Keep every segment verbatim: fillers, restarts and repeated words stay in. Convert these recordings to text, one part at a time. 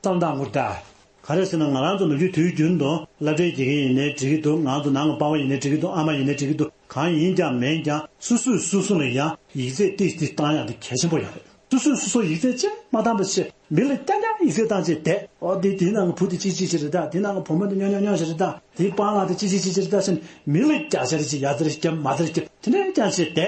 བསམ་བཏང་དགོས་ད། ག་རེ་ཟེར་ན་ང་རང་ཚོ་ནམ་རྒྱུན་དུས་རྒྱུན་དུ་སློབ་གྲྭའི་དགེ་རྒན་ཡིན་ནའི་འགྲིག་གི་འདུག་ང་ཚོ་ནང་གི་པ་ཕ་ཡིན་ནའི་འགྲིག་གི་འདུག་ཨ་མ་ཡིན་ནའི་འགྲིག་གི་འདུག་གང་ཡིན་ཀྱང་མིན་ཀྱང་སོ་སོས་སོ་སོ་ལ་ཡང་ཡིག་ཚད་ཏིག་ཏིག་བཏང་ཡག་དེ་གལ་ཆེན་པོ་ཡོད་རེད། སོ་སོས་སོ་སོ་ཡིག་ཚད་ཅིག་མ་བཏང་བ་བྱས་མི་ལ་རྐྱང་རྐྱང་ཡིག་ཚད་བཏང་བྱས་བསྡད། ཨོ་དེ་དེའི་ནང་གི་བུ་དེ་ཅི་ཅི་ཅི་རེད་ད། དེའི་ནང་གི་བུ་མོ་དེ་ཉོ་ཉོ་ཉོ་ཞིག་རེད་ད། དེའི་སྤང་ལགས་དེ་ཅི་ཅི་ཅི་ཅི་རེད་ད་ཟེར་ནས་མི་ལ་རྒྱ་ཆེར་ཅིག་ཡ་ཙར་རྒྱབ་མ་ཙར་རྒྱབ་དེ་འདྲ་རྐྱང་བྱས་བསྡད།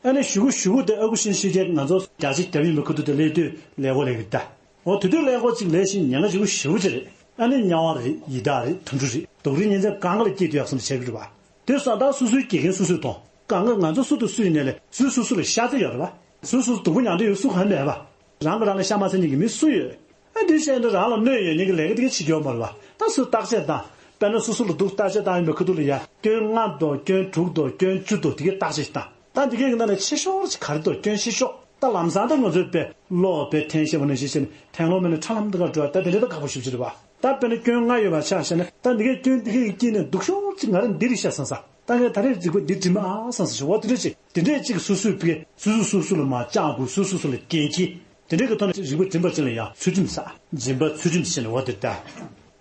ཨ་ནི་གཞུག་གུ་གཞུག་གུ་དེ་ཨ་ཁུ་ཤིན་ཤི་རྒྱལ་ང་ཚོ་རྒྱ་ཆེ་རྒྱབ་ཡིན་པའི་ཁུ་ཐུག་དེ་སླེབས་དུས་ལས་སྒོ་ལས་གི་ད། འོ་དེ་དུས་ཀླད་ཀོར་གཅིག་ལས་ཤིང་ཉེན་ཁ་ཞེ་པོ་ཞེ་པོ་ཅིག་རེད། ཨ་ནི་དམྱལ་བ་རེད། ཡི་དྭགས་རེད། དུད་འགྲོ་རེད། སྡུག་རུས་ཉེན་ཚབས་གང་ག་ལ་སྐྱེས་བསྡད་ཡག་བསམ་བྱས་ཀྱི་རེད་བ། དེ་སོང་ད་སོ་སོའི་དགེ་རྒན་སོ་སོས་མཐོང་། གང་ག་ང་ཚོ་སུ་དང་སུ་ཡིན་ནའི་ལས་སུས་སོ་སོ་ལ་ཤ་ཚ་ཡོད་རེད་བ། སུ་སོ་སྡུག་པོ་མྱངས་བསྡད་ཡོད་སུ་གང་མེད་བ། རང་གིས་རང་ལ་ཤ་མ་ཚ་མཁན་གྱི་མི་སུ་ཡོད། ཨ་འདི་བཤད་འདི་རང་ལ་གནོད་ཡོད་མཁན་གྱི་ལས་ཀ་དེ་ག་བྱེད་རྒྱུ་ཡོད་མ་རེད་བ། ད་སུས་བརྟག་དཔྱད་བཏང་། དཔེར་ན་སོ་སོ་ལ་སྡུག་བརྟག་དཔྱད་བཏང་ཡོད་མེད་ཁུ་ཐུག་ལ་ཡ་སྐྱོན་ལྔ་དང་སྐྱོན་དྲུག་དང་སྐྱོན་བཅུ་དང་དེ་གའི་བརྟག་དཔྱད་བཏང་། ད་འདི་གའི་ནང་ནས་ཆེ་ཤོས་ཅིག་ག་རེ་འདུག་སྐྱོན་ཆེ་ཤོས། ད་ལམ་སང་ད་ང་ཚོས་དཔེ་གློག་དཔེ་འཐེན་ཤེས་པ་ནང་བཞིན་བྱས་ནས་འཐེན་གློག་མེད་ན་ཁྲ་ལམ་འདི་ག་འགྲོ་བ་ད་དེ་འདྲ་ད་ཁག་པོ་ཞེ་པོ་ཅིག་རེད་བ། ད་དཔེར་ན་སྐྱོན་ལྔ་ཡོད་པ་ཆ་བཞག་ན་ད་འདི་གའི་སྐྱོན་འདི་གའི་དཀྱིལ་ནས་སྡུག་ཤོས་ཅིག་ང་རང་འདི་རེད་ཤག་བསམ་ས། ད་ངས་ད་རེས་རིག་པ་འདི་འགྲིམ་ཨ་བསམ་ས་ཞིག་འོ་དེ་འདྲ་ཅིག་དེ་འདྲས་ཅིག་སོ་སོས་དཔེ་སོ་སོས་སོ་སོ་ལ་མ་བཅངས་དགོས། སོ་སོ་སོ་ལ་འགན་འཁྱེར། དེ་འདྲའི་གི་ཐོག་ནས་རིག་པ་འགྲིམ་པ་ཅིག་ལ་ཡང་ཚུལ་ཁྲིམས་བསགས། སྦྱིན་པ་ཚུལ་ཁྲིམས་ཟེར་ནས་འོ་དེ་ལྟ།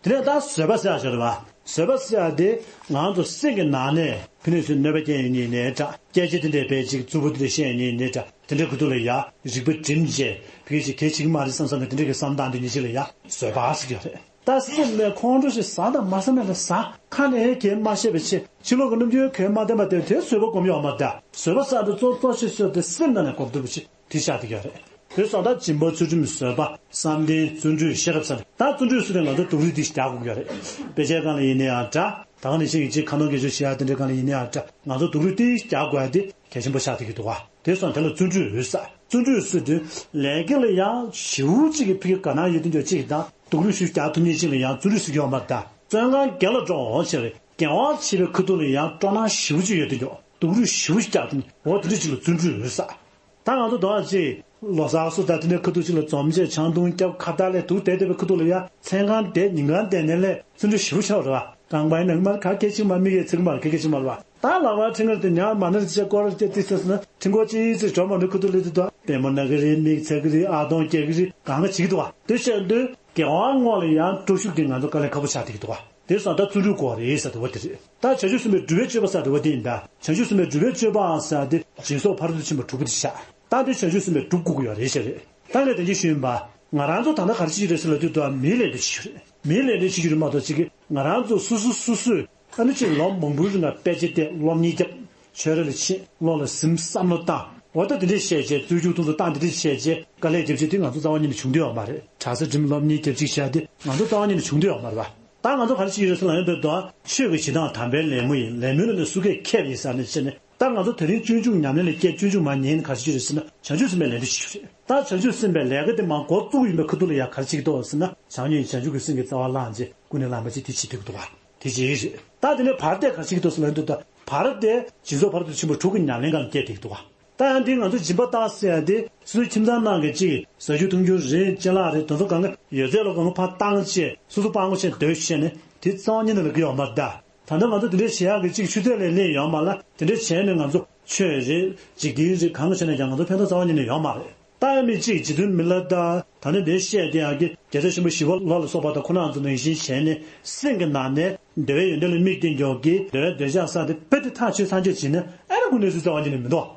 དེ་ནས་ད་བཟོད་པ་ཟེར་ཡག་ཅིག་རེད་བ། བཟོད་པ་ཟེར་ཡག་དེ་ང་ཚོ་སེམས་ཀྱི་ནང་ནས་ཕན་ནུས་སུ་གནོད་པ་སྐྱེལ་ཡོང་མཁན་ཡིན་ནའི་འདྲ། སྐད་ཆ་དེ་འདྲའི་དཔེ་ཅིག་རྩུབ་པོ་དེ་འདྲ་བཤད་ཡོང་མཁན་ཡིན་ནའི་འདྲ། དེ་འདྲའི་ཁུ་ཐུག་ལ་ཡ་རིག་པ་བསྒྲིམས་བྱས་ཕ་གི་ཅིག་གལ་ཆེ་གི་མ་རེད་བསམ་བསམ་གི་དེ་འདྲའི་གི་བསམ་སྟངས་དེ་ཉིད་ཅིག་ལ་ཡ་བཟོད་པ་ཟེར་གྱི་ཡོད་རེད། ད་སེམས་ནས་ཁོང་ཁྲོ་ཞིག་ཟ་དང་མ་ཟ་མེད་ལ་ཟ། ཁ་ནས་གས་མ་བཤད་པ་བྱེད། ཕྱི་ལོགས་ཀྱི་རྣམ་འགྱུར་གས་མ་བསྟན་པ་དེ་དེ་བཟོད་པ་སྒོམ་ཡོད་མ་རེད་ད། བཟོད་པ་ཟེར་དེ་གཙོ་གཙོ་ཆེ་ཤོས་དེ་སེམས་ནང་ནས་སྒོམ་ཐུབ་པ་བྱེད། དེ་ཆགས་བསྡད་ཡོད་རེད། དེ་སོང་ད་སྦྱིན་པ་ཚུལ་ཁྲིམས་བཟོད་པ་བསམ་གཏན་བརྩོན་འགྲུས་ཤེས་རབ་ཟེར་ད་བརྩོན་འགྲུས་ཟེར་དེ་ང་ཚོ་སྡུག་རུས་དེ་རྒྱག་དགོས་ཀྱི་ཡོད་རེད། དཔེ་ཆའི་སྒང་ལ་ཡིན་ནའི་ཡང་འདྲ། ད་ག་ནང་བཞིན་གྱི་ཅིག་ཁ་འདོན་དགེ་སྦྱོར་བྱེད་ཡ་དེ་འདྲའི་སྒང་ལ་ཡིན་ནའི་ཡང་འདྲ། ང་ཚོ་སྡུག་རུས་དེ་རྒྱག་དགོས་ཡ་དེ་གལ་ཆེན་པོ་ཆགས་བསྡད་ཀྱི་འདུག་བ། དེ་སོང་དེ་ལ་བརྩོན་འགྲུས་ཡོད་ས། བརྩོན་འགྲུས་ཟེར་དུས་ལས་ཀ་ལ་ཡང་ཞེ་པོ་ཅིག་གི་ཕ་གི་དགའ་སྣང་ཡོད་དེ་འདྲ་ཅིག་དང་སྡུག་རུས་ཞེ་པོ་རྒྱག་ཐུབ་མཁན་ཅིག་ལ་ཡང་བརྩོན་འགྲུས་ཟེར་གྱི་ཡོད་མ་རེད་ད། བཙོན་ཁང་སྒེར་ལ་འགྲོ་འོང་བྱས་པའི་འགན་དབང་བྱེད་པའི་ཁུ་ཐུག་ལ་ཡང་སྤྲོ་སྣང་ཞེ་པོ་ཅིག་ཡོད་དེ་འདྲ་སྡུག་རུས་ཞེ་པོ་ཅིག་རྒྱག་དེ་འོ་དེ་འདྲ་ཅིག་ལ་བརྩོན་འགྲུས་ཡོད་ས། ད་ང་ཚོ་དོ་ཅིག་ལོ་གསར་སོ་ད་དེ་འདྲའི་ཁ་ཐུག་ཅིག་ལ་འཛོམས་བྱས་ཆང་འཐུང་རྒྱབ་ཁ་བརྡ་ལས་འདུག་བསྡད་བསྡད་པའི་ཁ་ཐུག་ལ་ཡ་མཚན་གང་བསྡད་ཉིན་གང་བསྡད་ནས་ལས་བརྩོན་འགྲུས་ཞེ་པོ་ཆགས་རེད་བ། རྐང་པའི་ནང་མར་ག་གེ་ཅིག་མ་མིག་གིས་ཚིག་མར་གེ་གེ་ཅིག་མར་བ། ད་ལག་པར་ཁྲིམས་འགལ་དེ་ཉག་མ་ནར་ཅེ་སྐོར་ཅེ་ཏི་སེ་སི་ན་ཁྲིམས་སྐོར་ཅི་ཅི་གྲོ་མ་འདྲ་ཁུ་ཐུག་ལི་ཏི་དོ་པད་མོ་ན་གི་རེད། མིག་ཚ་གི་རེད། ཨ་དོང་སྐྱེ་གི་རེད། གང་ག་བྱེད་ཀྱི་འདུག་བ། དེ་བཤད་དུས་དགེ་བ་བསྔོ་ལ་ཡང་སྤྲོ་ཤུགས་ཀྱིས་ང་ཚོ་དཀའ་ལས་ཁག་པོ་ཆགས་བསྡད་ཀྱི་འདུག་བ། དེ་སོང་ད་བརྩོན་འགྲུས་དགོས་རེད་ཟེར་དེ་བ་དེ་རེད། ད་བྱང་ཆུབ་སེམས་དཔའི་སྒྲུབ་པའི་སྤྱོད་པ་ཟེར་དེ་བ་དེ་ཡིན་ད། བྱང་ཆུབ་སེམས་དཔའི་སྒྲུབ་པའི་སྤྱོད་པའང་ཟེར་དེ་སྦྱིན་སོགས་ཕ་རོལ་ཏུ་ཕྱིན་པ་དྲུག་པོ་དེ་བཞག་ད་དེ་བྱང་ཆུབ་སེམས་དཔའི་སྒྲུབ་དགོས་ཀྱི་ཡོད་རེད་ཟེར་རེད། ད་ངས་དེ་གྱིས་ཞུས་ཡིན་པ། ང་རང་ཚོ་ད་ལྟ་ག་རེ་བྱེད་ཀྱི་རེད་ཟེར་ལབ་དུས་ད་མིའི་ལས་དེ་བྱེད་ཀྱི་རེད། མིའི་ལས་དེ་བྱེད་ཀྱི་རེད་མ་གཏོགས་ཅིག་གིས་ང་རང་ཚོ་སོ་སོ་སོ་སོས་ཨ་ནི་ཅིག་ལོ་མང་པོའི་རིང་ལ་དཔེ་ཆ་བལྟས་སློབ་གཉེར་བརྒྱབ། ཆོས་ར་ལ་ཕྱིན། བློ་ལ་ཟིན། བསམ་བློ་བཏང་། འོ་ད་དེ་འདྲས་བཤད་བྱས་རྩོད་རྒྱུགས་ཐུང་ཐུང་བཏང་དེ་འདྲས་བཤད་བྱས་དཀའ་ལས་རྒྱབ་བྱས་དེ་ང་ཚོ་རྩ་བ་ཉིད་ནས་བྱུང་བསྡད་ཡོད་མ་རེད། གྲྭ་ས་འགྲིམ་སློབ་གཉེར་རྒྱབ་ཅིག་བྱས་དེ་ང་ཚོ་རྩ་བ་ཉིད་ནས་བྱུང་བསྡད་ཡོད་མ་རེད་བ། ད་ང་ཚོ་ག་རེ་བྱེད་ཀྱི་རེད་ཟེར་ན་ཡོད་པའི་དོ། ཆོས་ཀྱི་བྱེད་སྟངས་དམ་པའི་ལད་མོ་ཡིན། ལད་མོའི་ནང་ནས་སུ་གས་ཁེབས་ཡིན་ཟེར་ནས་བྱས་ནས་ད་ང་ཚོ་དེ་རིང་སྤྱོད་འཇུག་ཉམས་ལེན་ལ་བསྐྱལ། སྤྱོད་འཇུག་མ་ཉན་ག་རེ་བྱེད་ཀྱི་རེད་ཟེར་ན་བྱང་ཆུབ་སེམས་དཔའི་ལས་འདི་བྱེད་ཀྱི་རེད། ད་བྱང་ཆུབ་སེམས་དཔའི་ལས་ཀ་དེ་མར་འགོ་བཙུགས་ཡིན་པའི་ཁ་ཐུག་ལ་ཡང་ག་རེ་བྱེད་ཀྱི་འདུག་ཟེར་ན་བྱམས་སྙིང་བྱང་ཆུབ་ཀྱི་སེམས་ཀྱི་རྩ་བ་བླངས་བྱས་ཀུན་ནས་བསླངས་པ་ཅིག་དེ་བྱེད་ཐུབ་ཀྱི་འདུག་བ། དེ་གཅིག་རེད། ད་དེ་ནས་བར་དེ་ག་རེ་བྱེད་ཀྱི་འདུག་ཟེར་ན་འདི་ལྟ། བར་དེ་སྦྱིན་སོགས་ཕ་རོལ་ཏུ་ཕྱིན་པ་དྲུག་གི་ཉམས་ལེན་སྒང་ལ་བསྐྱལ་བསྡད་ཀྱི་འདུག་བ། ད་ཡང་འདི་ང་ཚོ་སྦྱིན་པ་བཏང་ཟེར་ཡ་དེ་སོ་སོའི་ཁྱིམ་ཚང་ནང་གི་གཅིག་ཟ་རྒྱུ་འཐུང་རྒྱུ་རེད། ཅ་ལག་རེད། དེ་ཚོ་གང་ག་ཡོད་ཚད་ལ་གང་ག་ཕར་བཏང་བྱས་སོ་སོ་སྤྲང་པོ་བྱས་སྡོད་བྱས་ནས་དེ་རྩ་བ་ཉིད་ནས་ལབ་ཀྱི་ཡོད་མ་རེད་ད། ད་ལྟ་ང་ཚོ་དེ་འདྲས་བྱེད་ཡག་གི་གཅིག་ཆུ་ཚད་ལས་སླེབས་ཡོད་མ་རེད། དེ་འདྲས་བྱས་ནས་ང་ཚོ་ཆོས་རེད། འཇིག་རྟེན་རེད། གང་ག་བྱས་ནས་ཀྱང་ང་ཚོ་ཕན་ཐོགས་རྩ་བ་ཉིད་ནས་ཡོད་མ་རེད། ད་ཡང་མི་གཅིག་རྗེ་བཙུན་མི་ལ་དང་ད་ནི་འདིར་བཤད་དེ་ཡང་གི་རྒྱལ་སྲས་ཆེན་པོ་ཞི་བ་ལྷ་ལ་སོགས་པ་དང་ཁོ་རང་ཚོ་ནང་བཞིན་བྱས་ནས་སེམས་ཀྱི་ནང་ནས་འདོད་པའི་ཡོན་ཏན་ལ་དམིགས་ཏེ་འཇོག་གི། འདོད་པའི་འདོད་ཆགས་ཟེར་དེ་རྦད་དེ་ཐག་ཆོད་ཚར་ཆོད་བྱས་ན་ཨ་ནི་ཁོ་གནས་ཚུལ་རྩ་བ་ཉིད་ནས་མི་འདུག་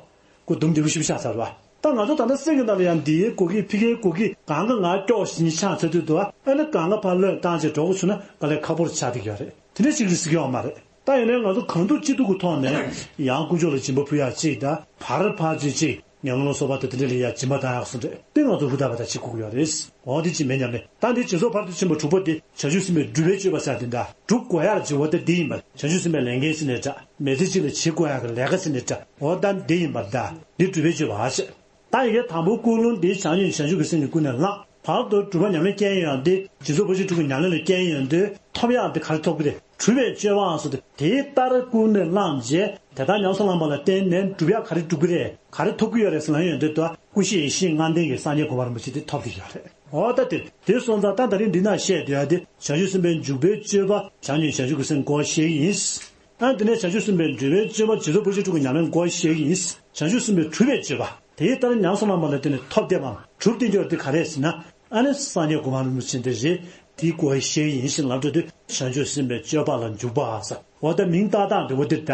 ཁོ་སྡུག་བདེ་པོ་ཞེ་པོ་ཆགས་ཚར་བ། ད་ང་ཚོ་ད་ལྟ་སེམས་ཀྱི་ནང་ལ་ཡང་འདི་ཡའི་གོ་གི་ཕི་ཁའི་གོ་གི་གང་ག་ང་སྐྱོག་བཞིན་ཆགས་ཚར་དུས་འདུག་ཨ་ནི་གང་ག་ཕར་བློས་བཏང་བྱས་འགྲོ་དགོས་བྱུང་ན་དཀའ་ལས་ཁག་པོ་ཆགས་བསྡད་ཀྱི་ཡོད་རེད། དེ་འདྲ་ཞིག་རེད་ཟེར་གྱི་ཡོད་མ་རེད། ད་ཡིན་ནའི་ང་ཚོ་གང་ཐུབ་ཅི་ཐུབ་ཀྱི་ཐོག་ནས་ཡང་དཀོན་མཆོག་ལ་སྦྱིན་པ་ཕུལ་ཡག་གཅིག་དང་། བར་ཕར་ཅིག་ཅིག་ངན་སློང་ལ་སོགས་པ་དང་དེ་འདྲ་ལ་ཡ་སྦྱིན་པ་བཏང་ཡག་སོགས་རེད། དེ་ང་ཚོ་ཧུར་ཐག་པ་དང་བྱེད་དགོས་ཀྱི་ཡོད་རེད། འོ་དེ་ཅིག་མེད་སྙམ་ནས། ད་འདི་སྦྱིན་སོགས་ཕ་རོལ་ཏུ་ཕྱིན་པ་དྲུག་པོ་དེ་བྱང་ཆུབ་སེམས་དཔའི་སྒྲུབ་པའི་སྤྱོད་པ་ཟེར་དེ་འདྲ་སྒྲུབ་དགོས་ཡག་ལ་བྱེད་པ་དེ་འདི་ཡིན་པ། བྱང་ཆུབ་སེམས་དཔའི་ལས་འགན་ཟེར་ནའི་འདྲ། མི་ཚེ་གཅིག་ལ་བྱེད་དགོས་ཡག་གི་ལས་ཀ་ཟེར་ནའི་འདྲ། འོ་ད་འདི་ཡིན་པར་གདའ། འདི་སྒྲུབ་པའི་སྤྱོད་པ་ཟེར། ད་ཡི་གེ་དང་པོ་ཀུན་སློང་འདི་བྱམས་སྙིང་བྱང་ཆུབ་ཀྱི་སེམས་ཀྱིས་ཀུན་ནས་བསླངས། བར་དུ་སྒྲུབ་པ་ཉམས་ལེན་སྐྱེལ་ཡོང་དུས་སྦྱིན་སོགས་ཕར་ཕྱིན་དྲུག་གི་ཉམས་ལེན་ལ་སྐྱེལ་ཡོང་དུས་ཐོབ་ཡག་འདི་ག་རེ་ཐོབ་ཀྱི་རེད། སྒྲུབ་པའི་སྤྱོད་པའང་སོགས་ཏེ་དེའི་ལྟར་ཀུན་ནས་བསླངས་རྗེས་དེ་ལྟར་ཉམས་སུ་བླངས་པ་ལ་བརྟེན་ནས་སྒྲུབ་ཡག་ག་རེ་སྒྲུབ་ཀྱི་རེད། ག་རེ་ཐོབ་ཀྱི་ཡོད་རེད་ཟེར་ལབ་ཡོང་དུས་ད་ཀུན་ཤེས་ཡེ་ཤེས་ལྔ་ལྡན་གྱི་སངས་རྒྱས་གོ་འཕང་རིན་པོ་ཆེ་དེ་ཐོབ་བསྡད་ཀྱི་ཡོད་རེད། འོ་ད་དེ་དེ་སོང་ཙང་ད་ད་རིང་འདི་ན་བཤད་སྡོད་ཡག་དེ་བྱང་ཆུབ་སེམས་དཔའི་འཇུག་པའི་སྤྱོད་པ་བྱམས་སྙིང་བྱང་ཆུབ་ཀྱི་སེམས་སྐོར་བཤད་ཀྱི་ཡིན། ཨ་དེ་ནས་བྱང་ཆུབ་སེམས་དཔའི་སྒྲུབ་པའི་སྤྱོད་པ་སྦྱིན་སོགས་ཕར་ཕྱིན་དྲུག་གི་ཉམས་ལེན་སྐོར་བཤད་ཀྱི་ཡིན། བྱང་ཆུབ་སེམས་དཔའི་སྒྲུབ་པའི་སྤྱོད་པ་དེའི་ལྟར་ཉམས་སུ་བླངས་པ་ལ་བརྟེན་ནས་ཐོབ་བསྡད་པའམ་གྲུབ་བསྡད་རྒྱུ་དེ་ག་རེ་ཟེར་ན། ཨ་ནི་སངས་རྒྱས་གོ་འཕང་རིན་པོ་ཆེ་འདི་རེད། དེའི་སྐོར་བཤད་ཡིན་ཞེས་ལབ་འགྲོ་དུས་བྱང་ཆུབ་སེམས་དཔའི་སྤྱོད་པ་ལ་འཇུག་པ་ཟེར། འོ་ད་མིང་བཏགས་སྟངས་འདི་འོ་འདིར་ད།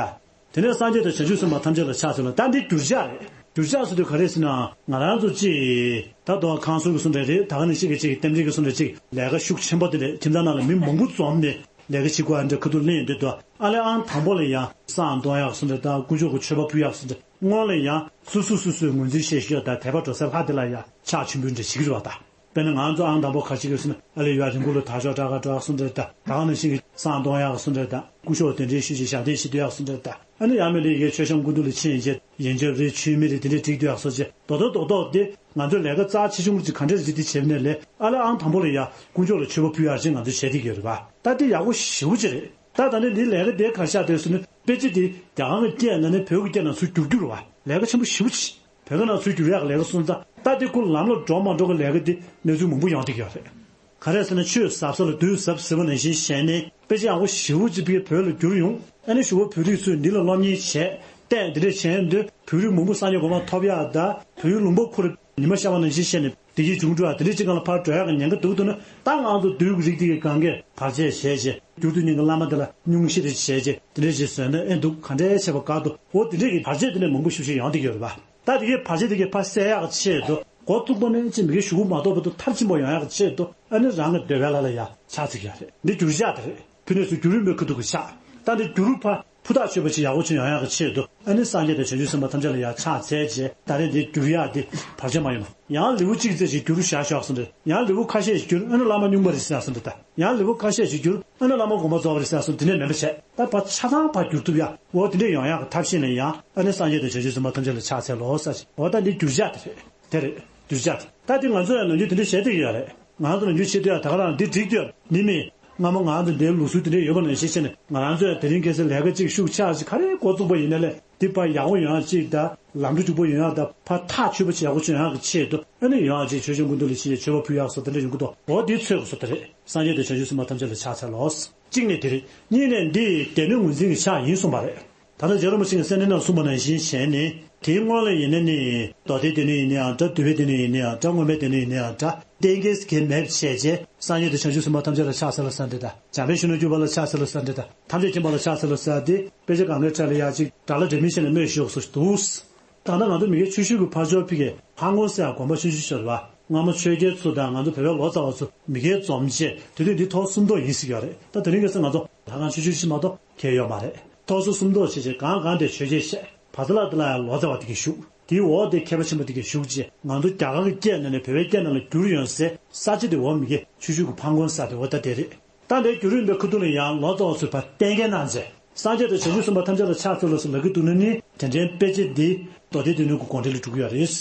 དེ་ནས་སངས་རྒྱས་དང་བྱང་ཆུབ་སེམས་དཔའ་ཐམས་ཅད་ལ་ཕྱག་འཚལ་ལོ། ད་འདི་འགྱུར་ཕྱག་རེད། འགྱུར་ཕྱག་ཟེར་དུས་ག་རེ་ཟེར་ན། ང་རང་ཚོ་གཅིག་ད་དུང་ཁང་ཟུར་གྱི་སུ་འདྲ་རེད། ད་ག་ནང་བཞིན་གྱི་གཅིག་རྟེན་འབྲེལ་གྱི་སུ་འདྲ་གཅིག་ལས་ཀ་ཤུགས་ཆེན་པོ་དེ་འདྲ་ཁྱིམ་ཚང་ནང་ལ་མི་མང་པོ་འཛོམས་ནས་ལས་ཀ་བྱེད་དགོས་ཨ་འདྲ་ཁ་ཐུག་གླེང་ཡོང་དུས་དུ། ཨ་ལས་ཨང་དང་པོ་ལ་ཡང་བསང་གཏོང་ཡག་སུ་འདྲ་དང་དཀོན་མཆོག་གི་མཆོད་པ་ཕུལ་ཡག་སུ་འདྲ། སྔོན་ལ་ཡང་སུ་སུ་སུ་སུའི་ངོས་འཛིན་བཤད་ཤོག་དང་དད་པ་འགྲོ་ས་ཁག་དེ་ལ་ཡང་ཕྱག་མཆོད་འབུལ་འདྲ་བྱེད་ཀྱི་རེད་བ་ད། དཔེར་ན་ང་ཚོ་ཨང་དང་པོ་ག་ཅིག་ཡོད་ཟེར་ན། ཨ་ལས་ཡར་རི་མགོ་ལ་དར་ལྕོག་སྒྲ་ག་འགྲོ་ཡག་སུ་འདྲ་དང་། ད་ག་ནང་བཞིན་གྱི་བསང་གཏོང་ཡག་སུ་འདྲ་དང་། སྐུ་ཞབས་གདན་འདྲེན་ཞུས་བྱས་ཞབས་བརྟན་ཞུ་སྡོད་ཡག་སུ་འདྲ་དང་། ཨ་ནི་ཡང་མིན་ལ་ཡི་གེ་མཆོད་བཤམས་སྐུ་མདུན་ལ་ཕྱིན་བྱས་ཡོན་ཆབ་རེད་ཆུ་མིག་རེད་དེ་འདྲས་སྒྲིག་སྡོད་ཡག་སོགས་བྱས་རྡོག་རྡོག་རྡོག་རྡོག་དེ་ང་ཚོའི་ལས་ཀ་རྩ་ཆེ་ཆུང་གཅིག་ག་འདྲས་རེད་དེ་བྱས་ནས་ལས་ཨ་ལས་ཨང་དང་པོ་ལ་ཡ་དཀོན་མཆོག་ལ་མཆོད་པ་ཕུལ་ཡག་ཅིག་ང་ཚོས་བྱས་བསྡད་ཀྱི་ཡོད་རེད་པ། ད་དེ་ཡག་པོ་ཞེ་པོ་ཅིག་རེད། ད་ད་ནི་འདི་ལས་ཀ་དེ་ག་རེ་ཆགས་བསྡད་ཟེར་ན། དཔེ་ཆ་དེ་རྒྱ་གར་གྱི་སྐད་ནང་ནས་བོད་ཀྱི་སྐད་ནང་ཚུར་བསྒྱུར་རྒྱུ་རེད་བ། ལས་ཀ་ཆེན་པོ་ཞེ་པོ་ཅིག་བོད་ཀྱི་ནང་ཚུར་བསྒྱུར་ཡག་གི་ལས་ཀ་སོང་ཙང་ད་དེ་ཁོ་ལམ་ལ་འགྲོ་མ་འགྲོ་གི་ལས་ཀ་དེ་གནས་ཚུལ་མང་པོ་ཡོང་བསྡད་ཀྱི་ཡོད་རེད། ག་རེ་ཟེར་ན་ཆོས་ཟབ་ས་ལ་བདུད་ཟབ་ཟེར་བ་ནང་བཞིན་བྱས་ནས་དཔེ་ཆ་ཡག་པོ་ཞེ་པོ་ཅིག་ཕ་གིའི་བོད་ལ་བསྒྱུར་ཡོང་། ཨ་ནི་གཞུག་གུ་བོད་རིགས་ཚོས་འདི་ལ་སློབ་གཉེར་བྱས་ཏེ་འདི་འདྲ་བྱས་དུས་བོད་རིགས་མང་པོ་སངས་རྒྱས་གོ་འཕང་ཐོབ་ཡག་དང་བོད་ཡུལ་ལུང་པ་ཁོ་ར་ཉི་མ་ཤར་བ་ནང་བཞིན་བྱས་ནས་བདེ་སྐྱིད་འབྱུང་འགྲོ་ཡག་དེ་འདྲ་ཅིག་སྒང་ལ་ཕར་འགྲོ་ཡག་གི་ཉེན་ཁ་འདུག་འདུག་ན། ད་ང་ཚོ་བདུད་ཀྱི་རིགས་དེ་གི་སྒང་གས་བར་ཆད་བྱས་བྱས་བསྒྱུར་དུས་ཉིན་གྱི་བླ་མ་དེ་ལ་སྙུང་གཞི་རེ་བྱས་བྱས་དེ་འདྲ་ཞིག་བཟོས་ན་ཨེ་འདུག་ག་འདྲས་བྱས་པ་དགའ་འདུག་འོ་དེ་འདྲས་ཀྱི་བར་ཆད་དེ་འདྲས་མང་པོ་ཞེ་པོ་ཅིག་ཡོང་བསྡད་ཀྱི་ཡོད་རེད་པ། ད་དེ་གའི་བར་ཆད་དེ་གའི་ཕར་སེལ་ཡག་ཆེད་དུ་འགོ་བཙུགས་པ་ནས་ཅིག་མི་དགེ་བཅུ་དགུ་མ་གཏོགས་པ་དུ་མཐར་ཕྱིན་པ་ཡོང་ཡག་གི་ཆེད་དུ་ཨ་ནི་རང་གི་འདོད་པའི་ལ་ལ་ཡ་ཕྱག་འཚལ་གྱི་ཡོད་རེད། འདི་འགྱུར་བྱ་དེ་རེད། ཕུ་ནས་སུ་འགྱུར་རིམ་པའི་ཁུ་ཐུག་གི་ཕྱག་ད་འདི་འགྱུར་ཕ་ཕུ་ཐག་ཆོད་པ་ཅིག་ཡག་པོ་ཅིག་ཡོང་ཡག་གི་ཆེད་དུ་ཨ་ནི་སངས་རྒྱས་དང་བྱང་ཆུབ་སེམས་དཔའ་ཐམས་ཅད་ལ་ཡ་ཕྱག་འཚལ་རྗེས་ད་རེས་འདི་འགྱུར་ཡག་འདི་བར་ཆད་མ་ཡོང་བ། ཡང་ལེའུ་གཅིག་ཙམ་ཞིག་འགྱུར་བཞག་ཤོག་ཟེར་འདྲ། ཡང་ལེའུ་ཁ་ཤས་ཤིག་འགྱུར་ཨ་ནི་བླ་མ་སྨྱུང་པ་རེད་ཟེར་ཡག་ཟེར་འདྲ་ད། ཡང་ལེའུ་ཁ་ཤས་ཤིག་འགྱུར་ཨ་ནི་བླ་མ་དགོངས་པ་རྫོགས་པ་རེད་ཟེར་ཡག་ཟེར་འདི་འདྲས་མེད་པ་བྱས་ད་ཕར་ཆ་ཚང་ཕར་འགྱུར་ཐུབ་ཡག་འོ་དེ་འདྲས་ཡོང་ཡག་གི་ཐབས་ཤེས་ལ་ཡང་ཨ་ནི་སངས་རྒྱས་དང་བྱང་ཆུབ་སེམས་དཔའ་ཐམས་ཅད་ལ་ཕྱག་འཚལ་ལོ་ཟེར་ཞིག་འོ་ད་འདི་འགྱུར་བྱ་དེ་རེད། དེ་རེད། འགྱུར་བྱ་དེ་ད་འདི་ང་ཚོ་ཡང་ནམ་རྒྱུན་དེ་འདྲས་བྱེད་བསྡད་ཀྱི་ཡོད་རེད། ང་ཚོ་ནམ་རྒྱུན་བྱེད་དུས་ཡང་ད་ག་རང་འདི་འགྲིག་དུས་ནི་མིན། སྔ་མོ་ང་ཚོ་འདིའི་ལུགས་སྲོལ་དེ་འདྲས་ཡོད་པ་ནང་བཞིན་བྱས་ནས་ང་རང་ཚོ་ཡང་དེ་རིང་ཁ་སང་ལས་ཀ་གཅིག་ཤུགས་ཆག་ཅིག་ག་རེ་འགོ་བཙུགས་པ་ཡིན་ན་ལས་འདི་ཕར་ཡག་པོ་ཡོང་ཡག་ཅིག་དང་ལམ་འགྲོ་རྒྱུག་པོ་ཡོང་ཡག་དང་ཕར་ཐག་ཆོད་པོ་ཅིག་ཡག་པོ་ཅིག་ཡོང་ཡག་གི་ཆེད་དུ་ཨ་ནི་ཡོང་ཡག་ཅིག་ཆོས་སྐྱོང་སྐུ་མདུན་ལ་ཕྱིན་ནས་མཆོད་པ་ཕུལ་ཡག་སོགས་དེ་འདྲ་ཡོང་གི་འདུག་འོ་དེའི་ཚོད་དགོས་སོ་དེ་རེད། སངས་རྒྱས་དང་བྱང་ཆུབ་སེམས་དཔའ་ཐམས་ཅད་ལ་ཕྱག་འཚལ་ལོ། གཅིག་ནས་དེ་རེད། གཉིས་ནས་འདི་སྡེ་སྣོད་ངོས་འཛིན་གྱི་ཕྱག་ཡིན་གསུངས་པ་རེད། ད་ལྟ་རྗེ་རིན་པོ་ཆེ་གིས་སེམས་ནི་ནང་གསུངས་པ་ནང་བཞིན་བྱས་ནས་དེའི་སྔོན་ལ་ཡིན་ན་ནི་མདོ་སྡེའི་སྡེ་སྣོད་ཡིན་ན་ཡང་འདྲ། འདུལ་བའི་སྡེ་སྣོད་ཡིན་ན་ཡང་འདྲ། མངོན་པའི་སྡེ་སྣོད་ཡིན་ན་ཡང་འདྲ། གཏན་འཁེལ་གལ་མེད་པ་བྱས་རྗེས་སངས་རྒྱས་དང་བྱང་ཆུབ་སེམས་དཔའ་ཐམས་ཅད་ལ་ཕྱག་འཚལ་ལོ་ཟེར་འདྲ་དང་། འཇམ་དཔལ་གཞོན་ནུར་གྱུར་པ་ལ་ཕྱག་འཚལ་ལོ་ཟེར་འདྲ་དང་། ཐམས་ཅད་མཁྱེན་པ་ལ་ཕྱག་འཚལ་ལོ་ཟེར་དེ་དཔེ་ཆ་སྒང་གའི་ཁྲ་ལ་ཡག་ཅིག་སྒྲ་ལ་འདྲ་མིན་བྱས་ནས་སྨོས་ཞུ་སོགས་འདུག་ད་ལྟ་ང་ཚོ་མི་སྒེར་ཆོས་ཞུགས་ཀྱི་ཕར་ཕྱོགས་ཕི་གའི་ཕ་རྒན་ཟེར་ཡག་དགོངས་པ་ཆུང་ཆུང་ཞིག་ཡོད་རེད་བ། སྔ་མོ་ཆོས་རྒྱལ་ཚོ་དང་ང་ཚོ་བོད་པའི་ལོ་ཙཱ་བ་ཚོ་མི་སྒེར་འཛོམས་བྱས་དུས་དུས་འདི་ཐོག་སུམ་མདོ་ཡིན་ཟེར་གྱི་ཡོད་རེད། ད་དེ་རིང་ཁ་སང་ང་ཚོ་ལྷ་ཁང་ཆུང་ཆུང་ཞིག་མ་གཏོགས་གང་ཡོད་མ་རེད། ཐོག་སོ་སུམ་མདོ་བྱས་བྱས་གང་གང་དེ་ཆོས་རྒྱལ་བྱས་བར་ཐ་ལ་དེ་ལ་ཡང་ལོ་ཙཱ་བ་དེ་གས་བཞུགས། དེའི་འོག་དེ་མཁས་པ་ཆེན་པོ་དེ་གས་བཞུགས་རྗེས་ང་ཚོ་རྒྱ་གར་གྱི་སྐད་ནང་ནས་བོད་པའི་སྐད་ནང་ལ་བསྒྱུར་ཡོང་སའི་ས་ཆ་དེ་འོག་མི་སྒེར་ཆོས་ཞུགས་ཀྱི་ཕ་རྒན་ཟེར་དེ་འོག་ད་དེ་རེད། ད་ལྟའི་བསྒྱུར་ཡོང་པའི་ཁ་ཐུག་ལ་ཡང་ལོ་ཙཱ་བ་ཚོས་ཕར་གཏན་འཁེལ་གནང་རྗེས་སངས་རྒྱས་དང་བྱང་ཆུབ་སེམས་དཔའ་ཐམས་ཅད་ལ་ཕྱག་འཚལ་ལོ་ཟེར་ལབ་ཀྱི་འདུག་ན་ནི་དེ་འདྲའི་དཔེ་ཆ་འདི་མདོ་སྡེའི་སྡེ་སྣོད་ཀྱི་དགོངས་འགྲེལ་ལ་འགྲོ་གི་ཡོད་རེད།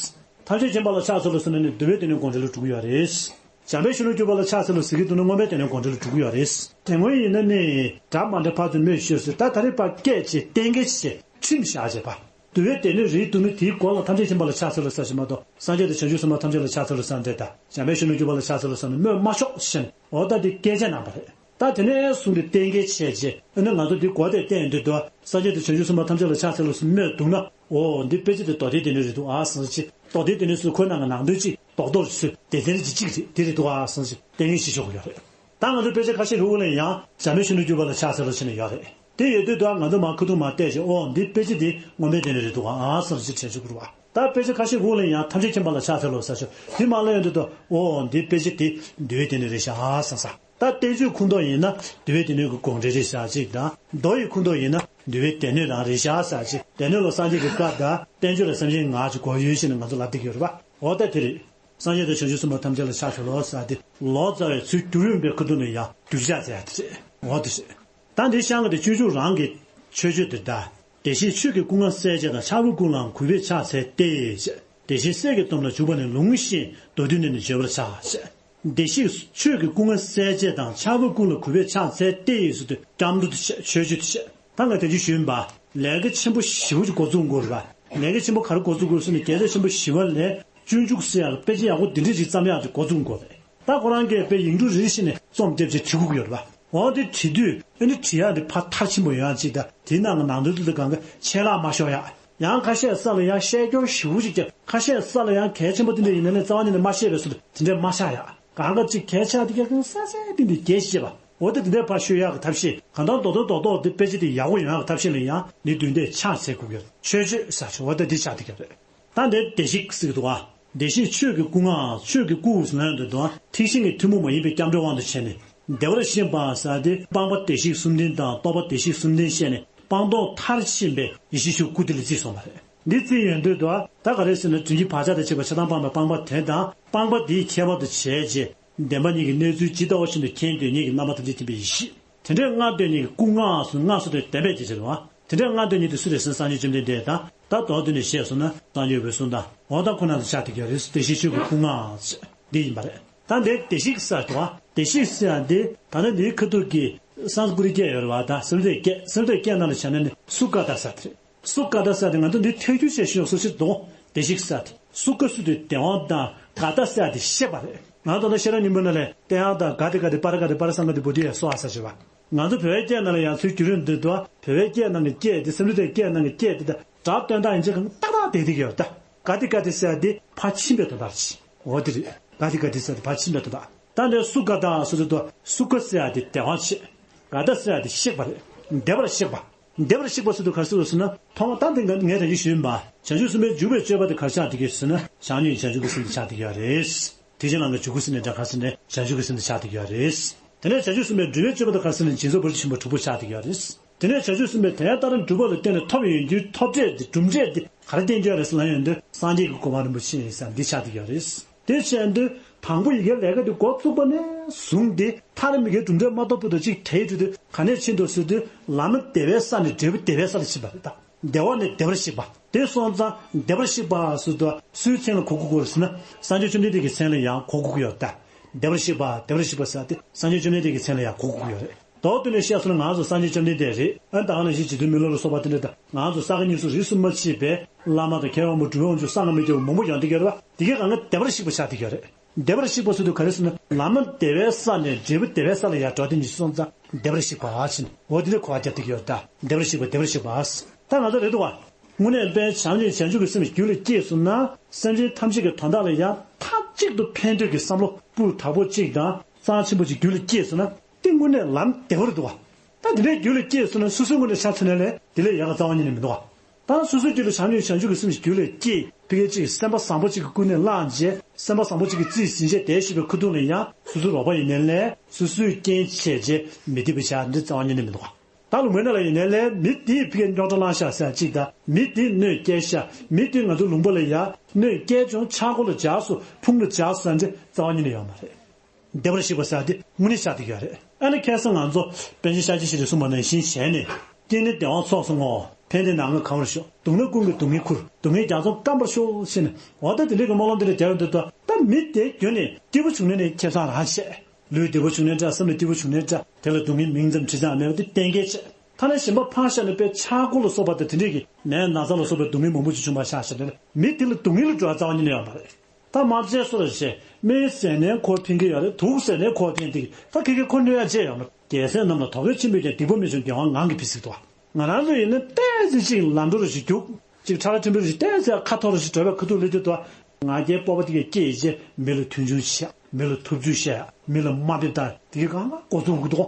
ཐམས་ཅད་མཁྱེན་པ་ལ་ཕྱག་འཚལ་ལོ་ཟེར་ན་ནི་འདུལ་བའི་སྡེ་སྣོད་དགོངས་འགྲེལ་ལ་འགྲོ་གི་ཡོད་རེད། འཇམ་དཔལ་གཞོན་ནུར་གྱུར་པ་ལ་ཕྱག་འཚལ་ལོ་ཟེར་གྱི་འདུག་ན་མངོན་པའི་སྡེ་སྣོད་དགོངས་འགྲེལ་ལ་འགྲོ་གི་ཡོད་རེད། དེ་སྔོན་ཡིན་ན་ནི་སྒྲ་མ་འདྲ་ཕར་ཚུར་སྨོས་ཞུས་ཟེར། ད་ད་རེས་ཕར་སྐད་ཅིག་གཏན་འཁེལ་བྱས་ཁྲིམས་བཞག་བྱས་པ། འདུལ་བའི་སྡེ་སྣོད་རེད་འདུག་ན་དེའི་མགོ་ལ་ཐམས་ཅད་མཁྱེན་པ་ལ་ཕྱག་འཚལ་ལོ་ཟེར་ཞིག་མ་གཏོགས་སངས་རྒྱས་དང་བྱང་ཆུབ་སེམས་དཔའ་ཐམས་ཅད་ལ་ཕྱག་འཚལ་ལོ་ཟེར་འདྲ་དང་། འཇམ་དཔལ་གཞོན་ནུར་གྱུར་པ་ལ་ཕྱག་འཚལ་ལོ་ཟེར་ནས་སྨོས་མ་ཆོག་ཟེར་ནས་འོ་ད་འདི་སྐད་ཆ་གནང་པ་རེད། ད་དེ་ནས་བཟུང་སྟེ་གཏན་འཁེལ་བྱས་རྗེས་ཨ་ནི་ང་ཚོ་འདི་གོ་བདེ་བསྟན་འདུག་དུ་སངས་རྒྱས་དང་བྱང་ཆུབ་སེམས་དཔའ་ཐམས་ཅད་ལ་ཕྱག་འཚལ་ལོ་ཟེར་སྨོས་འདུག་ན། འོ་འདི་དཔེ་ཆ་དེ་མདོ་སྡེའི་སྡེ་སྣོད་རེད་འདུག་ཨ་ཟེར་ཅིག་མདོ་སྡེའི་སྡེ་སྣོད་ཟེར་ཁོའི་ནང་གི་ནང་དོན་ཅིག་རྡོག་རྡོག་ཚོས་སྡེ་ཚན་གཅིག་གཅིག་རེད་དེ་རེད་འདུག་ཨ་ཟེར་ཅིག་གཏན་འཁེལ་བྱེད་ཆོག་གི་ཡོད་རེད། ད་ང་ཚོ་དཔེ་ཆ་ཁ་ཤས་ལྷུག་པོ་ལ་ཡང་འཇམ་དཔལ་གཞོན་ནུར་གྱུར་པ་ལ་ཕྱག་འཚལ་ལོ་ཟེར་ནས་ཡོད་རེད། དེ་ཡོད་དུས་ད་ང་ཚོ་མར་ཁ་ཐུག་མར་བལྟས་ཤིང་འོ་འདི་དཔེ་ཆ་འདི་མངོན་པའི་སྡེ་སྣོད་རེད་འདུག་ཨ་ཟེར་ཅིག་དྲན་ཆོག་གི་རེད་བ། ད་དཔེ་ཆ་ཁ་ཤས་སྒང་ལ་ཡང་ཐམས་ཅད་མཁྱེན་པ་ལ་ཕྱག་འཚལ་ལོ་ཟེར་ཆོག་དེ་མར་ལ་ཡོང་དུས་ད་འོ་འདི་དཔེ་ཆ་འདི་འདུལ་བའི་སྡེ་སྣོད་རེད་ཤག་ཨ་ཟེར་ས། ད་བསྟན་བཅོས་ཁུངས་གཏོགས་ཡིན་ན་འདུལ་བའི་སྡེ་སྣོད་ཀྱི་དགོངས་འགྲེལ་རེད་ཤག་ཅིག་དང་མདོ་ཡི་ཁུངས་གཏོགས་ཡིན་ན་འདུལ་བའི་སྡེ་སྣོད་རང་རེད་ཤག་ཟེར་ཅིག་སྡེ་སྣོད་ལ་སངས་རྒྱས་ཀྱི་བཀའ་དང་བསྟན་བཅོས་ལ་སེམས་ཅན་ངག་གི་སྒོ་ཡོད་ཞེས་ནས་ང་ཚོ་ལབ་བསྡད་ཀྱི་ཡོད་རེད་བ། འོ་ད་དེ་རེད། སངས་རྒྱས་དང་བྱང་ཆུབ་སེམས་དཔའ་ཐམས་ཅད་ལ་ཕྱག་འཚལ་ལོ་ཟེར་དེ་ལོ་ཙཱ་བའི་ཚུལ་བསྒྱུར་ཡོང་པའི་ཁ་ཐུག་ནས་ཡང་འགྱུར་བྱ་ཟེར་ཡ་དེ་རེད། འོ་དེ་རེད། ད་འདི་ཤང་གི་དེ་སྤྱོད་འཇུག་རང་གི་མཆོད་བརྗོད་དེ་ད། བདེ་གཤེགས་ཆོས་ཀྱི་སྐུ་ལྔ་གསལ་བྱེད་དང་། ཕྱག་དཔེ་ཀུན་ལའང་གུས་པས་ཕྱག་འཚལ་ཏེ། བདེ་གཤེགས་སྲས་ཀྱི་སྡོམ་ལ་འཇུག་པ་ནི། ལུང་བཞིན་མདོ་སྡེ་སྣོད་ནི་བརྗོད་པར་བྱ། བདེ་གཤེགས་ཆོས་ཀྱི་སྐུ་ལྔ་གསལ་བྱེད་དང་། ཕྱག་དཔེ་ཀུན་ལ་གུས་པས་ཕྱག་འཚལ་ཏེ་ཟེར་དུས་སྐྱབས་འགྲོ་དེ་བྱས། མཆོད་བརྗོད་དེ་བྱས། ད་ང་དེ་རྗེས་ཞུས་པ། ལས་ཀ་ཆེན་པོ་ཞེ་པོ་ཅིག་འགོ་བཙུགས་དགོས་རེད་པ། ལས་ཀ་ཆེན་པོ་ག་རེ་འགོ་བཙུགས་དགོས་ཟེར་ན་རྒྱལ་སྲས་ཆེན་པོ་ཞི་བ་ལྷས་སྤྱོད་འཇུག་ཟེར་ཡག་དཔེ་ཆ་ཡག་པོ་འདི་འདྲ་ཅིག་བརྩམས་ཡག་དེ་འགོ་བཙུགས་དགོས་རེད། ད་ཁོ་རང་གིས་དཔེ་ཡིག་འབྲུ་རེ་རེ་བྱས་ནས་རྩོམ་རྒྱབ་བྱས་བྲིས་དགོས་ཀྱི་ཡོད་རེད་པ། འོ་དེ་བྲིས་དུས་ཨ་ནི་བྲིས་ཡག་དེ་ཕར་མཐར་ཕྱིན་པ་ཡོང་ཡག་ཅིག་དང་དེའི་ནང་གི་ནང་དོན་དེ་ཚོ་གང་ག་ཆད་ལྷག་མ་ཤོར་ཡག་ཡང་ཁ་ཤས་ས་ལ་ཡང་བཤད་སྐྱོར་ཞེ་པོ་ཅིག་བརྒྱབ། ཁ་ཤས་ས་ལ་ཡང་གལ་ཆེན་པོ་དེ་འདྲ་ཡིན་ན་ནས་རྩ་བ་ཉིད་ནས་མ་བཤད་པའི་བཟོ་འདྲ་དེ་འདྲ་མ་ཆགས་ཡག་གང་ག་ཅིག་གལ་ཆགས་དེ་ག་གང་ས་ས་དེ་འདི་རྒྱས་ཤེས་པ། འོ་ད་དེ་འདྲའི་ཕར་ཤོད་ཡག་གི་ཐབས་ཤེས་གང་ལྟར་རྡོག་རྡོག་རྡོག་རྡོག་དེ་དཔེ་ཆ་དེ་ཡག་པོ་ཡོང་ཡག་གི་ཐབས་ཤེས་ལ་ཡང་ནི་དུས་འདས་ཕྱག་འཚལ་དགོས་ཀྱི་ཆོས་སྤྱོད་ཟེར་ཆོག་འོ་ད་འདི་ཆགས་དེ་ག་རེད། ད་འདིར་བདེ་གཤེགས་ཟེར་གྱི་འདུག་ཨ། བདེ་གཤེགས་ཆོས་ཀྱི་སྐུ་ལྔའམ་ཆོས་ཀྱི་སྐུ་ཟེར་ན་འདོད་དོ། ཐེག་ཆེན་གྱི་ཐུན་མོང་མ་ཡིན་པའི་སྐྱབས་འགྲོའི་དབང་དུ་བྱས་ནས་བདེ་བར་གཤེགས་པ་ཟེར་ཏེ་སྤངས་པ་བདེ་གཤེགས་གསུམ་ལྡན་དང་རྟོགས་པ་བདེ་གཤེགས་གསུམ་ལྡན་བཤད་ནས་སྤངས་རྟོགས་མཐར་ཕྱིན་པའི་ཡེ་ཤེས་ཆོས་སྐུ་དེ་ལ་བརྩིས་སོང་བ་རེད། འདི་བརྩིས་ཡོང་དུས་དོ། ད་ག་རེ་ཟེར་ན་དྲིན་གྱི་བག་ཆགས་དང་བཅས་པ་ཆགས་སྡང་སྤངས་པའི་སྤངས་པ་དེ་དང་སྤངས་པ་དེའི་ཁྱད་པར་དུ་བྱས་རྗེས་བདེན་པ་གཉིས་ཀྱི་གནས་ཚུལ་ཇི་ལྟ་བ་བཞིན་དུ་མཁྱེན་དོན་གཉིས་ཀྱི་རྣམ་པ་ཐམས་ཅད་མཁྱེན་པའི་ཡེ་ཤེས། དེ་འདྲའི་ལྔ་བསྟན་གཉིས་ཀྱི་སྐུ་ལྔའམ་ལྔ་སོགས་དེ་བདེན་པའི་རྒྱས་བྱེད་དོ། དེ་འདྲའི་ལྔ་བསྟན་གཉིས་དེ་སུ་རེད་ཟེར་ན་སངས་རྒྱས་བཅོམ་ལྡན་འདས་དང་། ད་མདོར་བསྡུས་ནས་བཤད་སོང་ན་སངས་རྒྱས་འོད་སྲུང་དང་འོ་ད་ཁོ་ན་དང་ཆ་དེ་ག་རེད། བདེ་གཤེགས་ཆོས་ཀྱི་སྐུ་ལྔའམ་འདི་ཡིན་པ་རེད། ད་འདིར་བདེ་གཤེགས་ཟེར་དོ། བདེ་གཤེགས་ཟེར་ཡ་འདི་ད་ནི་འདིའི་ཁ་ཐུག་གི་སཾ་སྐྲྀ་ཏ་སྐད་ཡོད་རེད་བ། ད་སཾ་སྐྲྀ་ཏའི་སྐད་སཾ་སྐྲྀ་ཏའི་སྐད་ནང་ལ་བྱས་ན་ནི་སུ་ཀ་ཏ་ཟེར་དེ་རེད། སུ་ཀ་ཏ་ཟེར་དེ་ང་ཚོ་འདི་ཐད་སྒྱུར་བྱས་ཤོག་སོ་སོ་དང་། བདེ་གཤེགས་ཟེར་དེ་སུ་ཀ་སུ་དེ་བདེ་བ་དང་། ཀ་ཏ་ཟེར་དེ་གཤེགས་པ་རེད། ང་ཚོ་ད་ཤེས་རབ་སྙིང་པོའི་ནང་ལས་ཏདྱ་ཐཱ་ག་ཏེ་ག་ཏེ་པཱ་ར་ག་ཏེ་པཱ་ར་སཾ་ག་ཏེ་བོ་དྷི་ཡ་སྭཱ་ཧཱ་ཟེར་བ། ང་ཚོ་བོད་པའི་སྐད་ནང་ལ་ཡང་ཚུར་བསྒྱུར་ཡོང་དུས་དོ། བོད་པའི་སྐད་ནང་གི་སྐད་དེ་སཾ་སྐྲྀ་ཏའི་སྐད་ནང་གི་སྐད་དེ་དང་སྒྲ་སྟོན་སྟངས་ཡན་ཆད་གང་ཏག་ཏག་བསྡད་བསྡད་ཀྱི་ཡོད་ད། ག་ཏེ་ག་ཏེ་ཟེར་དེ་ཕར་ཕྱིན་པའི་དོན་དག་རེད། འོ་དེ་རེད། ག་ཏེ་ག་ཏེ་ཟེར་དེ་ཕར་ཕྱིན་པའི་དོན་དག་ད་འདིར་སུ་ཀ་ཏ་ཟེར་དུས་དོ། སུ་ཀ་ཟེར་དེ་བདེ་བ་བྱེད། ཀ་ཏ་ཟེར་དེ་གཤེགས་པ་རེད། བདེ་བར་གཤེགས་པ། བདེ་བར་གཤེགས་པ་ཟེར་དུས་ག་རེ་ཟེར་ཟེར་ན། ཐོག་མ་ད་འདི་ངས་ངས་ད་གིན་ཞུས་ཡིན་པ། བྱང་ཆུབ་སེམས་དཔའི་འཇུག་པའི་སྤྱོད་པ་དེ་ག་རེ་ཆགས་བསྡད་ཀྱི་ཟེར་ན་བྱང་ཆུབ་བྱང་ཆུབ་ཀྱི་སེམས་དེ་ཆགས་བསྡད་ཀྱི་ཡོད་རེད། ཐེག་ཆེན་ལམ་གྱི་འཇུག་པའི་སེམས་དེ་འདྲ་ག་རེ་ཟེར་ན་བྱང་ཆུབ་ཀྱི་སེམས་དེ་ཆགས་བསྡད་ཀྱི་ཡོད་རེད། དེ་ནས་བྱང་ཆུབ་སེམས་དཔའི་སྒྲུབ་པའི་སྤྱོད་པ་དེ་ག་རེ་ཟེར་ན་སྦྱིན་སོགས་བར་དུ་ཕྱིན་པ་དྲུག་པོ་ཆགས་བསྡད་ཀྱི་ཡོད་རེད། དེ་ནས་བྱང་ཆུབ་སེམས་དཔའི་དེ་ཡང་ད་རུང་འགྲུབ་པ་ལ་བརྟེན་ནས་ཐོབ་ཡོང་རྒྱུའི་ཐོབ་འབྲས་དེ་གྲུབ་འབྲས་དེ་ག་རེ་བསྟན་གྱི་ཡོད་རེད་ཟེར་ལབ་ཡོང་དུས་སངས་རྒྱས་ཀྱི་གོ་འཕང་རིན་པོ་ཆེ་ཡིན་ཟེར་འདི་ཆགས་བསྡད་ཀྱི་ཡོད་རེད། དེ་བྱས་དུས་དང་པོ་ཡི་གེ་ལས་ཀ་དེ་འགོ་བཙུགས་པ་ནས་བཟུང་སྟེ་མཐར་མི་དགེ་སྒྲུབ་འབྲས་མ་ཐོབ་བར་དུ་ཅིག་བྲལ་དུས་དེ་ག་ནས་ཕྱིན་འདུག་ཟེར་དུས་ལམ་བདེ་བའི་ས་ནས་འབྲས་བུ་བདེ་བའི་ས་ལ་ཕྱིན་པ་རེད་ད། བདེ་བ་ནས་བདེ་བར་གཤེགས་པ། དེ་སོང་ཙང་བདེ་བར་གཤེགས་པ་ཟེར་དུས་སུའི་མཚན་ལ་གོ་དགོས་ཀྱི་ཡོད་རེད་ཟེར་ན། སངས་རྒྱས་བཅོམ་ལྡན་འདས་ཀྱི་མཚན་ལ་ཡང་གོ་དགོས་ཀྱི་ཡོད་རེད་ད། བདེ་བར་གཤེགས་པ་བདེ་བར་གཤེགས་པ་ཟེར་དེ་སངས་རྒྱས་བཅོམ་ལྡན་འདས་ཀྱི་མཚན་ལ་ཡང་གོ་དགོས་ཀྱི་ཡོད་རེད། མདོར་བསྡུས་ནས་བཤད་སོང་ན་ང་ཚོ་སངས་རྒྱས་བཅོམ་ལྡན་འདས་རེད། ཨ་ད་ག་ནང་བཞིན་རྗེ་བཙུན་མི་ལ་རས་གསོལ་བ་དེ་འདྲ་དང་ང་ཚོ་ས་དགེ་བསྙེན་སོགས་རིས་སུ་མ་ཆད་པའི་བླ་མ་དང་མཁས་པ་མང་པོ་སྒྲུབ་པ་དབང་ཕྱུག་གསང་སྔགས་མི་སྐྱོ་བ་མང་པོ་ཡོང་བསྡད་ཀྱི་ཡོད་རེད་བ། དེ་གའི་སྒང་ག་བདེ་བར་གཤེགས་པ་ཆགས་བསྡད་ཀྱི་ཡོད་རེད། བདེ་བར་གཤེགས་པ་ཟེར་དུས་ག་རེ་ཟེར་ན་ལམ་བདེ་བའི་ས་ནས་འབྲས་བུ་བདེ་བའི་ས་ལ་ཡར་འགྲོ་དེ་ཉིད་སོང་ཙང་བདེ་བར་གཤེགས་པ་ཕྱིན། འོ་དེ་འདྲ་གོ་བ་རྒྱབ་བསྡད་ཀྱི་ཡོད་རེད་ད། བདེ་བར་གཤེགས་པ་བདེ་བར་གཤེགས་པ། ད་ང་ཚོ་རེད་འདུག་བ། དངོས་གནས་དཔེ་བྱམས་ཆེན་བྱང་ཆུབ་ཀྱི་སེམས་རྒྱུད་ལ་སྐྱེས་སོང་ན་སེམས་ཅན་ཐམས་ཅད་ཀྱི་དོན་དག་ལ་ཡང་མཐའ་གཅིག་ཏུ་ཕན་འདོད་ཀྱི་བསམ་བློ་སྤུས་དག་པོ་གཅིག་དང་རྩ་ཆེན་པོ་གཅིག་རྒྱུད་ལ་སྐྱེས་སོང་ན་དེ་དངོས་གནས་ལམ་བདེ་བོ་རེད་འདུག་བ། ད་དེ་འདྲའི་རྒྱུད་ལ་སྐྱེས་སོང་ན་སོ་སོའི་ངོས་ནས་ཆ་མཚོན་ན་ལས་དེ་ལས་ཡག་ག་རྩ་བ་ཉིད་ནས་མི་འདུག་བ། ད་སོ་སོའི་རྒྱུད་ལ་བྱམས་སྙིང་བྱང་ཆུབ་ཀྱི་སེམས་རྒྱུད་ལ་སྐྱེས་ཕ་གི་གཅིག་སེམས་པ་བཟང་པོ་གཅིག་གི་ཀུན་ནས་བསླངས་རྗེས་སེམས་པ་བཟང་པོ་གཅིག་གིས་རྩིས་ཟིན་བྱས་བསྡད་བཞིན་པའི་ཁ་ཐུག་ལ་ཡང་སོ་སོའི་རོགས་པ་ཡིན་ནའི་ལས་སོ་སོའི་རྐྱེན་བྱས་རྗེས་མི་བདེ་བ་བྱ་འདི་རྩ་བ་ཉིད་ནས་མི་འདུག་བ། ད་ལུང་པའི་ནང་ལ་ཡིན་ནའི་ལས་མི་དེས་ཕ་གི་རྙོག་དྲ་བསླངས་ཤག་ཟེར་གཅིག་དང་མི་དེས་གནོད་སྐྱེལ་ཤག་མི་དེས་ང་ཚོའི་ལུང་པ་ལ་ཡང་གནོད་སྐྱེལ་བྱུང་ཆག་སྒོ་ལ་འཇགས་སོང་ཕུང་ལ་འཇགས་སོང་ཟེར་འདི་རྩ་བ་ཉིད་ནས་ཡོད་མ་རེད། བདེ་བར་གཤེགས་པ་ཟེར་དེ་དངོས་གནས་ཆགས་བསྡད་ཀྱི་ཡོད་རེད། ཨ་ནི་ཁ་སང་ང་ཚོ་པཎ་ཆེན་ཤཱཀྱ་ཤྲཱི་གསུངས་པ་ནང་བཞིན་བྱས་ནས་སྐྱེས་ནས་བདེ་བ་ཚོགས་སུ་བསྔོ། ཕན་བདེ་ནད་མུག་གང་བར་ཤོག་སྡུག་བསྔལ་ཀུན་གྱི་སྡུག་བསྔལ་ཁུར། སྡུག་བསྔལ་རྒྱ་མཚོ་སྐམ་པར་ཤོག་ཟེར་ནས་འོ་ད་དེ་འདྲའི་གི་སྨོན་ལམ་དེ་འདྲ་རྒྱག་ཡོང་དུས་ད་མི་དེ་རྒྱུན་ནས་སྐྱིད་པོ་བྱུང་ནས་ནི་ཁེ་བཟང་རང་བྱས། ལུས་བདེ་པོ་བྱུང་ནའི་འདྲ་སེམས་ལ་སྐྱིད་པོ་བྱུང་ནའི་འདྲ་དེ་ལ་སྡུག་བསྔལ་མིང་ཙམ་བྲིས་ཙམ་མེད་པ་དེ་གཏན་འཁེལ་བྱས། ཐ་ན་གཞན་པ་ཕར་བཞག་ནས་དཔེ་ཆག་སྒོ་ལ་སོགས་པ་དང་དེ་འདྲས་ཀྱི་ནད་ན་ཚ་ལ་སོགས་པའི་སྡུག་བསྔལ་མང་པོ་ཅིག་བྱུང་བ་ཆ་བཞག་ནས་མི་དེ་ལ་སྡུག་བསྔལ་འགྲོ་བ་རྩ་བ་ཉིད་ནས་ཡོད་མ་རེད། ད་དམར་ཟས་སོགས་ལ་བྱས་སྨན་ཟས་ནས་ཁོ་ཕན་གྱི་ཡོད་རེད། དུག་ཟས་ནས་ཁོ་ཕན་ཐིག་ད་ཁེ་ཁེ་ཁོ་གནོད་ཡ་བྱས་ཡོད་མ་རེད། རྒྱལ་སྲས་རྣམས་ལ་དོགས་པས་འཆིང་བས་ཀྱང་སྡིག་པ་མི་འབྱུང་དགེ་བ་ངང་གིས་འཕེལ་ཟེར་འདུག་བ། ང་རང་ཚོ་ཡིན་ན་ཏོག་ཙམ་ཅིག་ལམ་འགྲོ་རུ་ཞིག་རྒྱུག་ཅིག་ཁྲ་ལ་ཕྲན་བུ་རུ་ཞིག་ཏོག་ཙམ་ཁ་འཐོར་རུ་ཞིག་འགྲོ་བའི་ཁ་ཐུག་ལ་དེ་དུ་ང་རྒྱལ་སྤོབས་པ་དེ་གས་སྐྱེས་རྗེས་མི་ལ་མཐུན་ཕྱུག་བཤད་མི་ལ་ཐུབ་ཚུལ་བཤད་མི་ལ་དམའ་འབེབས་དང་དེ་གས་གང་ག་འགོ་ཚུགས་འདུག་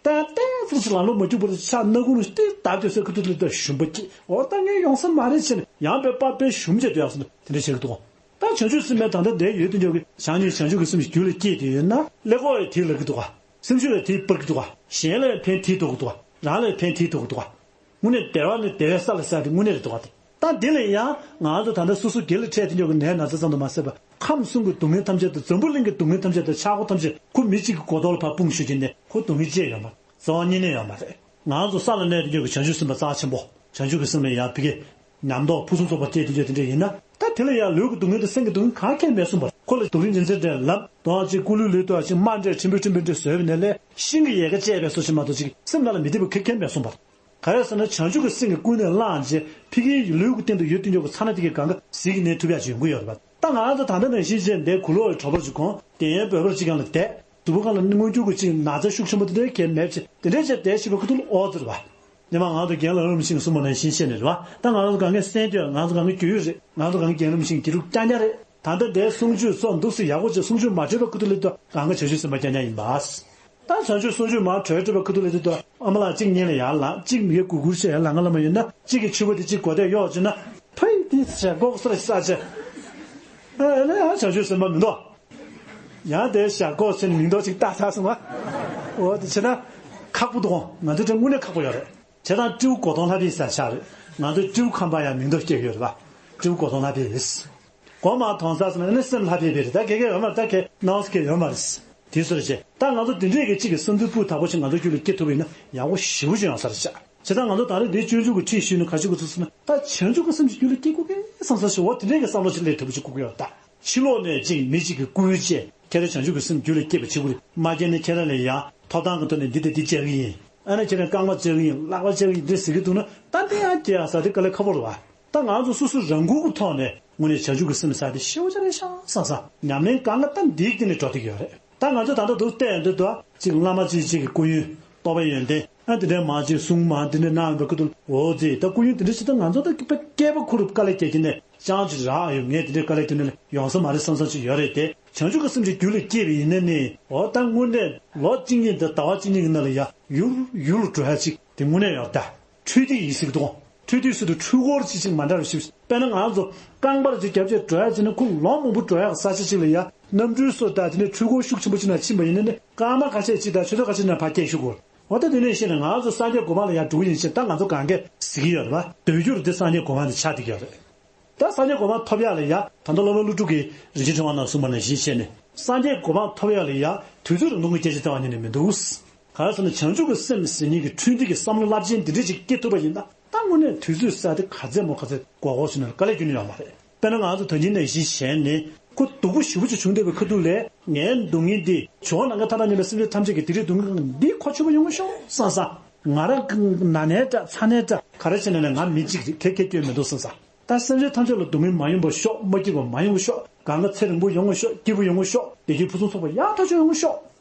ཏན་ཏན་ཙམ་ཞིག་ལམ་ལྷོང་མ་བཅུག་པར་ཕྱག་སྣ་ཁུང་རུ་སྟེ་བརྡབ་སྟེ་སའི་ཁ་ཐུག་ལ་ད་ཞུམ་པ་སྐྱེས། འོ་ད་ངས་ཡོང་ས་མ་རེད་ཟེར་ནས་ཡང་པའི་པ་དཔེ་ཞུམ་བྱས་སྡོད་ཡག་སོང་དེ་འདྲ་བྱེད་ཀྱི་འདུག་ད་བྱང་ཆུབ་སེམས་དཔའི་ད་ལྟ་འདིར་ཡོད་དུས་འཇོག་གི་བྱང་ཆུབ་བྱང་ཆུབ་ཀྱི་སེམས་ཀྱི་རྒྱུད་ལ་སྐྱེས་ཏེ་ཡོད་ན་ཀླད་ཀོར་ཡང་དེ་ལབ་ཀྱི་འདུག་ག་སེམས་ཤུགས་ལ་དེ་སྤར་གྱི་འདུག་ག་གཞན་ལ་ཡང་ཕན་དེ་ཐོགས་ཀྱི་འདུག་ག་རང་ལ་ཡང་ཕན་དེ་ཐོགས་ཀྱི་འདུག་ག་དངོས་གནས་བདེ་བ་ནི་བདེ་བའི་ས་ལ་ཟེར་དེ་དངོས་གནས་རེད་འདུག་ག་ད་འདི་ལ་ཡང་ང་ཚོ་ད་ལྟ་སོ་སོ་སྒེར་ལ་འཕྲད་དུས་འཇོག་གི་ནད་ན་ཚ་ཙམ་དུ་མ་ཟད་པར་ཁམས་གསུམ་གྱི་སྡུག་བསྔལ་ཐམས་ཅད་དང་འཛམ་བུ་གླིང་གི་སྡུག་བསྔལ་ཐམས་ཅད་དང་ཆག་སྒོ་ཐམས་ཅད་ཁོ་མི་གཅིག་གི་མགོ་ཐོག་ལ་ཕར་སྤུངས་ཞུ་རྒྱུ་ནས་ཁོ་སྡུག་བསྔལ་ཅི་ཡང་ཡོད་མ་རེད། རྩ་བ་ཉིད་ནས་ཡོད་མ་རེད། ང་ཚོ་ས་ལ་གནས་དུས་འཇོག་གི་བྱང་ཆུབ་སེམས་དཔའ་རྩ་ཆེན་པོ་བྱང་ཆུབ་ཀྱི་སེམས་ལ་ཡང་ཕ་གི་ཉམས་རྟོགས་ཕུན་སུམ་ཚོགས་པ་སྤྲད་དུས་འཇོག་དེ་འདྲ་ཡིན་ན་ད་དེ་ལ་ཡང་ལུས་ཀྱི་སྡུག་བསྔལ་དང་སེམས་ཀྱི་སྡུག་བསྔལ་གང་གས་མེད་གསུངས་པ་ཁོ་ལ་སྡུག་རུས་ཉིན་མཚན་འདྲ་ལབ་དོ་ཅིག་སྐུ་ལུས་ལུས་དོ་ཅིག་རྨ་འདྲ་ཕྲན་བུ་ཕྲན་བུ་འདྲ་བཟོས་པ་ནས་ལས་ཤིང་གི་ཡལ་ག་བཅད་པའི་བཟོ་ཞིག་མ་གཏོགས་ཅིག་སེམས་ནང་ལ་མི་བདེ་བ་གང་གས་མེད་གསུངས་པ། ག་རེ་ཟེར་ན་བྱང་ཆུབ་ཀྱི་སེམས་ཀྱི་ཀུན་ནས་བསླངས་རྗེས་ཕ་གིའི་ལུས་ཀྱི་སྟེང་དུ་ཡོད་དུས་འཇོག་གི་ཚ་ན་དེ་གའི་གང་ག་ཟིལ་གྱིས་མནན་ཐུབ་ཡག་ཅིག་ཡོང་གི་ཡོད་རེད་པ། ད་ང་རང་ཚོ་ད་ལྟ་ནང་བཞིན་བྱས་འདི་གུ་ལོག་གི་གྲོད་པ་ཅིག་གོན་དེ་ཡན་བོད་པར་ཅིག་གང་ལ་བསྡད་དུ་བུ་གང་ལ་ནི་མངོན་གྱུར་གྱི་ཅིག་ན་ཚ་ཤུགས་ཆེན་པོ་དེ་འདྲའི་གས་མེད་ཅིག་དེ་འདྲའི་བྱས་བསྡད་ཞིག་པ་ཁུ་ཐུག་ལ་ཨོ་ཙི་རེད་པ། སྔོན་མ་ང་ཚོ་རྒན་ལགས་རིན་པོ་ཆེས་གསུངས་པ་ནང་བཞིན་བྱས་ནས་རེད་པ། ད་ང་རང་ཚོ་གང་ག་སེམས་སྐྱོ་ང་ཚོ་གང་ག་སྐྱོ་ཡུལ་རེད། ང་ཚོ་གང་ག་རྒན་རིན་པོ་ཆེས་དགེ་ཕྲུག་རྐྱང་རྐྱང་རེད། ད་ལྟ་འདའི་གསུང་ཆོས་སོགས་འདུག་སེ་ཡག་པོ་བྱས། གསུང་ཆོས་མ་གྲོལ་བའི་ཁུ་ཐུག་ལ་དུ་གང་ག་བྱང་ཆུབ་སེམས་དཔའ་རྐྱང་རྐྱང་ཡིན་པ། ད་བྱང་ཆུབ་གསུང་ཆོས་མ་གྲོལ་གྲོལ་བའི་ཁུ་ཐུག་ལ་དུ་ཨ་མ་ལགས་གཅིག་གཉིད་ལ་ཡར་ལངས། གཅིག་མི་དགེ་དགུ་དགུར་བྱས་ཡར་ལངས་ལ་མ་ཡོད་ན། གཅིག་གི་ཕྱུ་པ་དེ་གཅིག་གོ་དེ་གཡོག་བྱས་ན། ཕ་ཡི་དེ་ཞག་གོག་སར་ས་ཆེ། ཨ་ནི་ཡང་བྱང་ཆུབ་སེམས་དཔའ་མི་འདུག་ཡང་དེ་ཞག་གོག་ཟེར་ནས་མིང་འདོགས་ཅིག་བཏགས་ཚར་སོང་བ། འོ་དེ་བྱས་ན་ཁག་པོ་འདུག་ང་ཚོ་དེ་དངོས་གནས་ཁག་པོ་ཡོད་རེད། བྱས་ཙང་སྤྲེའུ་གོ་དོང་ལྷ་བྷེ་ས་ཆགས་རེད། ང་ཚོ་སྤྲེའུ་ཁམས་པ་ཡང་མིང་འདོགས་སྐྱེ་ཡོད་རེད་པ། སྤྲེའུ་གོ་དོང་ལྷ་བྷེ་རེད། གོ་མ་མཐོང་ས་སོང་ན་ནི་སེམས་ལྷ་བྷེ་བྷེ་རེད། ད་གེ་གེ་ཡོད་མ་རེད། ད་གེ་ནང་སྐྱེ་ཡོད་མ་རེད། དེ་སོ་རེད་ཅེ། ད་ང་ཚོ་འདི་འདྲས་ཀྱི་གཅིག་གི་བསམ་ཚུལ་སྤུས་དག་པོ་ཞིག་ང་ཚོ་རྒྱུད་ལ་སྐྱེ་ཐུབ་པ་ཡིན་ན་ཡག་པོ་ཞེ་པོ་ཅིག་ཡོང་ས་རེད་ཤག་བྱས་ཙང་ང་ཚོ་ད་རེས་འདིའི་སྤྱོད་འཇུག་གི་ཁྲིད་ཞུས་ནས་ག་ཅིག་གོ་ཚུལ་སོང་ན། ད་བྱང་ཆུབ་ཀྱི་སེམས་ཀྱི་རྒྱུད་ལ་སྐྱེ་དགོས་ཀི་བསམ་ས་ཞིག་འོ་དེ་འདྲས་ཀྱི་བསམ་བློ་ཞིག་སླེབས་ཐུབ་པ་ཅིག་དགོས་ཀྱི་ཡོད་ད། ཕྱི་ལོགས་ནས་གཅིག་མི་གཅིག་གིས་བསྐུལ་བྱས། ཁྱེད་རང་བྱང་ཆུབ་ཀྱི་སེམས་རྒྱུད་ལ་སྐྱེས་པ་བྱེད་དགོས་རེད། མ་སྐྱེས་ན་ཁྱེད་རང་ལ་ཡང་ཐོབ་ཐང་གི་ཐོག་ནས་འདི་དང་འདི་བཅའ་གི་ཡིན། ཨ་ནི་ཁྱེད་རང་རྐང་པ་བཅའ་གི་ཡིན། ལག་པ་བཅའ་གི་ཡིན། འདི་ཟེར་གི་འདུག་ན། ད་འདི་ཡང་སྐྱེ་ཡག་ས་དེ་དཀའ་ལས་ཁག་པོ་རེད་བ། ད་ང་ཚོ་སོ་སོ་རང་འགུལ་གྱི་ཐོག་ནས་དངོས་གནས་བྱང་ཆུབ་ཀྱི་སེམས་ཟེར་དེ་ཞེ་པོ་ཅིག་རེད་ཤག་བསམ་བསམ། ཉམས་ལེན་གང་ག་ད་འདིའི་སྟེང་ནས་འགྲོ་བསྡད་ཀྱི་ཡོད་རེད། ད་ང་ཚོ་ད་ལྟ་འདུག་བལྟས་ཡོང་དུས་ད་ཅིག་བླ་མ་ཅིག་ཅིག་གི་སྐུ་ཡོན་རྟོགས་པའི་ཡོན་ཏན། ཨ་འདི་འདྲའི་མང་ཅིག་གསུང་མ་འདི་འདྲའི་གནང་ཡོང་པའི་ཁུ་ཐུག་འོ་ཙི་ད་སྐུ་ཡོན་དེ་འདྲ་ཞིག་ད་ང་ཚོ་ད་སྐྱེས་པ་ཁུ་རུ་དཀའ་ལས་རྒྱག་གི་ནས། ཅང་ཅིག་རག་ཡོད། ངས་དེ་འདྲའི་དཀའ་ལས་དེ་འདྲ་ལ་ཡོང་ས་མ་རེད་བསམ་བསམ་ཅིག་ཡོད་རེད་དེ། བྱང་ཆུབ་ཀྱི་སེམས་ཀྱི་རྒྱུད་ལ་སྐྱེས་པ་ཡིན་ན་ནི་འོ་ད་དངོས་གནས་ལོ་གཅིག་གཉིས་དང་ཟླ་བ་གཅིག་གཉིས་ཀྱི་ནང་ལ་ཡ་ཡུར་ཡུར་འགྲོ་ཡ་ཅིག་དེ་དངོས་གནས་ཡོད་ད། འཕྲུལ་རྟའི་ཡིག་གཟུགས་དང་། འཕྲུལ་རྟའི་ཚུལ་དུ་འཕྲུལ་འཁོར་ཅིག་ཅིག་མ་འདྲ་བ་ཞིག་དཔེར་ན་ང་ཚོ་རྐང་པར་ཅིག་རྒྱབ་བྱས་འགྲོ་ཡ་ཅིག་ན་ཁོ་ལོང་མང་པོ་འགྲོ་ཡ་གི་ས་ཆ་ཅིག་ལ་ཡ་གནམ་གྲུའི་བཟོ་ལྟ་དེ་ནས་འཕྲུལ་འཁོར་ཤུགས་ཆེན་པོ་ཅིག་ནང་ཕྱིན་པ་ཡིན་ན་ནི་སྐར་མ་ཁ་ཤས་ཅིག་དང་ཆུ་ཚོད་ཁ་ཤས་ནང་ཕར་སྐྱེལ་ཞུ་དགོས། འོ་ད་དེ་ནས་བཤད་ན་ང་ཚོ་སངས་རྒྱས་གོ་འཕང་ལ་ཡང་འགྲོ་གི་ཡིན་ཞེས་ད་ང་ཚོ་གང་གས་ཟེར་གྱི་ཡོད་རེད་པ། འདོད་རྒྱུར་དེ་སངས་རྒྱས་གོ་འཕང་དེ་ཆགས་བསྡད་ཀྱི་ཡོད་རེད། ད་སངས་རྒྱས་གོ་འཕང་ཐོབ་ཡག་ལ་ཡ་ད་ལྟ་སློབ་དཔོན་ཀླུ་སྒྲུབ་ཀྱིས་རིན་ཆེན་ཕྲེང་བ་ནང་གསུངས་པ་ནང་བཞིན་བྱས་ནས་སངས་རྒྱས་གོ་འཕང་ཐོབ་ཡག་ལ་ཡ་དུས་ཚོད་རིང་ཐུང་གི་སྐད་ཆ་དེ་བ་ཉིད་ནས་མི་འདུག་ག་རེ་ཟེར་ན་བྱང་ཆུབ་ཀྱི་སེམས་ཟེར་མཁན་གྱི་འཕྲུལ་འདི་གི་བསམ་བློ་རླབས་ཆེན་འདི་འདྲ་ཅིག་སྐྱེ་ཐུབ་པ་ཡིན་ན་ད་དངོས་གནས་དུས་ཚོད་ས་དེ་ག་ཚད་མོ་ག་ཚད་འགོར་འགོར་ཞིག་ན་དཀའ་ལས་ཁྱོན་ནས་ཡོད་མ་རེད། དཔེར་ན་ང་ཚོ་ད་གིན་ནང་བཞིན་བྱས་ནས་ཁོ་སྡུག་པོ་ཞེ་པོ་ཅིག་བྱུང་བསྡད་པའི་ཁ་ཐུག་ལས་ངའི་སྡུག་བསྔལ་འདི་ཇོ་བོ་ནམ་མཁའི་མཐའ་དང་མཉམ་པའི་སེམས་ཅན་ཐམས་ཅད་ཀྱི་སྡིག་སྒྲིབ་སྡུག་བསྔལ་འདི་ཁོ་ཆུད་པ་ཡོང་གི་ཤོག་བསམ་བསམ། ང་རང་ན་ནས་འདྲ་ཚ་ནས་འདྲ་ག་རེ་བྱས་ནས་ལས་ང་མི་གཅིག་རེད། ཁེ་ཁེ་སྐྱོན་མི་འདུག་བསམ་བསམ། ད་སེམས་ཅན་ཐམས་ཅད་ལ་སྡུག་བསྔལ་མ་ཡོང་བ་ཤོག་མ་སྐྱིད་པ་མ་ཡོང་བ་ཤོག་གང་ག་ཚེ་རིང་པོ་ཡོང་བ་ཤོག་སྐྱིད་པོ་ཡོང་བ་ཤོག་བདེ་སྐྱིད་ཕུན་སུམ་ཚོགས་པ་ཡག་ཐག་ཆོད་ཡོང་བ་ཤོག་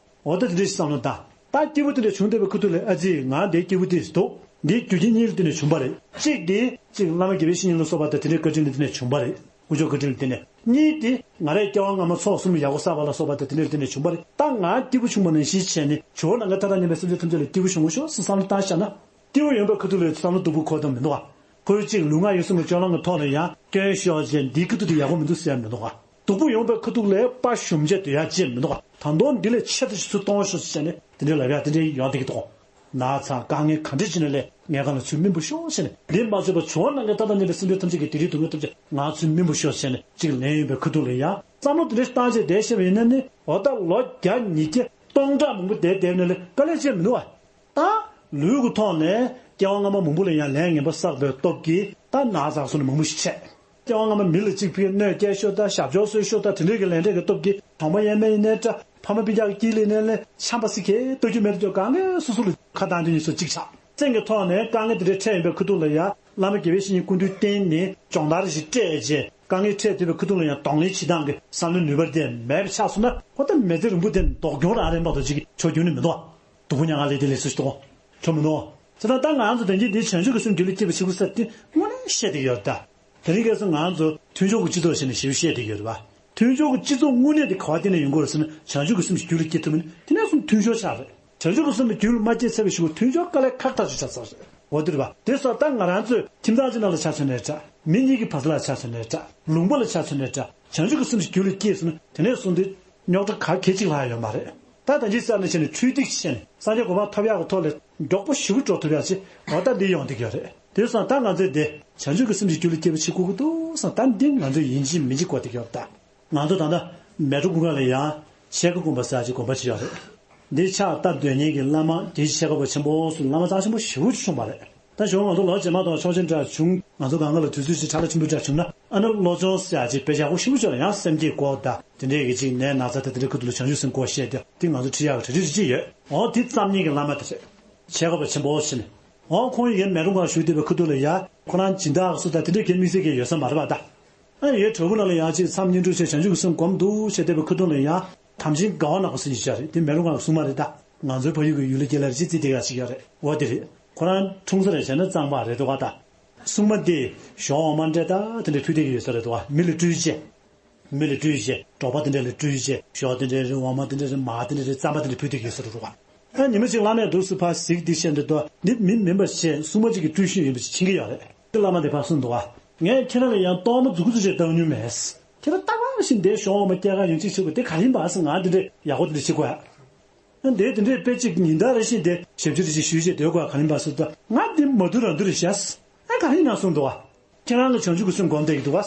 འོ་ད་དེ་འདྲ་ཞིག་བསམ་བློ་བཏང་། ད་སྐྱིད་པོ་དེ་འདྲ་བྱུང་བསྡད་པའི་ཁུ་ཐུག་ལས་ཨ་ཙི་ང་འདིའི་སྐྱིད་པོ་དེ་ཞིག་འདུག་འདིའི་རྒྱུ་རྐྱེན་གཉིས་དེ་འདྲ་བྱུང་བ་རེད། གཅིག་དེ་གཅིག་བླ་མ་དགེ་བའི་བཤེས་གཉེན་ལ་སོགས་པ་དང་དེ་འདྲའི་བཀའ་དྲིན་ལ་བརྟེན་ནས་བྱུང་བ་རེད། དཀོན་མཆོག་བཀའ་དྲིན་ལ་བརྟེན་ནས། གཉིས་དེ་ང་རས་སྐྱེ་བ་སྔ་མ་ཚོགས་གསུམ་ཡག་པོ་བསགས་པ་ལ་སོགས་པ་དང་དེ་འདྲའི་ལ་བརྟེན་ནས་བྱུང་བ་རེད། ད་ང་སྐྱིད་པོ་བྱུང་བ་ནང་བཞིན་བྱས་ནས་ཇོ་བོ་ནམ་མཁའི་མཐའ་དང་མཉམ་པའི་སེམས་ཅན་ཐམས་ཅད་ལ་སྐྱིད་པོ་བྱུང་བ་ཤོག་ཟེར་བསམ་བློ་བཏང་བཞག་ན། སྐྱིད་པོ་ཡོང་བའི་ཁ་ཐུག་ལ་བསམ་བློ་སྡུག་པོ་འཁོར་དོན་མི་འདུག་ག་ཁོས་གཅིག་ལུས་ངག་ཡིད་གསུམ་གྱི་སྤྱོད་ལམ་གྱི་ཐོག་ལ་ཡང་སྐྱོན་ཤོར་བྱས་འདིའི་ཁ་ཐུག་དེ་ཡག་པོ་མི་འདུག་ཟེར་ཡ་མི་འདུག་ག་སྡུག་པོ་ཡོང་བའི་ཁ་ཐུག་ལ་དཔའ་ཞུམ་བྱས་སྡོད་ཡ་ཅིག་མི་འདུག་ག་ད་དུང་འདི་ལས་ཆེ་ཏོག་ཙམ་ཚུར་གཏོང་ཤོག་ཟེར་བྱས་ནས་དེ་འདྲའི་ལབ་ཡ་དེ་འདྲའི་ཡོང་བསྡད་ཀྱི་འདུག་ན་ཚ་དཀའ་ངལ་ག་འདྲ་ཅིག་ནས་ལས་ངས་གང་ལ་ཚུར་སྨིན་པོ་ཤོག་ཟེར་ནས། འདི་མ་བཟོད་པ་ཇོ་བོ་ནམ་མཁའི་མཐའ་དང་མཉམ་པའི་སེམས་ཅན་ཐམས་ཅད་ཀྱི་སྡིག་སྒྲིབ་སྡུག་བསྔལ་ཐམས་ཅད་ང་ཚུར་སྨིན་པོ་ཤོག་ཟེར་ནས་གཅིག་ལན་ཡོད་པའི་ཁ་ཐུག་ལ་ཡང་བསམ་བློ་དེ་འདྲ་བཏང་བྱས་བསྡད་ཤེས་པ་ཡིན་ན་ནི་འོ་ད་ལོ་བརྒྱ་ཉིས་བརྒྱ་སྟོང་ཕྲག་མང་པོ་བསྡད་བསྡད་ནས་ལས་དཀའ་ལས་ཆེ་མི་འདུག་བ། ད་ལུས་ཀྱི་ཐོག་ནས་སྐྱེ་བ་སྔ་མ་མང་པོ་ལ་ཡང་ལན་ངན་པ་བསགས་པའི་སྟོབས་ཀྱིས་ད་ན་ཚ་སོགས་ནི་མང་པོ་ཞིག་ཆད། སྐྱེ་བ་སྔ་མ་མི་ལ་གཅིག་ཕིག་གནོད་སྐྱེལ་ཤོག་དང་ཞབས་ཕྱོགས་གསོད་ཤོག་དང་དེ་འདྲའི་གི་ལས་འབྲས་ཀྱི་སྟོབས་ཀྱིས་གྲོང་པ་ཡས་མས་ཡིན་ནའི་འདྲ་ཕ་མ་སྤུན་ཀྱག་གི་དཀྱིལ་ལ་ཡིན་ནའི་ལས་ཆམ་པ་སི་ཁའི་ལྟ་རྒྱུ་མེད་དུ་གང་གས་སོ་སོ་ལ་ཁ་བཏང་དུས་ཉིས་སོ་གཅིག་ཆགས། སེམས་ཀྱི་ཐོག་ནས་དཀའ་ངལ་དེ་འདྲའི་འཕྲད་ཡིན་པའི་ཁུ་ཐུག་ལ་ཡ་བླ་མ་དགེ་བའི་བཤེས་གཉེན་སྐུ་མདུན་བསྟེན་ནས་སྦྱོང་བརྡར་ཞིག་སྤྲད་རྗེས་དཀའ་ངལ་འཕྲད་ཐུབ་པའི་ཁུ་ཐུག་ལ་ཡང་གདོང་ལེན་བྱེད་སྟངས་ཀྱི་བསམ་བློའི་ནུས་པ་དེ་མེད་པ་ཆགས་སོང་ན་ཧོ་ད་མི་ཚེ་རིང་པོ་དེ་ལྡོག་གྱོང་རང་རེད་མ་གཏོགས་ཅིག་ཆོག་རྒྱུ་ནི་མི་འདུག་སྡུག་པོ་མྱང་ང་ལས་དེ་ལས་སུ་ཞིག་འདུག་གོ་ཆོག་མི་འདུག་གོ་ད་ལྟ་ང་ཚོ་དོན་གྱིས་འདི་བྱང་ཆུབ་ཀྱི་སེམས་རྒྱུད་ལ་སྐྱེས་པ་ཞིག་པོ་ས་དེ་དངོས་གནས་བཤད་བསྡད་ཡོད་ད། དེ་རིང་ཁ་སང་ང་ཚོ་མཐུན་ཕྱོགས་ཀྱི་སྤྱི་ཚོགས་ཞེས་ནས་ཞིབ་བཤད་བསྡད་ཡོད་རེད་བ། མཐུན་ཕྱོགས་ཀྱི་སྤྱི་ཚོགས་དངོས་གནས་དེ་ག་བ་བརྟེན་ནས་ཡོང་དགོས་རེད་ཟེར་ན་བྱང་ཆུབ་ཀྱི་སེམས་ཀྱི་རྒྱུད་ལ་སྐྱེ་ཐུབ་མིན་དེ་ནས་བཟུང་མཐུན་ཕྱོགས་ཆགས་རེད། བྱང་ཆུབ་ཀྱི་སེམས་ཀྱི་རྒྱུད་ལ་མ་སྐྱེས་ཚར་བའི་གཞུག་གུ་མཐུན་ཕྱོགས་དཀའ་ལས་ཁག་ཐག་ཆོད་ཆགས་ཚར་རེད། འོ་དེ་རེད་བ། དེ་སོགས་ད་ང་རང་ཚོས་ཁྱིམ་ཚང་གཅིག་ནང་ལ་ཆ་མཚོན་ནའི་འདྲ། མི་གཉིས་ཀྱི་བར་ཐག་ལ་ཆ་མཚོན་ནའི་འདྲ། ལུང་པ་ལ་ཆ་མཚོན་ནའི་འདྲ། བྱང་ཆུབ་ཀྱི་སེམས་ཀྱི་རྒྱུད་ལ་སྐྱེས་སོང་ན་དེ་ནས་བཟུང་སྟེ་རྙོག་དྲ་ག་གེ་གཅིག་ལྷག་ཡོད་མ་རེད། ད་ད་ཅི་ས་ནས་བྱས་ནས་འཕྲུལ་རྟའི་ཆེད་ནས་སངས་རྒྱས་གོ་འཕང་ཐོབ་ཡག་གི་ཐོག་ལ་མགྱོགས་པོ་ཞེ་པོ་འགྲོ་ཐུབ་ཡག་ཅིག་འོ་ད་འདི་ཡོང་བསྡད་ཀྱི་ཡོད་རེད། དེ་སོང་ད་ང་ཚོས་འདི་བྱང་ཆུབ་ཀྱི་སེམས་ཀྱི་རྒྱུད་ལ་སྐྱེས་པ་བྱེད་དགོས་ཀྱི་འདུག་བསམ། ད་འདི་ང་ཚོས་ཡིན་གཅིག་མིན་གཅིག་གོ་བསྡད་ཀྱི་ཡོད་རེད་ད། ང་ཚོ་ད་ལྟ་མལ་གྲོ་ཀུན་དགའ་ལ་ཡང་ཆས་ཀ་དགོན་པ་ཟེར་ཡག་ཅིག་དགོན་པ་ཅིག་ཡོད་རེད། འདི་ཕྱག་བཏབ་སྡོད་མཁན་གྱི་བླ་མ་དེ་ཆས་ཀ་པ་ཆེན་པོ་སུ་བླ་མ་རྩ་ཆེན་པོ་ཞེ་པོ་ཅིག་བྱུང་བ་རེད། ད་གཞུག་ང་ཚོ་ལོ་རྗེས་མ་དང་ཆོག་མཆན་འདྲ་བྱུང་། ང་ཚོ་གང་ག་ལ་དུས་ཚོད་ཅིག་ཁྲ་ལ་ཆེན་པོ་འདྲ་བྱུང་ན་ཨ་ནི་བློ་སྦྱོང་ཟེར་ཡག་ཅིག་དཔེ་ཡག་པོ་ཞེ་པོ་ཅིག་ཡོད་རེད། ཡང་སེམས་བསྐྱེད་སྐོར་དང་དེ་འདྲས་ཀྱི་ཅིག་ནད་ན་ཚ་དང་དེ་འདྲའི་ཁུ་ཐུག་ལ་བྱང་ཆུབ་སེམས་སྐོར་བཤད་དེ་དེ་ང་ཚོ་ཁྲིད་ཡག་གི་གྲ་སྒྲིག་ཅིག་ཡོད། འོ་དེ་བརྩམས་མཁན་གྱི་བླ་མ་དེ་རེད། ཆས་ཀ་པ་ཆེན་པོ་ཟེར་ནས། འོ་ཁོང་ཡིན་མལ་གྲོ་ཀུན་དགའ་བཞུགས་བསྡད་པའི་ཁུ་ཐུག་ལ་ཡ་ཁོ་རང་སྦྱིན་བདག་སུ་དང་དེ་འདྲས་ཀྱི་དམིགས་བསལ་གྱི་ཡོད་ས་མ་རེད་པ་ད། ཨ་ཡའི་གྲོགས་པོ་ནང་ལ་ཡང་ཅིག་མཚམས་བསྙེན་སྒྲུབ་བྱས་བྱང་ཆུབ་ཀྱི་སེམས་སྒོམ་འདུག་བྱས་བསྡད་པའི་ཁུ་ཐུག་ལ་ཡང་དམ་ཅན་དགའ་བ་ནག་པོ་ཟེར་ཡིན་ཤག་རེད། དེ་མེ་ལོང་གང་གསུང་མ་རེད་ད། ང་ཚོའི་ཕ་ཡུལ་གྱི་ཡུལ་ལ་སྐྱེས་ལ་རེ་ཅིག་རྩིས་དེ་ག་ཅིག་ཡོད་རེད། འོ་དེ་རེད། ཁོ་རང་འཁྲུངས་ས་རེད་བྱས་ན་གཙང་པ་རེད་འདུག་ག་ད། སྲུང་མ་དེ་ཞོགས་འོ་མ་འདྲེ་ད་དེ་འདྲའི་ཕུལ་བསྡད་ཀྱི་ཡོད་ས་རེད་འདུག་ག་མི་ལ་སྤྲུལ་བྱས། མི་ལ་སྤྲུལ་བྱས། འབྲོག་པ་དེ་འདྲ་ལ་སྤྲུལ་བྱས། ཞོ་དེ་འདྲ་རེད། འོ་མ་དེ་འདྲ་རེད། མར་དེ་འདྲ་རེད། རྩམ་པ་དེ་འདྲ་ཕུལ་དུས་ཀྱི་སོ་རུ་རུ་བ། ཨ་ཉི་མ་གཅིག་བླ་མས་འདུག་སུ་ཕར་གཟིགས་དེ་བཤད་འདི་དོ། འདི་མི་མིན་པ་བྱས། སྲུང་མ་གཅིག་གི་སྤྲུལ་ཤུལ་ཡིན་པ་ཅིག་མཁྱེན་གྱི་ཡོད་རེད། དེ་བླ་མ་དེ་ཕར་གསུངས་འདུག་བ། ངས་ཁྱེད་རང་ལ་ཡང་གཏོར་མ་མཛུ་གུ་ཚོ་ཞིག་བཏང་མྱོང་མེད། ཁྱེད་རང་ལྟ་བ་བཞིན་འདས་ཤོག་མ་སྐྱེ་ཁ་ཡོང་གཅིག་བྱེད་དགོས། དེ་ག་ཡིན་པ་ཟེར། ང་འདི་འདྲས་ཡག་པོ་འདི་འདྲས་བྱེད་དགོས་ཨ། ཨ་འདི་འདི་འདྲས་དཔེ་གཅིག་ཉིན་ལྟར་རེ་བཞིན་དེ་ཞབས་ཕྱི་རེ་བཞིན་ཞུས་བྱས་སྡོད་དགོས་ག་ཡིན་པ་ཟེར་དུས། ང་འདི་མ་དུ་རང་དུ་རེ་བྱས། ཨ་ག་ཡིན་ན་གསུངས་འདུག་བ། ཁྱེད་རང་ལ་བྱང་ཆུབ་ཀྱི་སེམས་སྒོམ་བསྡད་ཀྱི་འདུག་བ།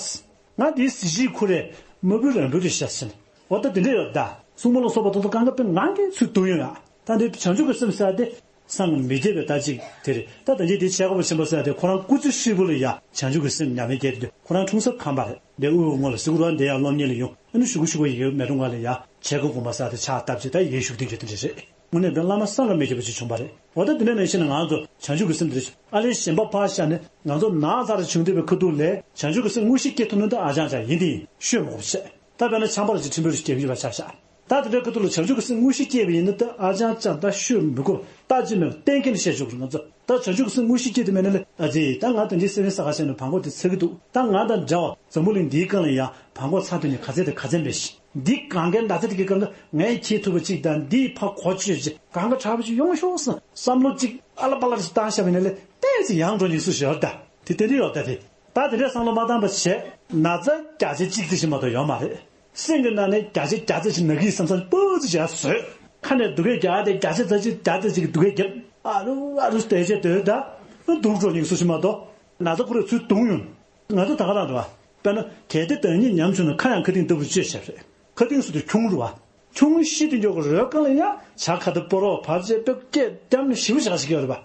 ང་འདིའི་གཟི་བརྗིད་ཁུ་རེ་མ་བུ་རང་བུ་རེ་བྱས་ཟིན། འོ་ད་འདི་འདྲས་ཡོད་ད། སྲུང་མ་ལ་སོགས་པ་ད་ལྟ་གང་ག་དཔེ་ངང་གིས་ཚུར་བཏུང་ཡོང་ཡ། ད་འདི་བྱང་ཆུབ་ཀྱི་སེམས་ཟེར་དེ། སངས་མི་རྒྱས་པའི་ལྟ་ཅིག་དེ་རེད། ད་ད་ཅི་དེ་ཆེ་ཁ་པོ་ཆེན་པོ་ཟེར་དེ་ཁོ་རང་སྐུ་ཚེ་ཧྲིལ་པོ་ལ་ཡ་བྱང་ཆུབ་ཀྱི་སེམས་ཉམས་ལེན་བསྐྱལ་དུས་ཁོ་རང་འཁྲུངས་ས་ཁམས་པ་རེད། དེ་དབུས་པའི་ངོས་ལ་གཟིགས་རོགས་དེ་ཡང་སློབ་གཉེར་ལ་ཡོང་། ཨ་ནི་ཞུ་གུ་ཞུ་གུ་ཡི་མེ་རུ་ང་ལ་ཡ་ཆེ་ཁ་དགོན་པ་ཟེར་དེ་ཕྱག་བཏབ་ཅིག་ད་ཡེ་བཞུགས་དེ་འདྲ་དེ་འདྲ་རེད། དངོས་གནས་དཔེ་བླ་མ་སངས་ལ་མི་རྒྱས་པ་ཅིག་བྱུང་བ་རེད། འོ་ད་དེ་འདྲ་ནང་བཞིན་ང་ཚོ་བྱང་ཆུབ་ཀྱི་སེམས་དེ་རེད། ཨ་ལས་གཞན་པ་ཕར་བཞག་ནས་ང་ཚོ་ནགས་ཚལ་ལ་བྱུང་བསྡད་པའི་ཁ་ཐུག་ལས་བྱང་ཆུབ་ཀྱི་སེམས་དངོས་གཞི་སྐྱེ་ཐུབ་ན་ད་ཨ་ཅང་ཅང་ཡིན་དེ་ཡིན་ཤོད་མི་དགོས་པ་བྱས། ད་དཔེར་ན་ཆང་པ་ལ་ཅིག་ཁྲིམས་དཔོན་ཞིག་རྒྱག་གི་ཡོད་པ་ཆ་བཞག་ད་དེ་འདྲའི་ཁ་ཐུག་ལ་བྱང་ཆུབ་ཀྱི་སེམས་དངོས་གཞི་སྐྱེས་པ་ཡིན་ན་ད་ཨ་ཅང་ཅང་ད་ཤོད་མི་དགོས། ད་ཅི་མེད་གཏན་འཁེལ་ནས་བཤད་ཆོག་གི། ང་ཚོ་ད་བྱང་ཆུབ་ཀྱི་སེམས་དངོས་གཞི་སྐྱེས་དུ་མེད་ན་ལས་ཨ་ཙི་ད་ང་དང་འདི་སེ་བན་ས་ག་ཤ་ནས་བང་གོ་དེ་ཚ་གི་འདུག་ད་ང་དང་འདྲ་བ་འཛམ་བུ་གླིང་འདིའི་སྒང་ལ་ཡང་བང་གོ་ཚ་དུས་ནས་ག་ཚད་དང་ག་ཚད་མེད་ཤི། འདི་གང་གའི་ཟླ་ཚེ་དེ་གི་སྒང་ལ་ངས་ཁྱེད་ཐུབ་པ་གཅིག་དང་འདིའི་ཕ་གོ་ཆོད་ཅིག་གང་ག་དྲག་པོ་ཅིག་ཡོང་ཤོག་བསམ་བསམ་བློ་གཅིག་ཨ་ལ་པ་ལ་ཞིག་བཏང་བཞག་པ་ཡིན་ན་ལས་ཏོག་ཙམ་ཡང་འགྲོ་ཉེན་སུ་ཞོར་ད་དེ་དེ་འདྲ་ཡོད་ད་དེ། ད་དེ་འདྲའི་བསམ་བློ་མ་བཏང་པ་བྱས། ན་ཚ་བརྒྱ་ཆ་གཅིག་ཙམ་ཞིག་མ་གཏོགས་ཡོད་མ་རེད། སེམས་ཀྱི་ནང་ནས་བརྒྱ་ཆ་བརྒྱ་ཙམ་ཞིག་ན་གི་བསམ་བསམ་སྤུ་ཙམ་བྱས་བཟོས། ཁ་ནས་སྡུག་སྐད་རྒྱག་དེ་བརྒྱ་ཆ་ཙམ་ཞིག་བརྒྱ་ཙམ་ཞིག་སྡུག་སྐད་རྒྱབ། ཨ་རུ་ཨ་རུ་བལྟས་བྱས་སྡོད་ད། སྡུག་འགྲོ་ཉིན་སུ་ཞིག་མ་གཏོགས། ན་ཚ་ཁོ་རང་ཚུར་བརྡུངས་ཡོང་། ང་ཚོ་ད་ག་རང་འདུག་བ། དཔེར་ན་གལ་ཏེ་བདག་ཉིད་ཉམ་བྱུང་ན་ཁ་ཡང་ཁ་ཏིང་ལྟ་བུར་བཅོས་བྱས་རེད། ཁ་ཏིང་སུ་དེ་ཁྱུང་རུ་བ། ཁྱུང་ཤི་དེ་མགྱོགས་ཀྱི་རོལ་གང་ལ་ཡང་བྱ་ཁ་ཏ་སྤོ་རོག་བབས་བྱས་པེ་སྐད་བརྒྱབ་ནས་ཞིའུ་བཞག་ཞིག་ཡོད་རེད་པ།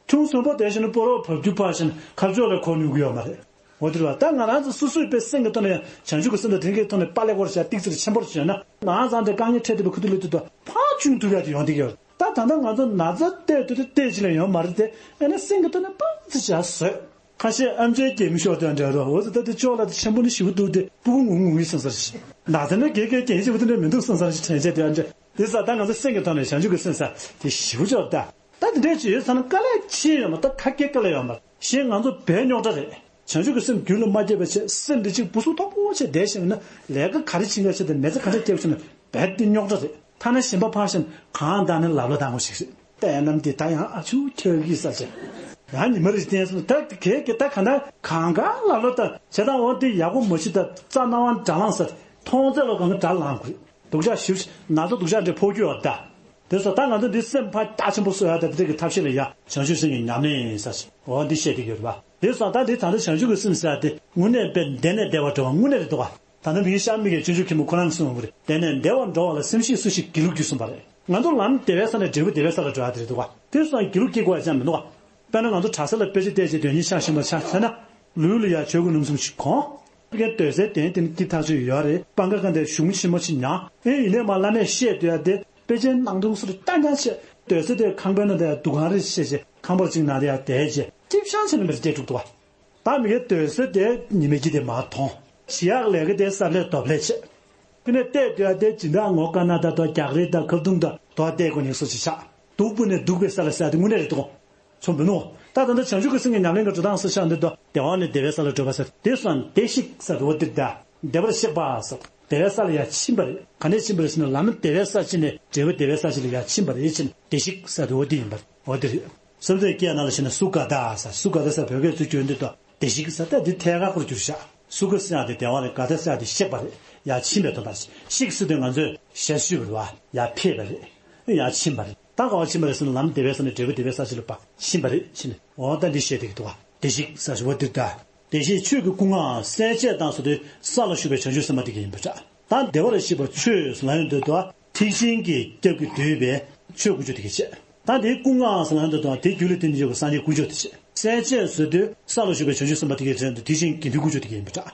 ཁྱུང་གསོན་པོ་དེ་བཞིན་སྤོ་རོག་བབས་རྒྱུ་ཕར་ཕྱིན་ཁ་ཕྱོགས་ལས་གོ་ནུས་ཀྱི་ཡོད་མ་རེད། འོ་དེ་རེད་པ། ད་ང་རང་ཚོ་སོ་སོའི་དཔེ་སེམས་ཀྱི་ཐོག་ནས་ཡང་བྱང་ཆུབ་ཀྱི་སེམས་དང་དེ་གའི་ཐོག་ནས་དཔའ་ལས་སྐོར་བྱས་ཏིག་ཙེར་ཆེན་པོར་བྱས་ན་ནང་ཚང་དེ་དཀའ་ངལ་འཕྲད་བསྡད་པའི་ཁུ་ཐུག་ལ་དུས་དང་ཕར་ཆུང་ཐུབ་ཡག་དེ་ཡོང་བསྡད་ཀྱི་ཡོད་རེད། ད་ད་ལྟ་ང་ཚོ་ན་ཚ་བལྟས་དུས་དེ་བལྟས་ཅི་ལ་ཡོང་མ་རེད་དེ། ཨེ་ན་སེམས་ཀྱི་ཐོག་ནས་སྤང་ཙི་བྱས་བཟོས། ཁ་ཤས་ཨམ་ཅན་སྐྱེ་མི་ཤོར་དུ་འདྲ་རོ། འོ་ཙི་ད་དེ་ཅོག་ལ་དེ་ཆེན་པོ་ནི་ཞིབ་འདུག་དེ་སྤུ་གུ་ངུ་ངུ་ཡིན་སོང་ཟེར་ཞིག་ན་ཚ་ན་དགེ་དགེ་རྒན་ཞིབ་དེ་འདྲ་མི་འདུག་སོང་ཟེར་ཞིག་དྲན་བྱས་དེ་འདྲ། དེ་ས་ད་ང་ཚོ་སེམས་ཀྱི་ཐོག་ནས་བྱང་ཆུབ་ཀྱི་སེམས་ས་དེ་ཞིབ་ཅོག་ད། ད་དེ་འདྲས་ཅིག་ཡོད་ས་ན་དཀའ་ལས་ཆེ་ཡོད་མ་ད་ཁ་སྐད་དཀའ་ལས་ཡོད་མ་གཞན་ང་ཚོ་བས་རྙོག་དྲ་རེད། བྱང་ཆུབ་ཀྱི་སེམས་རྒྱུད་ལ་མ་སྐྱེས་པ་བྱས་སེམས་འདི་ཅིག་བུ་སུ་ཐོག་པོ་བྱས་བསྡད་ཤེས་ན་ལས་ཀ་ག་རེ་བྱེད་ག་བྱེད་དེ་མེ་ཚ་ག་འདྲས་སྐྱེས་བྱུང་ན་བས་དེ་རྙོག་དྲ་རེད། ཐ་ན་གཞན་པ་ཕར་ཕྱིན་གང་ལྟར་ནི་ལབ་ལོ་དང་པོ་ཞིག་རེད། ལྟས་རྣམས་འདི་ད་ཡང་ཨ་ཆུ་ཁྱོད་ཀྱིས་ས་ཆེ། ཡང་ཉི་མ་རེ་བསྟན་སོང་ད་གལ་གྱི་ད་ག་ན་གང་ག་ལབ་ལོ་ད་བྱེད་སྟངས་འོ་འདི་ཡག་པོ་མ་ཤི་ད་རྩ་རྣ་བ་འདྲ་ལངས་ས་མཐོང་ཚད་ལོ་གང་ག་འདྲ་ལངས་དགོས། སྡུག་ཅག་ཞིབ་ན་ཚ་སྡུག་ཅག་འདྲ་ཕོག་རྒྱུ་ཡོད་ད། དེ་སོགས་ད་ང་ཚོ་འདི་སེམས་ཕར་རྒྱ་ཆེན་པོ་བཟོ་ཡ་ད་དེ་འདྲ་གི་ཐབས་ཤེས་ལ་ཡ་བྱང་ཆུབ་སེམས་ཀྱི་ཉམས་ལེན་ཡིན་ས་ཞིག་འོ་འདི་བཤད་དེ་ཡོད་རེད་པ། དེ་སོགས་ད་འདི་ད་ལྟ་བྱང་ཆུབ་ཀྱི་སེམས་ཟེར་ཡ་དེ་དངོས་གནས་དཔེ་བདེ་ནས་བདེ་བ་འགྲོ་བ་དངོས་གནས་རེད་འདུག་ག་ད་ལྟ་མིའི་ཤར་མི་གི་སྤྱོད་འཇུག་མཁན་པོ་ཁོ་རང་གསུངས་པ་རེད། བདེ་ནས་བདེ་བར་འགྲོ་བ་ལ་སེམས་ཤེས་སུ་ཞིག་སྒྱིད་ལུག་གྱུར་གསུངས་པ་རེད། ང་ཚོ་ལམ་བདེ་བའི་ས་ནས་འབྲས་བུ་བདེ་བའི་ས་ལ་འགྲོ་ཡ་དེ་རེད་འདུག་ག་དེ་སོགས་སྒྱིད་ལུག་སྐྱེ་དགོས་ཡ་ཅང་མི་འདུག་ག་དཔེར་ན་ང་ཚོ་གྲྭ་ས་ལ་དཔེ་ཆ་བལྟས་བྱས་དོན་གཉེར་ཆགས་བཞིན་པ་ཆགས་ཚར་ན། ལུས་ལ་ཡ་ཆོས་གོས་སྣུམ་གསུམ་ཞིག་གོན། ཕ་གིར་སྡོད་སའི་གདན་དེ་ནི་སྐྱིད་ཐག་ཆོད་ཡོད་རེད། སྤང་ཁ་ཁ་འདིར་གཞུང་ཆེན་མོ་ཞིག་མྱངས། ཨེ་ཡིན་ནའི་མ་བླ་མས་བཤད་སྡོད་ཡ་དེ་དཔེ་ཆའི་ནང་དོན་སོགས་ལ་རྐྱང་རྐྱང་བཤད། སྡོད་ས་དེ་ཁང་པའི་ནང་དེ་འདུ་ཁང་རེ་བཤད་བྱས་ཁང་པར་ཅིག་ནང་དེ་ཡ་བསྡད་བྱས་སྐྱིད་ཤང་བྱས་ནས་མི་རེ་སྐྱེ་འགྲོ་འདུག་བ། ད་མི་གའི་སྡོད་ས་དེ་ཉི་མའི་དཀྱིལ་དེ་མར་མཐོང་། ཞི་ཡག་ལས་ཀ་དེ་གསར་ལས་རྡོབ་ལས་བྱས། དེ་ནས་བལྟས་སྡོད་ཡ་དེ་སྦྱིན་བདག་ངོ་དཀར་ནག་དང་དོ་རྒྱག་རེས་དང་ཁ་བརྡུང་དང་དོ་བལྟས་དགོས་ནས་སོ་ཞིག་ཆགས། སྡུག་པོ་ནས་སྡུག་པའི་ས་ལ་ཟེར་ཡ་དེ་དངོས་གནས་རེད་འདུག་ཚོ་འབུ་ནོ། ད་ད་ལྟ་བྱང་ཆུབ་ཀྱི་སེམས་ཀྱི་ཉམས་ལེན་གྱི་འགྲོ་སྟངས་སུ་ཆགས་འདི་དོ་བདེ་བ་ནས་བདེ་བའི་ས་ལ་བགྲོད་པ་ཟེར་དེ་སོང་བདེ་གཤེགས་ཟེར་འོ་དེ་ད་བདེ་བར་གཤེགས་པ་ཟེར་བདེ་བའི་ས་ལ་ཡ་ཕྱིན་པ་རེད། ག་ནས་ཕྱིན་པ་རེད་ཟེར་ན་ལམ་བདེ་བའི་ས་ཕྱིན་ནས་འབྲས་བུ་བདེ་བའི་ས་ཕྱིན་ལ་ཡ་ཕྱིན་པ་རེད་ཕྱིན་བདེ་གཤེགས་ཟེར་འོ་དེ་ཡིན་པ་རེད། འོ་དེ་རེད། སེམས་ཅན་སྐྱེ་ན་ལ་ཕྱིན་ན་སུ་ག་ད་ཟེར་སུ་ག་ད་ཟེར་བོད་སྐད་ཚུར་བསྒྱུར་འདི་དོ་བདེ་གཤེགས་ཟེར་ད་འདི་ཐད་ཀར་སྐོར་གྱུར་བཞག་སུ་ག་ཟེར་ཡ་དེ་བདེ་བ་རེད། ག་ད་ཟེར་ཡ་དེ་གཤེགས་པ་རེད། ཡ་ཕྱིན་པའི་དོན་དག་གཤེགས་ཟེར་དུས་ང་ཚོས་ཞལ་བཤུས་པ་རེད་བ། ཡ་ཕེབས་པ་རེད། ཡ་ཕྱིན་པ་རེད། ད་ག་བ་ཕྱིན་པ་རེད་ཟེར་ན་ལམ་བདེ་བའི་ས་ནས་འབྲས་བུ་བདེ་བའི་ས་ཕྱིན་ལ་ཕ་ཕྱིན་པ་རེད་ཕྱིན་ནས་འོ་ད་འདི་བཤད་བསྡད་ཀྱི་འདུག་བ། བདེ་གཤེགས་ཟེར་བ་འདི་ད། བདེ་གཤེགས་ཆོས་ཀྱི་སྐུ་མངའ་གསལ་བྱེད་དང་ཟེར་དུས་ས་ལ་བཞུགས་པའི་བྱང་ཆུབ་སེམས་དཔའ་དེ་ག་ཡིན་པ་འདྲ། ད་བདེ་བར་གཤེགས་པ་ཆོས་ལ་ཡོང་དུས་དོ་ཐེག་ཆེན་གྱི་སྐྱབས་ཀྱིས་བསྡུས་པའི་ཆོས་དཀོན་མཆོག་དེ་ག་བྱས། ད་དེའི་སྐུ་མངའ་ཟེར་ལ་ཡོང་དུས་དོ་དེའི་རྒྱུད་ལ་དེ་ནི་ཡོད་པའི་སངས་རྒྱས་དཀོན་མཆོག་དེ་བྱས། གསལ་བྱེད་ཟེར་དུས་ས་ལ་བཞུགས་པའི་བྱང་ཆུབ་སེམས་དཔའ་དེ་ག་ཡིན་དུས་ཐེག་ཆེན་དགེ་འདུན་དཀོན་མཆོག་དེ་ག་ཡིན་པ་འདྲ།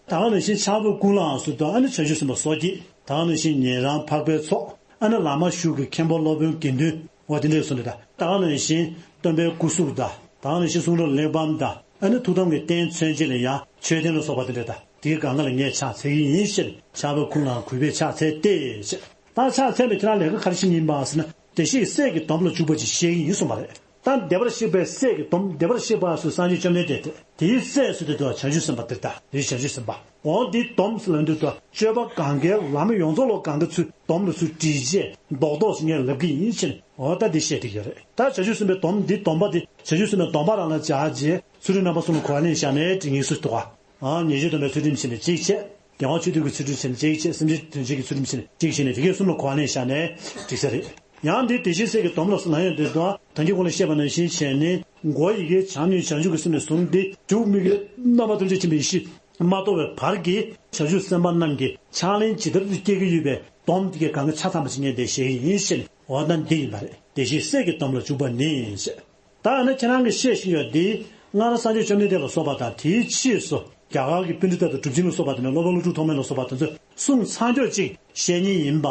ད་ག་ནང་བཞིན་ཕྱག་འབུམ་སྐུ་གླང་ཟེར་དུས་ཨ་ནི་བྱང་ཆུབ་སེམས་དཔའ་སོ་སྐྱེ། ད་ག་ནང་བཞིན་ཉན་རང་འཕགས་པའི་ཚོགས། ཨ་ནི་བླ་མ་བཞུགས་ཀྱི་མཁན་པོ་སློབ་དཔོན་དགེ་འདུན། འོ་དེ་འདྲས་སོང་འདྲ་ད། ད་ག་ནང་བཞིན་སྟོན་པའི་སྐུ་གཟུགས་དང་། ད་ག་ནང་བཞིན་གསུང་རབ་གླེགས་བམ་དང་། ཨ་ནི་ཐུགས་དམ་གྱི་རྟེན་མཚོན་བྱེད་ལ་ཡང་མཆོད་རྟེན་ལ་སོགས་པ་དེ་འདྲས་དང་། དེའི་སྒང་ག་ལ་ངས་ཕྱག་འཚལ་གྱི་ཡིན་ཞེས་ཕྱག་འབུམ་སྐུ་གླང་གུས་པས་ཕྱག་འཚལ་ཏེ་ཞེས། ད་ཕྱག་འཚལ་བའི་ཁྱེད་རང་ལས་ཀ་ག་རེ་བྱེད་ཀྱི་ཡིན་པ་ཟེར་ན། བདེ་གཤེགས་སྲས་ཀྱི་སྡོམ་ལ་འཇུག་པ་ཅིག་བཤད་ཀྱི་ཡིན་གསུངས་པ་རེད། ད་བདེ་བར་གཤེགས་པའི་སྲས་ཀྱི་སྡོམ། བདེ་བར་གཤེགས་པ་སུ་སངས་རྒྱས་བཅོམ་ལྡན་འདས་དེ་དེའི་སྲས་སུ་དེ་དུ་བྱང་ཆུབ་སེམས་དཔའ་དེ་ལྟ་དེའི་བྱང་ཆུབ་སེམས་དཔའ། འོ་འདི་སྡོམ་ཟེར་ལབ་དུས་དུ་སྤྱོད་པ་གང་གའི་ལམ་ཡོངས་རྫོགས་ལོ་གང་ག་ཚུལ་སྡོམ་ལ་ཚུལ་བྲིས་རྗེས་རྡོག་རྡོག་ཟེར་ངས་ལབ་གི་ཡིན་ཕྱིན། འོ་ད་འདི་བཤད་དེ་ཡོད་རེད། ད་བྱང་ཆུབ་སེམས་དཔའི་སྡོམ་འདི་སྡོམ་པ་འདི་བྱང་ཆུབ་སེམས་དཔའི་སྡོམ་པ་རང་ལ་སྦྱར་རྗེས་ཚུལ་ཁྲིམས་རྣམ་པ་གསུམ་ལ་གོ་བ་ལེན་བཞག་ནས་འབྲི་ངེས་སུ་འདུག་ག་ཨ་ཉེས་སྤྱོད་སྡོམ་པའི་ཚུལ་ཁྲིམས་བྱས་ནས་གཅིག་བྱས། བདེ་བ་ཆོས་སྡུད་ཀྱི་ཚུལ་ཁྲིམས་བྱས་ནས་གཅིག་བྱས། སེམས་ཅན་དོན་བྱེད་ཀྱི་ཚུལ་ཁྲིམས་བྱས་ནས་གཅིག་བྱས་ནས་དེ་གའི་གསུམ་ལ་གོ་བ་ལེན་བཞག་ནས་འགྲིག་ས་རེད། ཡང་འདི་བདེ་གཤེགས་སྲས་ཀྱི་སྡོམ་ལ་སོགས་ལ་ཡང་འདོད་དོ། ད་གིན་གོང་ལ་བཤད་པ་ནང་བཞིན་བྱས་ནས་མགོ་ཡི་གེ་བྱམས་སྙིང་བྱང་ཆུབ་ཀྱི་སེམས་ནས་བཟུང་སྟེ་མཇུག་མིག་གི་རྣམ་པ་ཐམས་ཅད་མཁྱེན་པའི་ཡེ་ཤེས་མ་རྟོགས་པའི་བར་གྱི་བྱང་ཆུབ་སེམས་དཔའ་རྣམས་ཀྱི་ཕྱག་ལེན་ཇི་ལྟར་དུ་སྐྱེ་གི་ཡོད་པའི་སྡོམ་དེ་གའི་གང་ག་ཆ་ཚང་བ་ཞིག་ངས་འདི་བཤད་ཀྱི་ཡིན་ཕྱིན། འོ་ན་འདི་ཡིན་པ་རེད། བདེ་གཤེགས་སྲས་ཀྱི་སྡོམ་ལ་འཇུག་པ་ནི་ཞེས། ད་ཨ་ནི་ཁྱེད་རང་གིས་བཤད་བཞིན་ཡོད་འདི་སྔར་སངས་རྒྱས་བཅོམ་ལྡན་འདས་ལ་སོགས་པ་དང་དེའི་ཕྱིས་སུ་རྒྱ་གར་གྱི་པཎྜི་ཏ་དང་གྲུབ་ཆེན་ལ་སོགས་པ་དང་ནི་སློབ་དཔོན་ཀླུ་སྒྲུབ་ཐོགས་མེད་ལ་སོགས་པ་དེ་ཚོས་གསུང་ཚངས་སྐྱོགས་ཅིག་བཤད་མཁན་ཡིན་པ།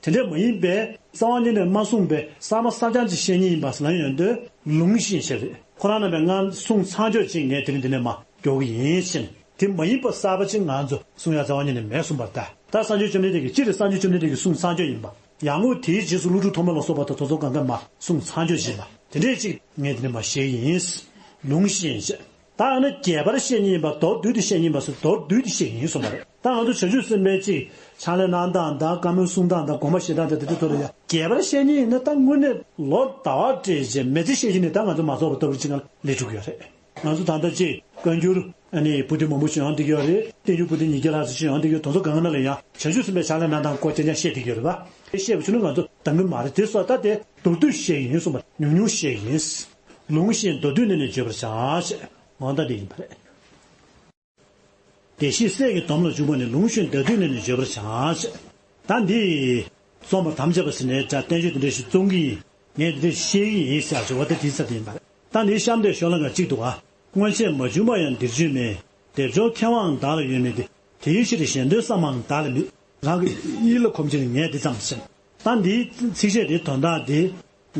དེ་འདྲ་མ་ཡིན་པའི་རྩ་བ་ཉིད་ནས་མ་གསུངས་པའི་གསར་མ་གསར་རྐྱང་ཅིག་བཤད་མཁན་ཡིན་པ་ཟེར་ལབ་ཡོང་དུས་ལུང་བཞིན་ཞེས་རེད། ཁོ་རང་རྣམ་པས་སྔར་གསུང་ཚངས་སྐྱོགས་ཅིག་ངས་དེ་རིང་འདི་ནས་མ་མགྱོགས་ཀྱི་ཡིན་ཕྱིན། དེ་མ་ཡིན་པ་གསར་པ་ཅིག་ང་ཚོ་གསུང་ཡ་རྩ་བ་ཉིད་ནས་མེད་གསུངས་པར་ལྟ། ད་སངས་རྒྱས་བཅོམ་ལྡན་འདས་ཀྱིས་སྤྱིར་སངས་རྒྱས་བཅོམ་ལྡན་འདས་ཀྱི་གསུང་ཚངས་སྐྱོགས་ཡིན་པ། ཡང་ངོ་དེའི་རྗེས་སུ་ཀླུ་སྒྲུབ་ཐོགས་མེད་ལ་སོགས་པ་དང་དེ་ཚོ་གང་ག་མ་གསུང་ཚངས་སྐྱོགས་ཡིན་པ། དེ་འདྲས་ཅིག་ངས་དེ་ནས་མ་བཤད་ཀྱི་ཡིན། ལུང་བཞིན་ཞེས། ད་ཨ་ནི་རྒྱས་པར་བཤད་མཁན་ཡིན་པ་མདོར་བསྡུས་ཏེ་བཤད་མཁན་ཡིན་པ་སོགས་མདོར་བསྡུས་ཏེ་བཤད་ཀྱི་ཡིན་གསུངས་པ་རེད། ད་ང་ཚོ་བྱང་ཆུབ་སེམས་དཔའི་ཅིག་ཕྱག་ལས་གནང་སྟངས་དང་བཀའ་མོལ་གསུང་སྟངས་དང་དགོངས་པ་བཞེས་སྟངས་དང་དེ་ཚོ་ཐོག་ལ་ཡང་རྒྱས་པར་བཤད་མཁན་ཡིན་ན་ད་དངོས་གནས་ལོ་ཟླ་བ་སྤྲད་རྗེས་མི་ཚེ་ཤེས་ཀྱི་ནི་ད་ང་ཚོ་མ་རྫོགས་པ་ལྟ་བུ་ཅིག་ལ་སླེབས་འགྲོ་གི་ཡོད་རེད། ང་ཚོ་ད་ལྟ་ཅིག་བཀའ་འགྱུར་ཨ་ནི་པོ་ཏི་མང་པོ་ཞིག་ཡོང་བསྡད་ཀྱི་ཡོད་རེད། བསྟན་འགྱུར་པོ་ཏི་ཉིས་བརྒྱ་ལྷག་ཙམ་ཞིག་ཡོང་བསྡད་ཀྱི་ཡོད། དེ་ཚོ་གང་ག་ནང་ལ་ཡང་བྱང་ཆུབ་སེམས་དཔའི་ཕྱག་ལས་གནང་སྟངས་སྐོར་རྐྱང་རྐྱང་བཤད་བསྡད་ཀྱི་ཡོད་རེད་པ། དེ་བཤད་པ་བྱུང་ན་ང་ཚོ་འདང་གི་མ་རེད། དེ་སོགས་ད་དེ་མདོར་བསྡུས་བཤད་ཀྱི་ཡིན་གསུངས་པ། ཉུང་ཉུང་བཤད་ཀྱི་ཡིན། ལུང་བཞིན་མདོར་བསྡུས་ནས་ནི་བརྗོད་པར་བྱ་ཞེས། འོ་ད་དེ་ཡིན་པ་རེད། བདེ་གཤེགས་སྲས་ཀྱི་སྡོམ་ལ་འཇུག་པ་ནི་ལུང་བཞིན་མདོར་བསྡུས་ནས་ནི་བརྗོད་པར་བྱ་ཞེས། ད་འདི་རྩོམ་པར་དམ་བཅའ་བ་ཟེར་ནས་འདྲ་བསྟན་བཅོས་དེ་འདྲ་ཞིག་རྩོམ་གྱི་ཡིན། ངས་འདི་འདྲ་བཤད་ཀྱི་ཡིན་ཟེར་ཞེས་པ་དེ་དེའི་ཚབ་དེ་ཡིན་པ་རེད། ད་འདིའི་གཤམ་དེ་ཤོ་ལོ་ཀ་གཅིག་འདུག་ག་སྔོན་ཆད་མ་བྱུང་བ་ཡང་འདིར་བྱུང་མེད། སྡེབ་སྦྱོར་མཁས་དབང་བདག་ལ་ཡོད་མིན་ཏེ། དེའི་ཕྱིར་གཞན་དོན་བསམ་པའང་བདག་ལ་མེད། རང་གི་ཡིད་ལ་གོམས་ཕྱིར་ངས་འདི་ཙམ་ཟིན། ད་འདིའི་ཚིགས་བཅད་འདིའི་དོན་དག་འདི་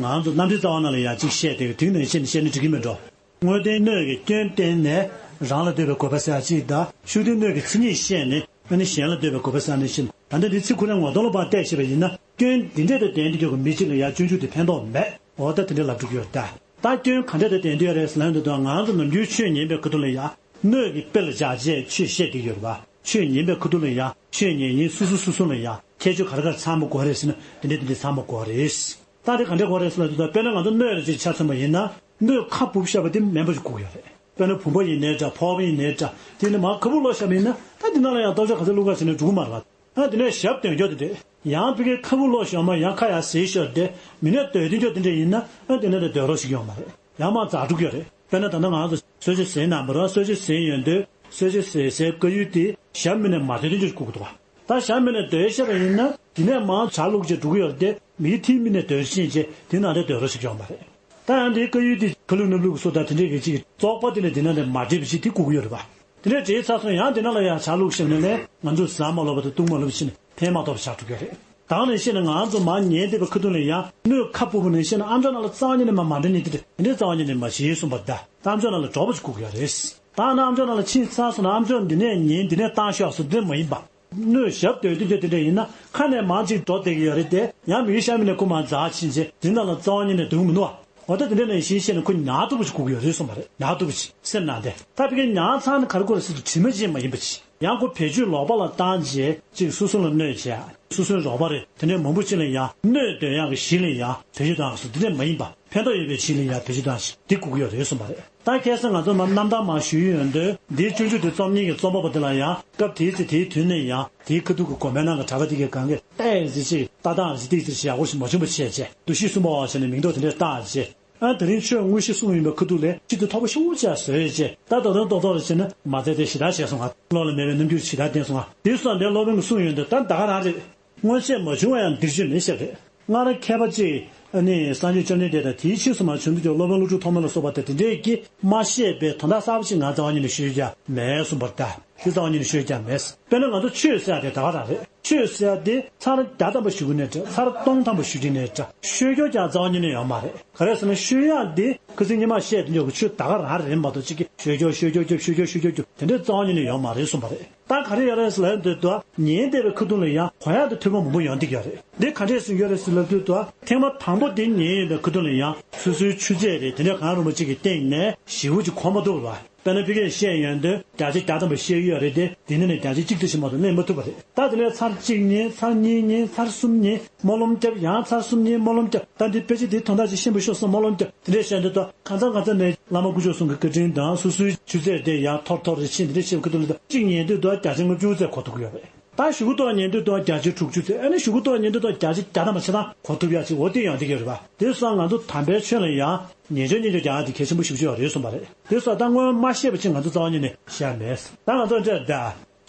ང་ཚོ་རྣམ་འགྲེལ་རྩ་བ་ནང་ལ་ཡང་གཅིག་བཤད་དེ་དེའི་ནང་བཤད་ནས་བཤད་ན་འགྲིག་གི་མེད་འགྲོ། དངོས་བསྟན་སྣོད་ཀྱི་སྐྱོན་བསྟན་ནས་རང་ལ་འདོད་པའི་དགོས་པ་ཟེར་ཡ་གཅིག་དང་ཤུགས་བསྟན་སྣོད་ཀྱི་མཚན་ཉིད་བཤད་ནས་ཨ་ནི་གཞན་ལ་འདོད་པའི་དགོས་པ་ཟེར་ནས་བཤད་ན། ད་ལྟ་འདི་ཚིག་ཁོ་རང་ངོ་གདོང་ལ་ཕར་བལྟས་བྱས་པ་ཡིན་ན་སྐྱོན་འདི་འདྲས་དང་ལྡན་དུ་གྱུར་པའི་མི་གཅིག་ལ་ཡང་སྤྱོད་འཇུག་དེ་ཕན་ཐོགས་མེད། འོ་ད་དེ་འདྲས་ལབ་འགྲོ་གི་ཡོད་ད། ད་སྐྱོན་ག་འདྲས་དང་ལྡན་དུ་ཡོད་རེད་ཟེར་ན་འདི་དང་ང་ཚོ་ནམ་རྒྱུན་ཆོས་ཉན་པའི་ཁ་ཐུག་ལ་ཡང་སྣོད་ཀྱི་དཔེ་ལ་སྦྱར་བྱས་ཆོས་བཤད་བསྡད་ཀྱི་ཡོད་རེད་པ། ཆོས་ཉན་པའི་ཁ་ཐུག་ལ་ཡང་ཆོས་ཉན་མཁན་སོ་སོ་སོ་སོ་ལ་ཡང་ཁྱད་ཆོས་ག་རེ་ག་རེ་ཚང་མ་དགོས་རེད་ཟེར་ན་དེ་འདྲས་དེ་འདྲས་ཚང་མ་དགོས་རེད། ད་དེ་ག་འདྲས་དགོས་རེད་ཟེར་ན་དེ་དག་དཔེར་ན་ང་ཚོ་སྣོད་ལ་ཅིག་ཆ་མཚོན་པ་ཡིན་ན་སྣོད་ཁ་སྦུབ་བཤད་པ་དེ་དམན་པོ་ཞིག་དགོས་ཀྱི་ཡོད་རེད། དཔེར་ན་བུམ་པ་ཡིན་ནའི་འདྲ་ཕོར་པ་ཡིན་ནའི་འདྲ་དེ་ནི་མར་ཁ་སྦུབ་ལོག་བཞག་པ་ཡིན་ན་ད་དེ་ནང་ལ་ཡང་ལྟོ་ཆས་ག་ཚོད་བླུགས་ག་ཟེར་ན་འགྲོ་གི་མ་རེད་པ། ཨ་དེ་ནས་ཞབས་འདོན་རྒྱུ་དེ་འདྲས་ཡང་ཕ་གིའི་ཁ་སྦུབ་ལོག་ཞོར་མ་ཡང་ཁ་ཡར་ཟེར་ཞོར་དེ་མི་སྣ་སྡོད་དེ་འཇོག་དེ་འདྲས་ཡིན་ན་ཨ་དེ་ནས་དེ་སྡོད་རོགས་ཞིག་ཡོང་མ་རེད། ཡང་མར་འཛག་འགྲོ་གི་ཡོད་རེད། དཔེར་ན་ད་ལྟ་ང་ཚོ་གསོལ་ཇ་ཟས་གནང་བ་རེད། གསོལ་ཇ་ཟས་ཡོང་དུས་གསོལ་ཇ་ཟས་སའི་དཀར་ཡོལ་དེ་ཞབས་མི་ནས་མར་སྡོད་དེ་འཇོག་དགོས་ཀྱི་འདུག་ག་ད་ཞབས་མི་ནས་སྡོད་ཤེས་པ་ཡིན་ན་དེ་ནས་མར་ཇ་བླུགས་བྱས་འགྲོ་གི་ཡོད་རེད་དེ་མིའི་མཐིལ་མི་ནས་སྡོད་ཕྱིན་བྱས་དེ་ནང་དེ་སྡོད་རོགས་ཞིག་ཡོང་མ་རེད། ད་ཡང་དེའི་དཀར་ཡོལ་དེ་ཁ་ལུད་སྣབས་ལུད་ཀྱི་སོ་དང་དེ་འདྲས་ཀྱི་ཅིག་བཙོག་པ་དེ་ལས་དེ་ནང་དེ་མ་འདྲེས་པ་ཞིག་དེ་དགོས་ཀྱི་ཡོད་རེད་པ། དེ་འདྲས་འདྲེས་ཚར་སོང་ཡང་དེ་ནང་ལ་ཡང་ཇ་བླུགས་ཤེས་ནས་ལས་ང་ཚོས་ཟ་མ་ལོབས་པ་དང་བཏུང་མ་ལོབས་ཕྱིན་ནས་ཕན་མ་ཐོགས་པ་ཆགས་འགྲོ་གི་ཡོད་རེད། ད་ནས་བཤད་ན་ང་ཚོ་མར་ཉལ་བསྡད་པའི་ཁ་ཐུག་ལ་ཡང་སྣོད་ཁ་སྦུབ་ནས་བཤད་ན་ཨམ་ཅོག་ནང་ལ་རྩ་བ་ཉིད་ནས་མ་མ་འདྲ་ནི་དེ་འདྲ་དེ་འདྲའི་རྩ་བ་ཉིད་ནས་མ་བྱེད་གསུངས་པ་ད་ད་ཨམ་ཅོག་ནང་ལ་འགྲོ་བ་ཅིག་དགོས་ཀྱི་ཡོད་རེད། ད་ནི་ཨམ་ཅོག་ནང་ལ་ཕྱིན་ཚར་སོང་ན་ཨམ་ཅོག་འདི་ནས་ཉན་འདི་ནས་བཏང་ཤོག་ཟེར་དེ་མ་ཡིན་པ། སྣོད་ཞབས་སྡོད་དུས་ཚོད་དེ་འདྲ་ཡིན་ན་ཁ་ནས་མར་ཅིག་འགྲོ་བསྡད་ཀྱི་ཡོད་རེད་དེ་ཡང་མིའི་ཤ་མི་ནས་ཁུ་མར་འཛག་ཕྱིན་ཚེ་འདི་ནང་ལ་རྩ་བ་ཉིད་ནས་སྡོད་མི་ནུས་པ། འོ་ད་དེ་འདྲ་ནས་ཤེས་ཤེས་ནས་ཁོ་ཉར་ཐུབ་པ་ཞིག་དགོས་ཀྱི་ཡོད་རེད་གསུངས་པ་རེད། ཉར་ཐུབ་པ་ཞིག་སེམས་ནང་དེ་ད་ཕ་གིའི་ཉར་ཚར་ན་ག་རེ་དགོས་རེད་ཟེར་དུས་དྲི་མ་ཅན་མ་ཡིན་པ་ཞིག་ཡང་ཁོ་བེད་སྤྱོད་ལོག་པ་ལ་བཏང་རྗེས་གཅིག་སོ་སོ་ལ་གནོད་བྱས། སོ་སོའི་རོགས་པ་རེད་དེ་འདྲའི་མང་པོ་ཅིག་ལ་ཡང་གནོད་འདོད་ཡག་གི་གཞི་ལ་ཡང་བེད་སྤྱོད་བཏང་སོང་དེ་འདྲ་མ་ཡིན་པ་ཕན་ཐོགས་ཡོད་པའི་གཞི་ལ་ཡང་བེད་སྤྱོད་བཏང་ཞིག་འདི་དགོས་ཀྱི་ཡོད་རེད་གསུངས་པ་རེད། ད་ཁ་སང་ང་ཚོ་མར་རྣམ་ཐར་མར་ཞུས་ཡོང་དུས་འདིའི་སྤྱོད་འཇུག་དེ་རྩོམ་མཁན་གྱི་རྩོམ་པ་པོ་དེ་ལ་ཡང་སྐབས་དེའི་ཚེ་དེའི་དུས་ནས་ཡང་དེའི་ཁ་ཐུག་གི་མགོ་མའི་ནང་གི་གྲྭ་པ་དེ་གས་གང་གས་ཏོག་ཙམ་ཅིག་ལྟ་སྟངས་ཅིག་ཏོག་ཙམ་ཅིག་ཡག་པོ་ཞིག་མ་བྱུང་བ་བྱས་རྗེས་འདུ་ཤེས་གསུམ་པ་བ་བྱས་ནས་མིང་འདོགས་དེ་འདྲས་བཏགས་རྗེས། ཨ་དེ་རིང་ཆོས་དངོས་གཞི་གསུངས་ཡིན་པའི་ཁ་ཐུག་ལས་ཅི་ཏུ་ཐོག་པ་ཤོག་བྱས་བཟོས་རྗེས་ད་ད་དུང་ཏོག་ཏོག་རེ་བྱས་ན་མ་ཚད་དེ་ཞེ་དྲག་བྱས་སོང་ང་། བློ་ལ་མེད་པའི་རྣམ་འགྱུར་ཞེ་དྲག་བསྟན་སོང་ང་། དེ་སོགས་འདིར་སློབ་དཔོན་གྱིས་གསུངས་ཡོང་དུས་ད་ད་ག་རང་རེད། སྔོན་ཆད་མ་བྱུང་བ་ཡང་འདིར་བྱུང་མེད་ཤག་རེད། སྔར་མཁས་པ་ཅིག་ཨ་ནི་སངས་རྒྱས་བཅོམ་ལྡན་འདས་དང་དེའི་ཕྱིས་སུ་མར་བྱུང་དུས་ཀྱང་སློབ་དཔོན་ཀླུ་སྒྲུབ་ཐོགས་མེད་ལ་སོགས་པ་དང་དེ་འདྲས་ཀྱིས་མ་བཤད་པའི་དོན་དག་གསར་པ་ཅིག་ང་རྩ་བ་ཉིད་ནས་ཤོད་རྒྱུ་མེད་གསུངས་པར་གདའ། དེ་རྩ་བ་ཉིད་ནས་ཤོད་ཀྱང་མེད། དཔེར་ན་ང་ཚོ་ཆོས་ཟེར་ཡག་དེ་ད་ག་རང་རེད། ཆོས་ཟེར་ཡག་དེ་ཚར་བརྒྱ་ཐམ་པ་ཞུ་གི་ནས་འདྲ། ཚར་སྟོང་ཐམ་པ་ཞུ་གི་ནས་འདྲ། ཤོད་རྒྱུ་ཀྱང་རྩ་བ་ཉིད་ནས་ཡོད་མ་རེད། ག་རེ་ཟེར་ན་ཤོད་ཡག་དེ་ཁ་སང་ཉི་མ་བཤད་དེ་འཇོག་གི་ཆོས་ད་ག་རང་རེད་མ་གཏོགས་གཅིག་གིས་ཤོད་རྒྱུ་ཤོད་རྒྱུ་རྒྱབ། ཤོད་རྒྱུ་ཤོད་རྒྱུ་རྒྱབ། དེ་འདྲའི་རྩ་བ་ཉིད་ནས་ཡོད་མ་རེད་གསུངས་པ་རེད། ད་ག་རེ་ཡོད་རེད་ཟེར་ལབ་ཡོང་དུས་དུ་ཉན་བསྡད་པའི་ཁ་ཐུག་ལ་ཡང་གོ་ཡག་དེ་ཐོས་པ་མང་པོ་ཡོང་བསྡད་ཀྱི་ཡོད་རེད། འདི་ག་འདྲས་སུ་ཡོད་རེད་ཟེར་ལབ་དུས་དུ་ཐེངས་མ་དང་པོ་དེ་ཉན་ཡོང་བའི་ཁ་ཐུག་ལ་ཡང་སོ་སོའི་ཆུ་ཚད་རེད། དེ་འདྲ་གང་རུང་བ་གཅིག་གི་སྟེང་ནས་ཞེ་པོ་ཅིག་གོ་མ་ཐུབ་པ། དཔེར་ན་ཕ་གིར་བཤད་ཡོང་དུས་བརྒྱ་ཆ་བརྒྱ་ཐམ་པ་བཤད་ཀྱི་ཡོད་རེད་དེ། དེ་ནས་ནས་བརྒྱ་ཆ་གཅིག་ཙམ་ཞིག་མ་གཏོགས་ལེན་མ་ཐུབ་པ་རེད། ད་དེ་ནས་ཚར་གཅིག་ཉན། ཚར་གཉིས་ཉན། ཚར་གསུམ་ཉན། སྨོན་ལམ་བརྒྱབ། ཡང་ཚར་གསུམ་ཉན། སྨོན་ལམ་བརྒྱབ། ད་འདི་དཔེ་ཆ་འདི་དོན་དག་ཅིག་ཤེས་པ་ཤོག་བསམ་སྨོན་ལམ་བརྒྱབ། དེ་འདྲས་བཤད་དུས་ད་ཁ་སང་ཁ་སང་ནས་བླ་མ་སྐུ་ཞབས་གསུམ་གྱི་བཀའ་དྲིན་དང་སོ་སོའི་ཆུ་ཚད་དེ་ཡང་མཐོ་རུ་མཐོ་རུ་ཕྱིན། དེ་འདྲས་བཤད་པའི་ཁ་ཐུག་ལ་ད་གཅིག་ཉན་དུས་ད་བརྒྱ་ཆ་ལྔ་བཅུ་ཙམ་གོ་ཐུབ་ཀྱི་ཡོད་རེད། ད་ཞེ་པོ་ཏོག་ཉན་དུས་ད་བརྒྱ་ཆ་དྲུག་ཅུ་ཙམ། ཨ་ནི་ཞེ་པོ་ཏོག་ཉན་དུས་ད་བརྒྱ་ཆ་བརྒྱ་ཐམ་པ་ཆ་ཚང་གོ་ཐུབ་ཡག་ཅིག་འོ་དེ་ཡོང་བསྡད་ཀྱི་ཡོད་རེད་པ། དེ་སོང་ང་ཚོ་དམ་པའི་ཆོས་ལ་ཡང་ཉན་ཆོག་ཉན་ཆོག་རྒྱག་ཡག་དེ་གལ་ཆེན་པོ་ཞེ་པོ་ཅིག་ཡོད་རེད་གསུངས་པ་རེད། དེ་སོང་ད་སྔོན་མ་ཤེས་པ་ཅིག་ང་ཚོ་རྩ་བ་ཉིད་ནས་བཤད་མེད། ད་ང་ཚོ་འདྲ་ད།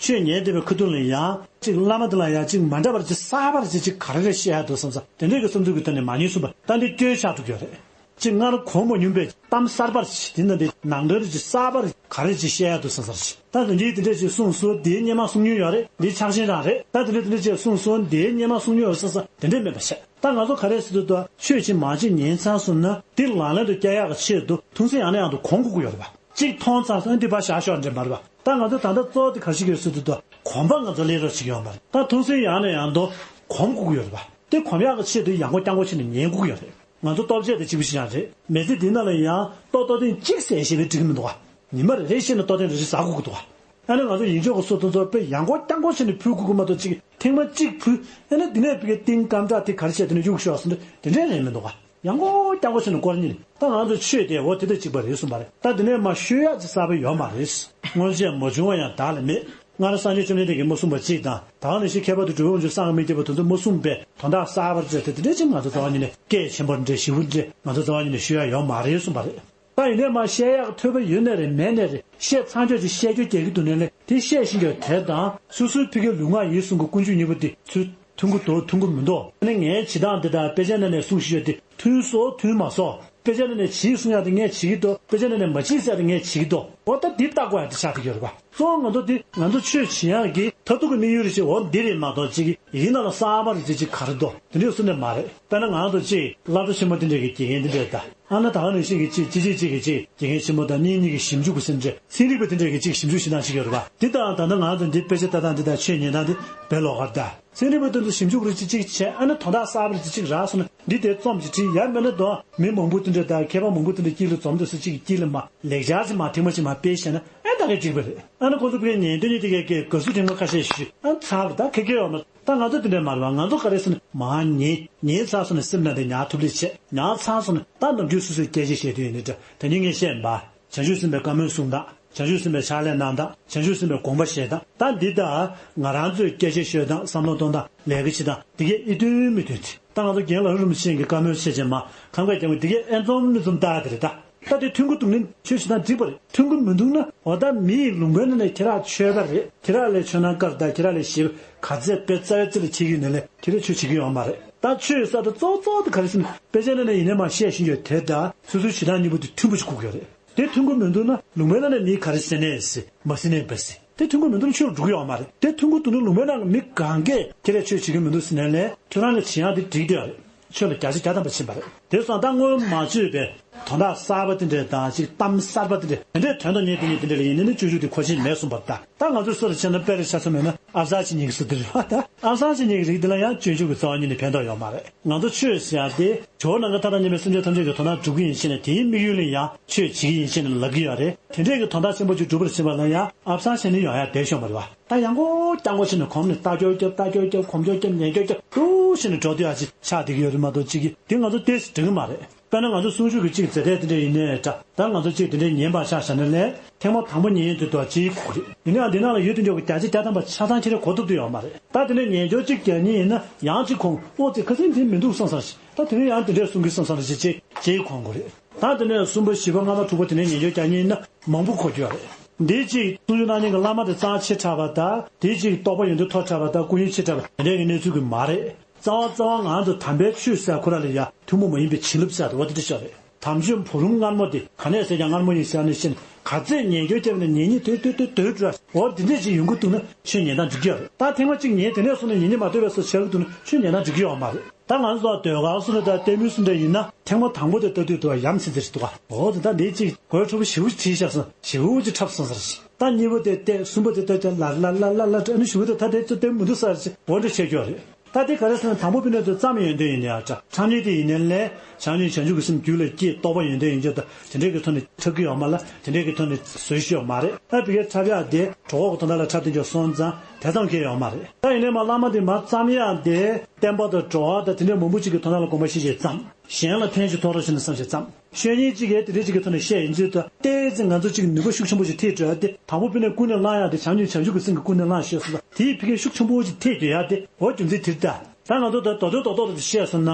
ཆོས་ཉན་བསྡད་པའི་ཁ་ཐུག་ལ་ཡང་གཅིག་བླ་མ་དེ་ལ་ཡང་གཅིག་མ་འདྲ་བར་གཅིག་གསར་པར་གཅིག་གཅིག་ག་རེ་རེ་བཤད་ཡག་འདུག་བསམ་ས་དེ་འདྲའི་གི་བསམ་ཚུལ་གྱི་ཐོག་ནས་མ་ཉན་གསུངས་པ། ད་འདི་སྐྱོན་ཆགས་འགྲོ་གི་ཡོད་རེད། གཅིག་སྔར་གོ་མ་མྱོང་པའི་གཏམ་གསར་པར་གཅིག་དེ་འདྲ་འདི་ནང་དོན་རེ་གཅིག་གསར་པར་ག་རེ་གཅིག་བཤད་ཡག་འདུག་བསམ་སར་གཅིག་ད་དེ་འདྲའི་དེ་འདྲས་གཅིག་གསུངས་སོང་། དེའི་སྔོན་མ་གསུང་མྱོང་ཡོད་རེད། འདི་ཕྱག་ཆེན་རང་རེད། ད་དེ་འདྲ་དེ་འདྲས་གཅིག་གསུངས་སོང་། དེའི་སྔོན་མ་གསུང་མྱོང་ཡོད་བསམ་ས་དེ་འདྲས་མེད་པ་བཤད། ད་ང་ཚོ་ག་རེ་ཟེར་དུས་ད་ཆོས་ཅིག་མང་ཅིག་ཉན་ཚར་སོང་ན་འདི་ལག་ལེན་དུ་བསྟར་ཡག་གི་ཆེད་དུ་ཐུགས་སེམས་ཡང་ནས་ཡང་དུ་གོམས་དགོས་ཀྱི་ཡོད་རེད་པ། གཅིག་མཐོང་ཚར་སོང་འདི་ཕར་བཞག་ཤོག་འདྲ་མ་རེད་པ། ད་ང་ཚོ་ད་ལྟ་གཙོ་བོ་དེ་ག་རེ་བྱེད་ཀྱི་ཡོད་ཟེར་དུས་ད་གོམས་པ་ང་ཚོ་ལེན་རོགས་བྱེད་ཀྱི་ཡོད་མ་རེད། ད་ཐུགས་སེམས་ཡང་ནས་ཡང་དུ་གོམས་དགོས་ཀྱི་ཡོད་རེད་པ། དེ་གོམས་ཡག་གི་ཆེད་དུ་ཡང་སྐོར་རྐྱང་སྐོར་བྱས་ནས་ཉན་དགོས་ཀྱི་ཡོད་རེད། ང་ཚོ་ལྟོ་ཆས་དེ་གཅིག་པུ་ཞིག་ཡང་རེད། མི་ཚེ་འདི་ནང་ལ་ཡང་ལྟོ་ལྟོ་ཐེངས་གཅིག་ཟས་བཞེས་པས་འགྲིག་གི་མི་འདུག་ག་ཉི་མ་རེ་རེ་བཞིན་ལ་ལྟོ་ཐེངས་རེ་རེ་ཟ་དགོས་ཀྱི་འདུག་ག་ཨ་ནི་ང་ཚོ་ཡིན་ཆོག་གི་སོ་ཐོན་ཚོ་དཔེ་ཡང་སྐོར་རྐྱང་སྐོར་བྱས་ནས་ཕུལ་དགོས་ཀྱི་མ་གཏོགས་གཅིག་ཐེངས་མ་གཅིག་ཕུལ། ཨ་ནི་འདི་ནས་ཕ་གིའི་རྟིང་སྐམ་དྲག་དེ་ག་རེ་བྱས་དེ་ནས་གཡུག་ཤོག་ཟེར་ནས་དེ་འདྲས་རེད་མི་འདུག་ག་ཡང་སྐོར་རྐྱང་སྐོར་བྱས་ནས་སྐོར་གཉིས་ནས་ད་ང་ཚོ་ཆོས་དེ་འོ་དེ་དང་གཅིག་པ་རེད་གསུངས་པ་རེད། ད་དེ་ནས་མ་ཤོད་ཡག་ཅིག་གསར་པ་ཡོད་མ་རེད། སྔོན་ཆད་མ་བྱུང་བ་ཡང་བདག་ལ་མེད། སྔར་སངས་རྒྱས་བཅོམ་ལྡན་འདས་ཀྱིས་མ་གསུངས་པ་གཅིག་དང་ད་ག་ནང་བཞིན་མཁས་པ་དང་གྲུབ་པའི་དབང་ཕྱུག་སངས་རྒྱས་མི་སྐྱེ་བ་དེ་ཚོས་མ་གསུངས་པའི་དོན་དག་གསར་པར་བརྩད་དེ་དེ་འདྲས་ཅིག་ང་ཚོ་རྩ་བ་ཉིད་ནས་གལ་ཆེན་པོ་འདྲས་ཞེ་པོ་འདྲས་ང་ཚོ་རྩ་བ་ཉིད་ནས་ཤོད་ཡག་ཡོད་མ་རེད་གསུངས་པ་རེད། ད་ཡིན་ནའི་མ་བཤད་ཡག་ཐོས་པ་ཡོད་ནའི་རེད་མེད་ནའི་རེད། བཤད་ཚར་ཆོག་ཅིག་བཤད་རྒྱུ་རྒྱག་གི་འདུག་ནའི་ལས་དེ་བཤད་ཤེས་ཀྱི་ཡོད་དེ་དང་སོ་སོའི་ཕ་གིའི་ལུས་ངག་ཡིད་གསུམ་གྱི་ཀུན་སྤྱོད་གཉིས་པོ་དེ་ཚུར་མཐུན་གྱི་འདུག་མཐུན་གྱི་མི་འདུག་ཨ་ནི་ངའི་བྱེད་སྟངས་འདི་དང་དཔེ་ཆའི་ནང་ནས་གསུང་བཞིན་ཡོད་དེ་མཐུན་སོང་མཐུན་མ་སོང་། དཔེ་ཆའི་ནང་ནས་བྱེད་གསུང་ཡག་དེ་ངས་བྱེད་ཀྱི་འདུག་དཔེ་ཆའི་ནང་ནས་མ་བྱེད་ཟེར་ཡག་དེ་ངས་བྱེད་ཀྱི་འདུག་འོ་ད་འདི་བལྟ་དགོས་ཡག་དེ་ཆགས་བསྡད་ཀྱི་ཡོད་རེད་པ། གཙོ་བོ་ང་ཚོ་དེ་ང་ཚོ་ཆོས་བྱེད་ཡག་གི་མཐར་ཐུག་གི་དམིགས་ཡུལ་རེ་ཞིག་འོ་འདི་རེད་མ་གཏོགས་གཅིག་གི་ཡིག་ནང་ལ་གསར་པ་རེ་ཅིག་གཅིག་ག་རེ་འདུག་དེ་འདྲས་གསུངས་ནས་མ་རེད། དཔེར་ན་ང་ཚོ་གཅིག་སློབ་གྲྭ་ཆེན་མོ་དེ་འདྲས་ཀྱི་དགེ་རྒན་དེ་འདྲས་དང་། ཨ་ན་ད་ག་ནང་བཞིན་གྱི་གཅིག་གཅིག་གཅིག་གིས་གཅིག་དགེ་རྒན་ཆེན་མོ་དང་གཉིས་གཉིས་ཀྱིས་ཞིབ་འཇུག་པ་ཟེར་འདྲ་ཚན་རིག་པ་དེ་འདྲས་ཀྱིས་གཅིག་ཞིབ་འཇུག་བྱེད་སྟངས་ཤིག་ཡོད་རེད་པ། འདི་དང་ད་ལྟ་ང་ཚོ་འདི་དཔེ་ཆ་ལྟ་སྟངས་འདི་དང་ཆོས་ཉན་སྟངས་འདི་དཔེ་ལོགས་ཀ་རེད་ད། ཚན་རིག་པ་དེ་ཚོ་ཞིབ་འཇུག་རེ་གཅིག་གཅིག་བྱས། ཨ་ནི་དོན་དག་གསར་པ་རེ་གཅིག་རག་སོང་ན་འདི་དེ་རྩོམ་གཅིག་བྲིས། ཡང་མིན་ན་དོན་མི་མང་པོ་དེ་འདྲས་དང་མཁས་པ་མང་པོ་དེ་འདྲས་དཀྱིལ་ལ་འཛོམས་དུས་སུ་གཅིག་གི་དཀྱིལ་ལ་མར་ལེགས་སྦྱར་ཅིག་མར་ཐེངས་མ་གཅིག་མར་སྤེལ་བྱས་ན་ཨེ་ད་ག་འགྲིག་པ་རེད། ཨ་ནི་ཁོང་ཚོ་ཕ་གིའི་ཉན་སྟོན་གཉིས་དེ་གས་དགའ་བསུ་ཐེངས་མ་ཁ་ཤས་ཞུས། ཨ་ཚར་བ་ད་ཁེ་ཁེ་ཡོད་མ་རེད། ད་ང་ཚོ་དེ་འདྲས་མ་རེད་པ། ང་ཚོ་ག་རེ་ཟེར་ན་མར་ཉན། ཉན་ཚར་སོང་ན་སེམས་ནང་དེ་ཉར་ཐུབ་ལེ་བྱས། ཉར་ཚར་སོང་ན་ད་ནམ་རྒྱུན་སོ་སོའི་སྐད་ཆ་བཤད་དུས་ཡིན་ནའི་འདྲ། དེ་ནི་ངས་བཤད་པ། བྱང་ཆུབ་སེམས་དཔའི་བཀའ་མོལ་གསུང་སྟངས། བྱང་ཆུབ་སེམས་དཔའི་ཕྱག་ལས་གནང་སྟངས། བྱང་ཆུབ་སེམས་དཔའི་དགོངས་པ་བཞེས་སྟངས། ད་འདི་དང་ང་རང་ཚོའི་སྐད་ཆ་ཤོད་སྟངས། བསམ་བློ་གཏོང་སྟངས། ལས་ཀ་བྱེད་སྟངས། འདི་གས་ཨེ་མཐུན་མི་མཐུན་ཅིག་ད་ང་ཚོ་རྒན་ལགས་རིན་པོ་ཆེ་གི་བཀའ་མོལ་བཤད་རྗེས་མ་ཁམས་སྐད་རྒྱབ་ཀྱི་འདི་གས་ཨེ་འཛོམས་མི་འཛོམས་ལྟ་དེ་རེད་ད། ད་དེ་མཐུན་གྱི་འདུག་ན་ཆོས་བྱེད་སྟངས་འགྲིག་པ་རེད། མཐུན་གྱི་མི་འདུག་ན་འོ་ད་མི་ཡི་ལུང་པའི་ནང་ནས་ཁྱེད་རང་ཆོས་པ་རེད། ཁྱེད་རང་ལས་ཆོས་ནང་བཀར་ད་ཁྱེད་རང་ལས་ཞེ་ག་ཚད་དཔེ་རྩ་བའི་རྩེ་ལ་འཁྱེར་གྱི་ཡོད་ན་ལས་ཁྱེད་རང་ཆོས་བྱེད་ཀྱི་ཡོད་མ་རེད། ད་ཆོས་ཟེར་དུས་གཙོ་བོ་གཙོ་བོ་དེ་ག་རེ་ཟེར་ན་དཔེ་ཆའི་ནང་ནས་ཡིན་ནའི་མར་བཤད་བཞིན་ཡོད་དེ་དང་སོ་སོའི་བྱེད་སྟངས་གཉིས་པོ་དེ་མཐུན་པོ་ཞིག་དགོས་ཀྱི་ཡོད་རེད། དེ་མཐུན་གྱི་མི་འདུག་ན་ལུང་པའི་ནང་ནས་མིས་ག་རེ་ཟེར་ནའི་ཟེར་མ་ཟེར་ནའི་བས་ཟེར། དེ་མཐུན་གྱི་མི་འདུག་ན་ཆོས་ལ་འགྲོ་གི་ཡོད་མ་རེད། དེ་མཐུན་གྱི་འདུག་ན་ལུང་པའི་ནང་གི་མི་གང་གས་ཁྱེད་རང་ཆོས་བྱེད་ཀྱི་མི་འདུག་ཟེར་ནའི་ལས་ཁྱོད་རང་གི་བྱེད་ཡག་དེ་འགྲིག་བསྡད་ཡོད་རེད། ཆོས་ལ་བརྒྱ་ཆ་བརྒྱ་ཐམ་པ་ཕྱིན་པ་རེད། དེ་སོང་ད་སྔོན་མ་བརྗོད་པའི་དོན་དག་གསར་པ་དེ་འདྲས་དང་ཅིག་གཏམ་གསར་པ་དེ་འདྲས་དེ་འདྲས་དོན་དང་ཉེ་དུ་ཉེ་དེ་འདྲས་ལ་ཡིན་ནའི་སྤྱོད་འཇུག་དེ་མཁོ་ཆེན་མེད་གསུངས་པ་རེད་ད། ད་ང་ཚོ་སུ་རུ་ཕྱིན་ན་དཔེ་རུ་ཆ་ཚང་མེད་ན་ཨ་བསང་བྱེད་མཁན་གྱི་སུ་དེ་རེད་བ་ད། ཨ་བསང་བྱེད་མཁན་གྱི་རིགས་དེ་ལ་ཡང་སྤྱོད་འཇུག་གི་རྩ་བ་ཉིད་ནས་ཕན་ཐོགས་ཡོད་མ་རེད། ང་ཚོ་ཆོས་ཟེར་ཡག་དེ་ཇོ་བོ་ནམ་མཁའ་མཐའ་དང་མཉམ་པའི་སེམས་ཅན་ཐམས་ཅད་ཀྱི་དོན་དག་སྒྲུབ་ཀྱི་ཡིན་ཕྱིན་ནས་དེའི་དམིགས་ཡུལ་ལ་ཡང་ཆོས་བྱེད་ཀྱི་ཡིན་ཕྱིན་ནས་ལབ་ཀྱི་ཡོད་རེད། དེ་འདྲས་ཀྱི་དོན་དག་ཆེན་པོ་ཅིག་སྒྲུབ་པར་བྱེད་པ་ལ་ཡང་ཨ་བསང་བྱས་ནས་ཡོང་ཡག་དེ་ཤོང་བ་རེད་བ། ད་ཡང་སྐོར་རྐྱང་སྐོར་བྱས་ནས་གོམས་ནས་ལྟ་སྐྱོར་རྒྱབ། ལྟ་སྐྱོར་རྒྱབ། གོམས་སྐྱོར་རྒྱབ། ཉན་སྐྱོར་རྒྱབ། འདུག་བྱས་ནས་འགྲོ་བསྡད་ཡག་ཅིག་ཆགས་བསྡད་ཀྱི་ཡོད་རེད་མ་གཏོགས་གཅིག་གིས་དེ་ང་ཚོ་ཏོག་ཙམ་འགྲིག་གི་མ་རེད། དཔེར་ན་ང་ཚོ་གསུང་ཆོས་ཀྱི་གཅིག་མཛད་འཕྲིན་དེ་འདྲ་ཡིན་ནའི་འདྲ། ད་ང་ཚོ་གཅིག་དེ་འདྲའི་ཉན་པ་ཆ་བཞག་ན་ལས་ཐེངས་མ་དང་པོ་ཉན་དུས་དོ་གཅིག་གོ་རེད། ཡིན་ནའང་འདི་ནང་ལ་ཡོད་དུ་འཇོག་གི་བརྒྱ་ཆ་བརྒྱ་ཐམ་པ་ཆ་ཚང་ཁྱེད་རང་གོ་ཐུབ་དུ་ཡོད་མ་རེད། ད་དེ་ནས་ཉན་ཆོག་གཅིག་རྒྱག་མཁན་ཡིན་ན་ཡང་གཅིག་གོ། ཨོ་ཙི་ཁ་སང་དེ་མི་འདུག་བསམ་བསམ་ཞིག་ད་དེ་ནས་ཡང་དེ་འདྲའི་གསུང་གི་བསམ་བསམ་ཞིག་གཅིག་གཅིག་གོ་གོ་རེད། ད་དེ་ནས་གསུམ་པ་བཞི་པ་ལྔ་པ་དྲུག་པ་དེ་ནས་ཉན་ཆོག་རྒྱག་མཁན་ཡིན་ན་མང་པོ་གོ་རྒྱུ་རེད། འདི་གཅིག་གསུང་ཆོས་གནང་མཁན་གྱི་བླ་མ་དེ་རྩ་ཆེ་དྲགས་པ་དང་དེ་གཅིག་རྟོགས་པ་ཡོན་ཏན་མཐོ་དྲགས་པ་དང་སྐུ་ཡོན་ཆེ་དྲགས་པ་དེ་འདྲའི་གི་གནས་ཚུལ་གི་མ་རེད། རྩ་བ་རྩ་བ་ང་ཚོ་དམ་པའི་ཆོས་ཟེར་ཁོ་རང་ལ་ཡ་ཐུན་མོང་མ་ཡིན་པའི་བྱིན་རླབས་ཟེར་དེ་བ་དེ་འདྲ་ཞིག་རེད། དམ་ཆོས་བུ་རམ་མངར་མོ་དེ་ག་ནས་ཟེར་ཀྱང་མངར་མོ་ཡིན་ཟེར་ནས་ཕྱིན། ག་ཚད་ཉན་རྒྱུ་བརྒྱབ་ནས་ཉན་ཉན་དོད་དོད་དོད་དོད་འགྲོ། འོ་དེ་འདྲས་ཅིག་ཡོང་གི་འདུག་ན་ཆོས་ཉན་སྟངས་འགྲིག་གི་ཡོད་རེད། ད་ཐེངས་མ་གཅིག་ཉན་དེ་ནས་བཟུང་ནས་ཉན་ཉན་མ་ཐུབ་པའི་བཟོ་བྱེད་ཀྱི་འདུག་ན་ཆོས་ཉན་སྟངས་འགྲིག་གི་ཡོད་མ་རེད། ད་ང་ཚོ་ལ་ཟློས་གར་སུ་འདྲ་དང་ལྟད་མོ་སུ་འདྲ་ཡིན་ན་ཐེངས་མ་དང་པོ་དེ་ལྟ་དུས་དུ་ཡ་ཡ་མཚན་ཚེ་ཞིག་འདུག་ག་འོ་དེ་ད་འདི་གཅིག་གོས་ཁྲ་པོ་ཞེ་པོ་ཅིག་བྲིས་བཞག་སོང་། ཞེ་པོ་ཅིག་འཁྲབ་སོང་ཟེར་ཞིག་ད་གཉིས་པ་དེ་བལྟས། གསུམ་པ་དེ་ལྟ་དེ་ལ་ལ་ལ་ལ་ལ་ཨ་ནི་བཞི་པ་དེ་ད་དེ་ཚོ་ལྟད་མོ་མི་འདུག་ཟེར་ཞིག་འོ་འདྲ་བྱེད་ཀྱི་ཡོད་རེད། ད་དེ་ག་རེ་ཟེར་ན་དང་པོ་དཔེར་ན་དུ་བརྩམས་ཡོན་ཏན་ཡིན་ནའང་འདྲ། འཁྲབ་མཁན་དེ་ཡིན་ནའི་ལས་བྱམས་སྙིང་བྱང་ཆུབ་ཀྱི་སེམས་རྒྱུད་ལ་སྐྱེས། རྟོགས་པ་ཡོན་ཏན་ཡིན་ཀྱང་ད་དེ་འདྲའི་གི་ཐོག་ནས་འཁྲབ་ཀྱི་ཡོད་མ་ལ། དེ་འདྲའི་གི་ཐོག་ནས་བཟོས་ཤེས་ཡོད་མ་རེད། ད་བི་གའི་འཁྲབ་ཡག་དེ་གྲོགས་པོ་གི་དོན་དག་ལ་འཁྲབ་སྟེ་འཇོག་སོང་ཙང་དེ་ཙམ་གང་ཡང་ཡོད་མ་རེད། ད་ཡིན་ནའི་མ་བླ་མ་དེ་མ་བརྩམས་ཡག་དེ་བསྟན་པ་དང་འགྲོ་བ་དང་དེ་འདྲའི་མང་པོ་ཅིག་གི་དོན་དག་ལ་དགོངས་པ་བཞེས་བྱས་བརྩམས། གཞན་ལ་ཕན་ཞིག་ཐོགས་རོགས་ཞེས་ནས་བསམ་བྱས་བརྩམས། ཆོས་ཉིད་ཅིག་གིས་དེ་འདྲའི་ཅིག་གི་ཐོག་ནས་བཤད་ཡིན་ཚུལ་དུ་ཏོག་ཙམ་ང་ཚོ་ཅིག་ནུས་པ་ཤུགས་ཆེན་པོ་ཞིག་ཐེབས་འགྲོ་ཡ་དེ་དང་པོ་དཔེར་ན་ཀུན་ནས་བསླང་ཡག་དེ་བྱམས་སྙིང་བྱང་ཆུབ་ཀྱི་སེམས་ཀྱིས་ཀུན་ནས་བསླང་ཤེས་སོང་ཙང་དེའི་ཕ་གིར་ཤུགས་ཆེན་པོ་ཞིག་ཐེབས་འགྲོ་ཡ་དེ་འོ་རྒྱུ་མཚན་དེ་རེད་ད། ད་ང་ཚོ་ད་རྡོག་རྡོག་རྡོག་རྡོག་དེ་བཤད་སོང་ན་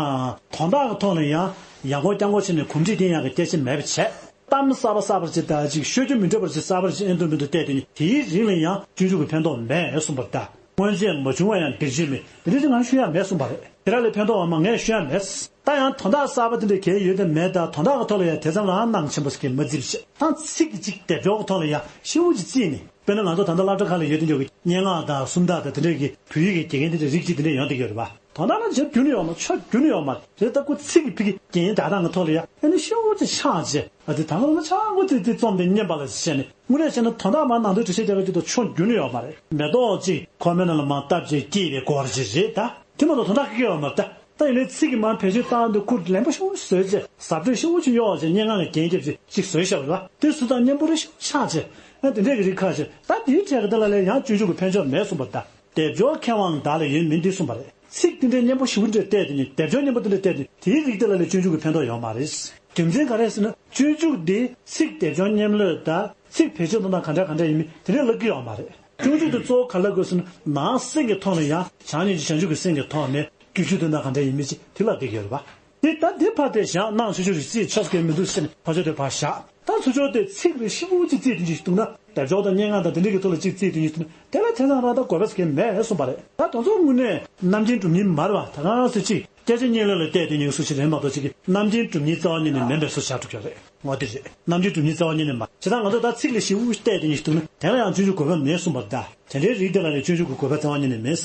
དོན་དག་གི་ཐོག་ལ་ཡང་ཡག་པོ་རྐྱང་པོ་བྱས་ནས་གོམས་འདྲིས་བསྟེན་ཡག་གི་སྐད་ཆ་མེད་པ་བྱས། གཏམ་གསར་པ་གསར་པ་ཅིག་དང་ཅིག་ཤོད་རྒྱུ་མི་འདྲ་བར་ཅིག་གསར་པར་ཅིག་ཨེ་འདུག་མི་འདུག་བལྟས་དེ་ནི་དེའི་རིགས་ལ་ཡང་སྤྱོད་འཇུག་གི་ཕན་ཐོགས་མེད་གསུངས་པ་རེད་ད། སྔོན་ཆད་མ་བྱུང་བ་ཡང་འདིར་བྱོན་མེད། དེ་འདྲ་ཅིག་ང་ཤོད་ཡ་མེད་གསུངས་པ་རེད། དེ་ར་ལས་ཕན་ཐོགས་བ་མ་ངས་ཤོད་ཡ་མེད། ད་ཡང་དོན་དག་གསར་པ་དེ་འདྲ་གལ་ཡོད་དམ་མེད་དང་དོན་དག་གི་ཐོག་ལ་ཡང་དེ་ཙམ་ལའང་སྣང་ཆེན་པོ་ཞིག་མ་བརྩིས་པ་བྱས། ད་ཚིག་གི་ཅིག་སྡེབ་སྦྱོར་གྱི་ཐོག་ལ་ཡང་ཤེའུ་ཅིག་བརྩིས་ནས་དཔེར་ན་ང་ཚོ་ད་ལྟ་སློབ་གྲྭ་ཁག་ལ་ཡོད་དེ་འཇོག་གི་སྙན་ངག་དང་སུམ་རྟགས་དང་དེ་འདྲ་གི་བོད་ཡིག་གི་དགེ་རྒན་དེ་འདྲ་རིགས་གཅིག་དེ་འདྲ་ཡོང་བསྡད་ཡོད་རེད་པ། དོན་དག་ལ་བྱ་རྒྱུ་ནི་ཡོད་མ་ཆོ་རྒྱུ་ནི་ཡོད་མ་རེད། ད་ཁོ་ཚིག་གི་ཕ་གི་རྒྱན་སྦྱར་སྟངས་ཀྱི་ཐོག་ལ་ཡང་ཨ་ནི་ཤེའུ་ཅིག་ཆགས་བྱས་ཨ་དེ་ད་ང་ལ་ཆགས་ཁོ་དེ་དེ་རྩོམ་དེ་སྙན་པ་ལ་བཤད་ནས། དངོས་གནས་བྱས་ན་དོན་དག་མར་ནང་དོན་འགྲེལ་བཤད་རྒྱག་གི་དུས་དང་ཕྱོགས་རྒྱུ་ནི་ཡོད་མ་རེད། མེ་ཏོག་ཅིག་ཁོག་སྨད་ནང་ལ་མར་བཏབ་བྱས་སྐྱེས་པའི་སྐོར་ཅིག་རེད་ད། དེ་མ་གཏོགས་དོན་དག་གི་ཡོད་མ་རེད་ད། ད་ཡིན་ནའི་ཚིག་གི་མར་བེད་སྤྱོད་བཏང་དུས་ཁུར་ལན་པོ་ཤོར་བཟོས་བྱས་ཟབ་འགྲེལ་ཤོར་ཅིག་གཡོག་བྱས་སྙན་ངག་གི་རྒྱན་རྒྱབ་བྱས་ཅིག་བཟོས་བཞག་པ་རེད་བ། དེ་སུ་དང་སྙན་པོ་རེ་ཤོར་ཆགས་བྱས་ཨ་དེ་འདྲས་ཀྱི་རིགས་ཁ་ཤས་ད་དེའི་གྲས་ཀྱི་དེ་ལ་ལས་ཡང་སྤྱོད་འཇུག་གི་ཕན་ཕྱོགས་མེད་གསུངས་པ་རེད་ད། སྡེབ་སྦྱོར་མཁས་དབང་དག་ལ་ཡོད་མིན་འདི་གསུངས་པ་རེད། ཚིག་དེ་འདྲའི་སྙན་པོ་ཞེ་པོ་འདྲ་བལྟས་དེ་ནི་སྡེབ་སྦྱོར་སྙན་པོ་དེ་འདྲ་བལྟས་དེ་དེའི་རིགས་དེ་ལ་ལས་སྤྱོད་འཇུག་གི་ཕན་ཐོགས་ཡོད་མ་རེད། རྒྱུ་མཚན་ག་རེ་ཟེར་ན་སྤྱོད་འཇུག་འདི་ཚིག་སྡེབ་སྦྱོར་མཉམ་གློད་དང་ཚིག་བེད་སྤྱོད་གཏོང་སྟངས་ག་འདྲ་ག་འདྲ་ཡིན་མིན་དེ་འདྲ་ལབ་ཀྱི་ཡོད་མ་རེད། སྤྱོད་འཇུག་དེ་གཙོ་བོ་ག་ལབ་དགོས་ཟེར་ན་ནང་སེམས་ཀྱི་ཐོག་ནས་ཡང་བྱམས་སྙིང་རྗེ་བྱང་ཆུབ་ཀྱི་སེམས་ཀྱི་ཐོག་ནས་བསྒྱུར་བཅོས་གཏོང་སྟངས་ག་འདྲ་ཡིན་མིན་ཅིག་དེ་ལབ་བསྡད་ཀྱི་ཡོད་རེད་པ། དེ་ལྟར་དེ་ཕར་དེ་བཞག་གནང་ཆོག་ཆོག་རེད་རྩིས་ཆོག་གི་མི་འདུག་ཟེར་ནས་ཕར་ཕྱོགས་དེ་ཕར་བཞག་ད་ཚུར་ཕྱོགས་དེ་ཚིག་རེ་ཞིབ་པོ་ཅིག་རྩིས་དེ་ཉིད་ཞིག་འདུག་ན་སྡེབ་སྦྱོར་དང་སྙན་ངག་དང་དེ་འདྲ་གི་ཐོག་ལ་ཅིག་རྩིས་དེ་ཉིད་འདུག་ན་དེ་ལ་དེ་ཙམ་རང་དང་དགོས་པ་ཟེར་མཁན་མེད་གསུངས་པ་རེད། ད་དེ་ཚོ་དངོས་གནས་རྣམ་མཁྱེན་གྲུབ་བརྙེས་མ་རེད་བ། ད་གང་ཟེར་ཅིག་སྐད་ཆ་སྙན་ལོས་ལ་བལྟས་དེ་ཉིད་སུ་ཞིག་རེད་མ་གཏོགས་ཅིག་གི་རྣམ་མཁྱེན་གྲུབ་བརྙེས་རྩ་བ་ཉིད་ནས་མིན་པའི་བཟོ་བྱ་གྲུབ་ཀྱི་རེད། འོ་དེ་རེད། རྣམ་མཁྱེན་གྲུབ་བརྙེས་རྩ་བ་ཉིད་ནས་མ་བྱས་ཙང་ང་ཚོ་ད་ཚིག་ལ་ཞིབ་པོ་བལྟས་དེ་ཉིད་ཞིག་འདུག་ན་དེ་ལ་ཡང་སྤྱོད་འཇུག་དགོས་པ་མེད་གསུངས་པ་རེད། ད་དེ་འདྲའི་རིགས་དེ་ལ་ལས་སྤྱོད་འཇུག་གི་དགོས་པ་རྩ་བ་ཉིད་ནས་མེད།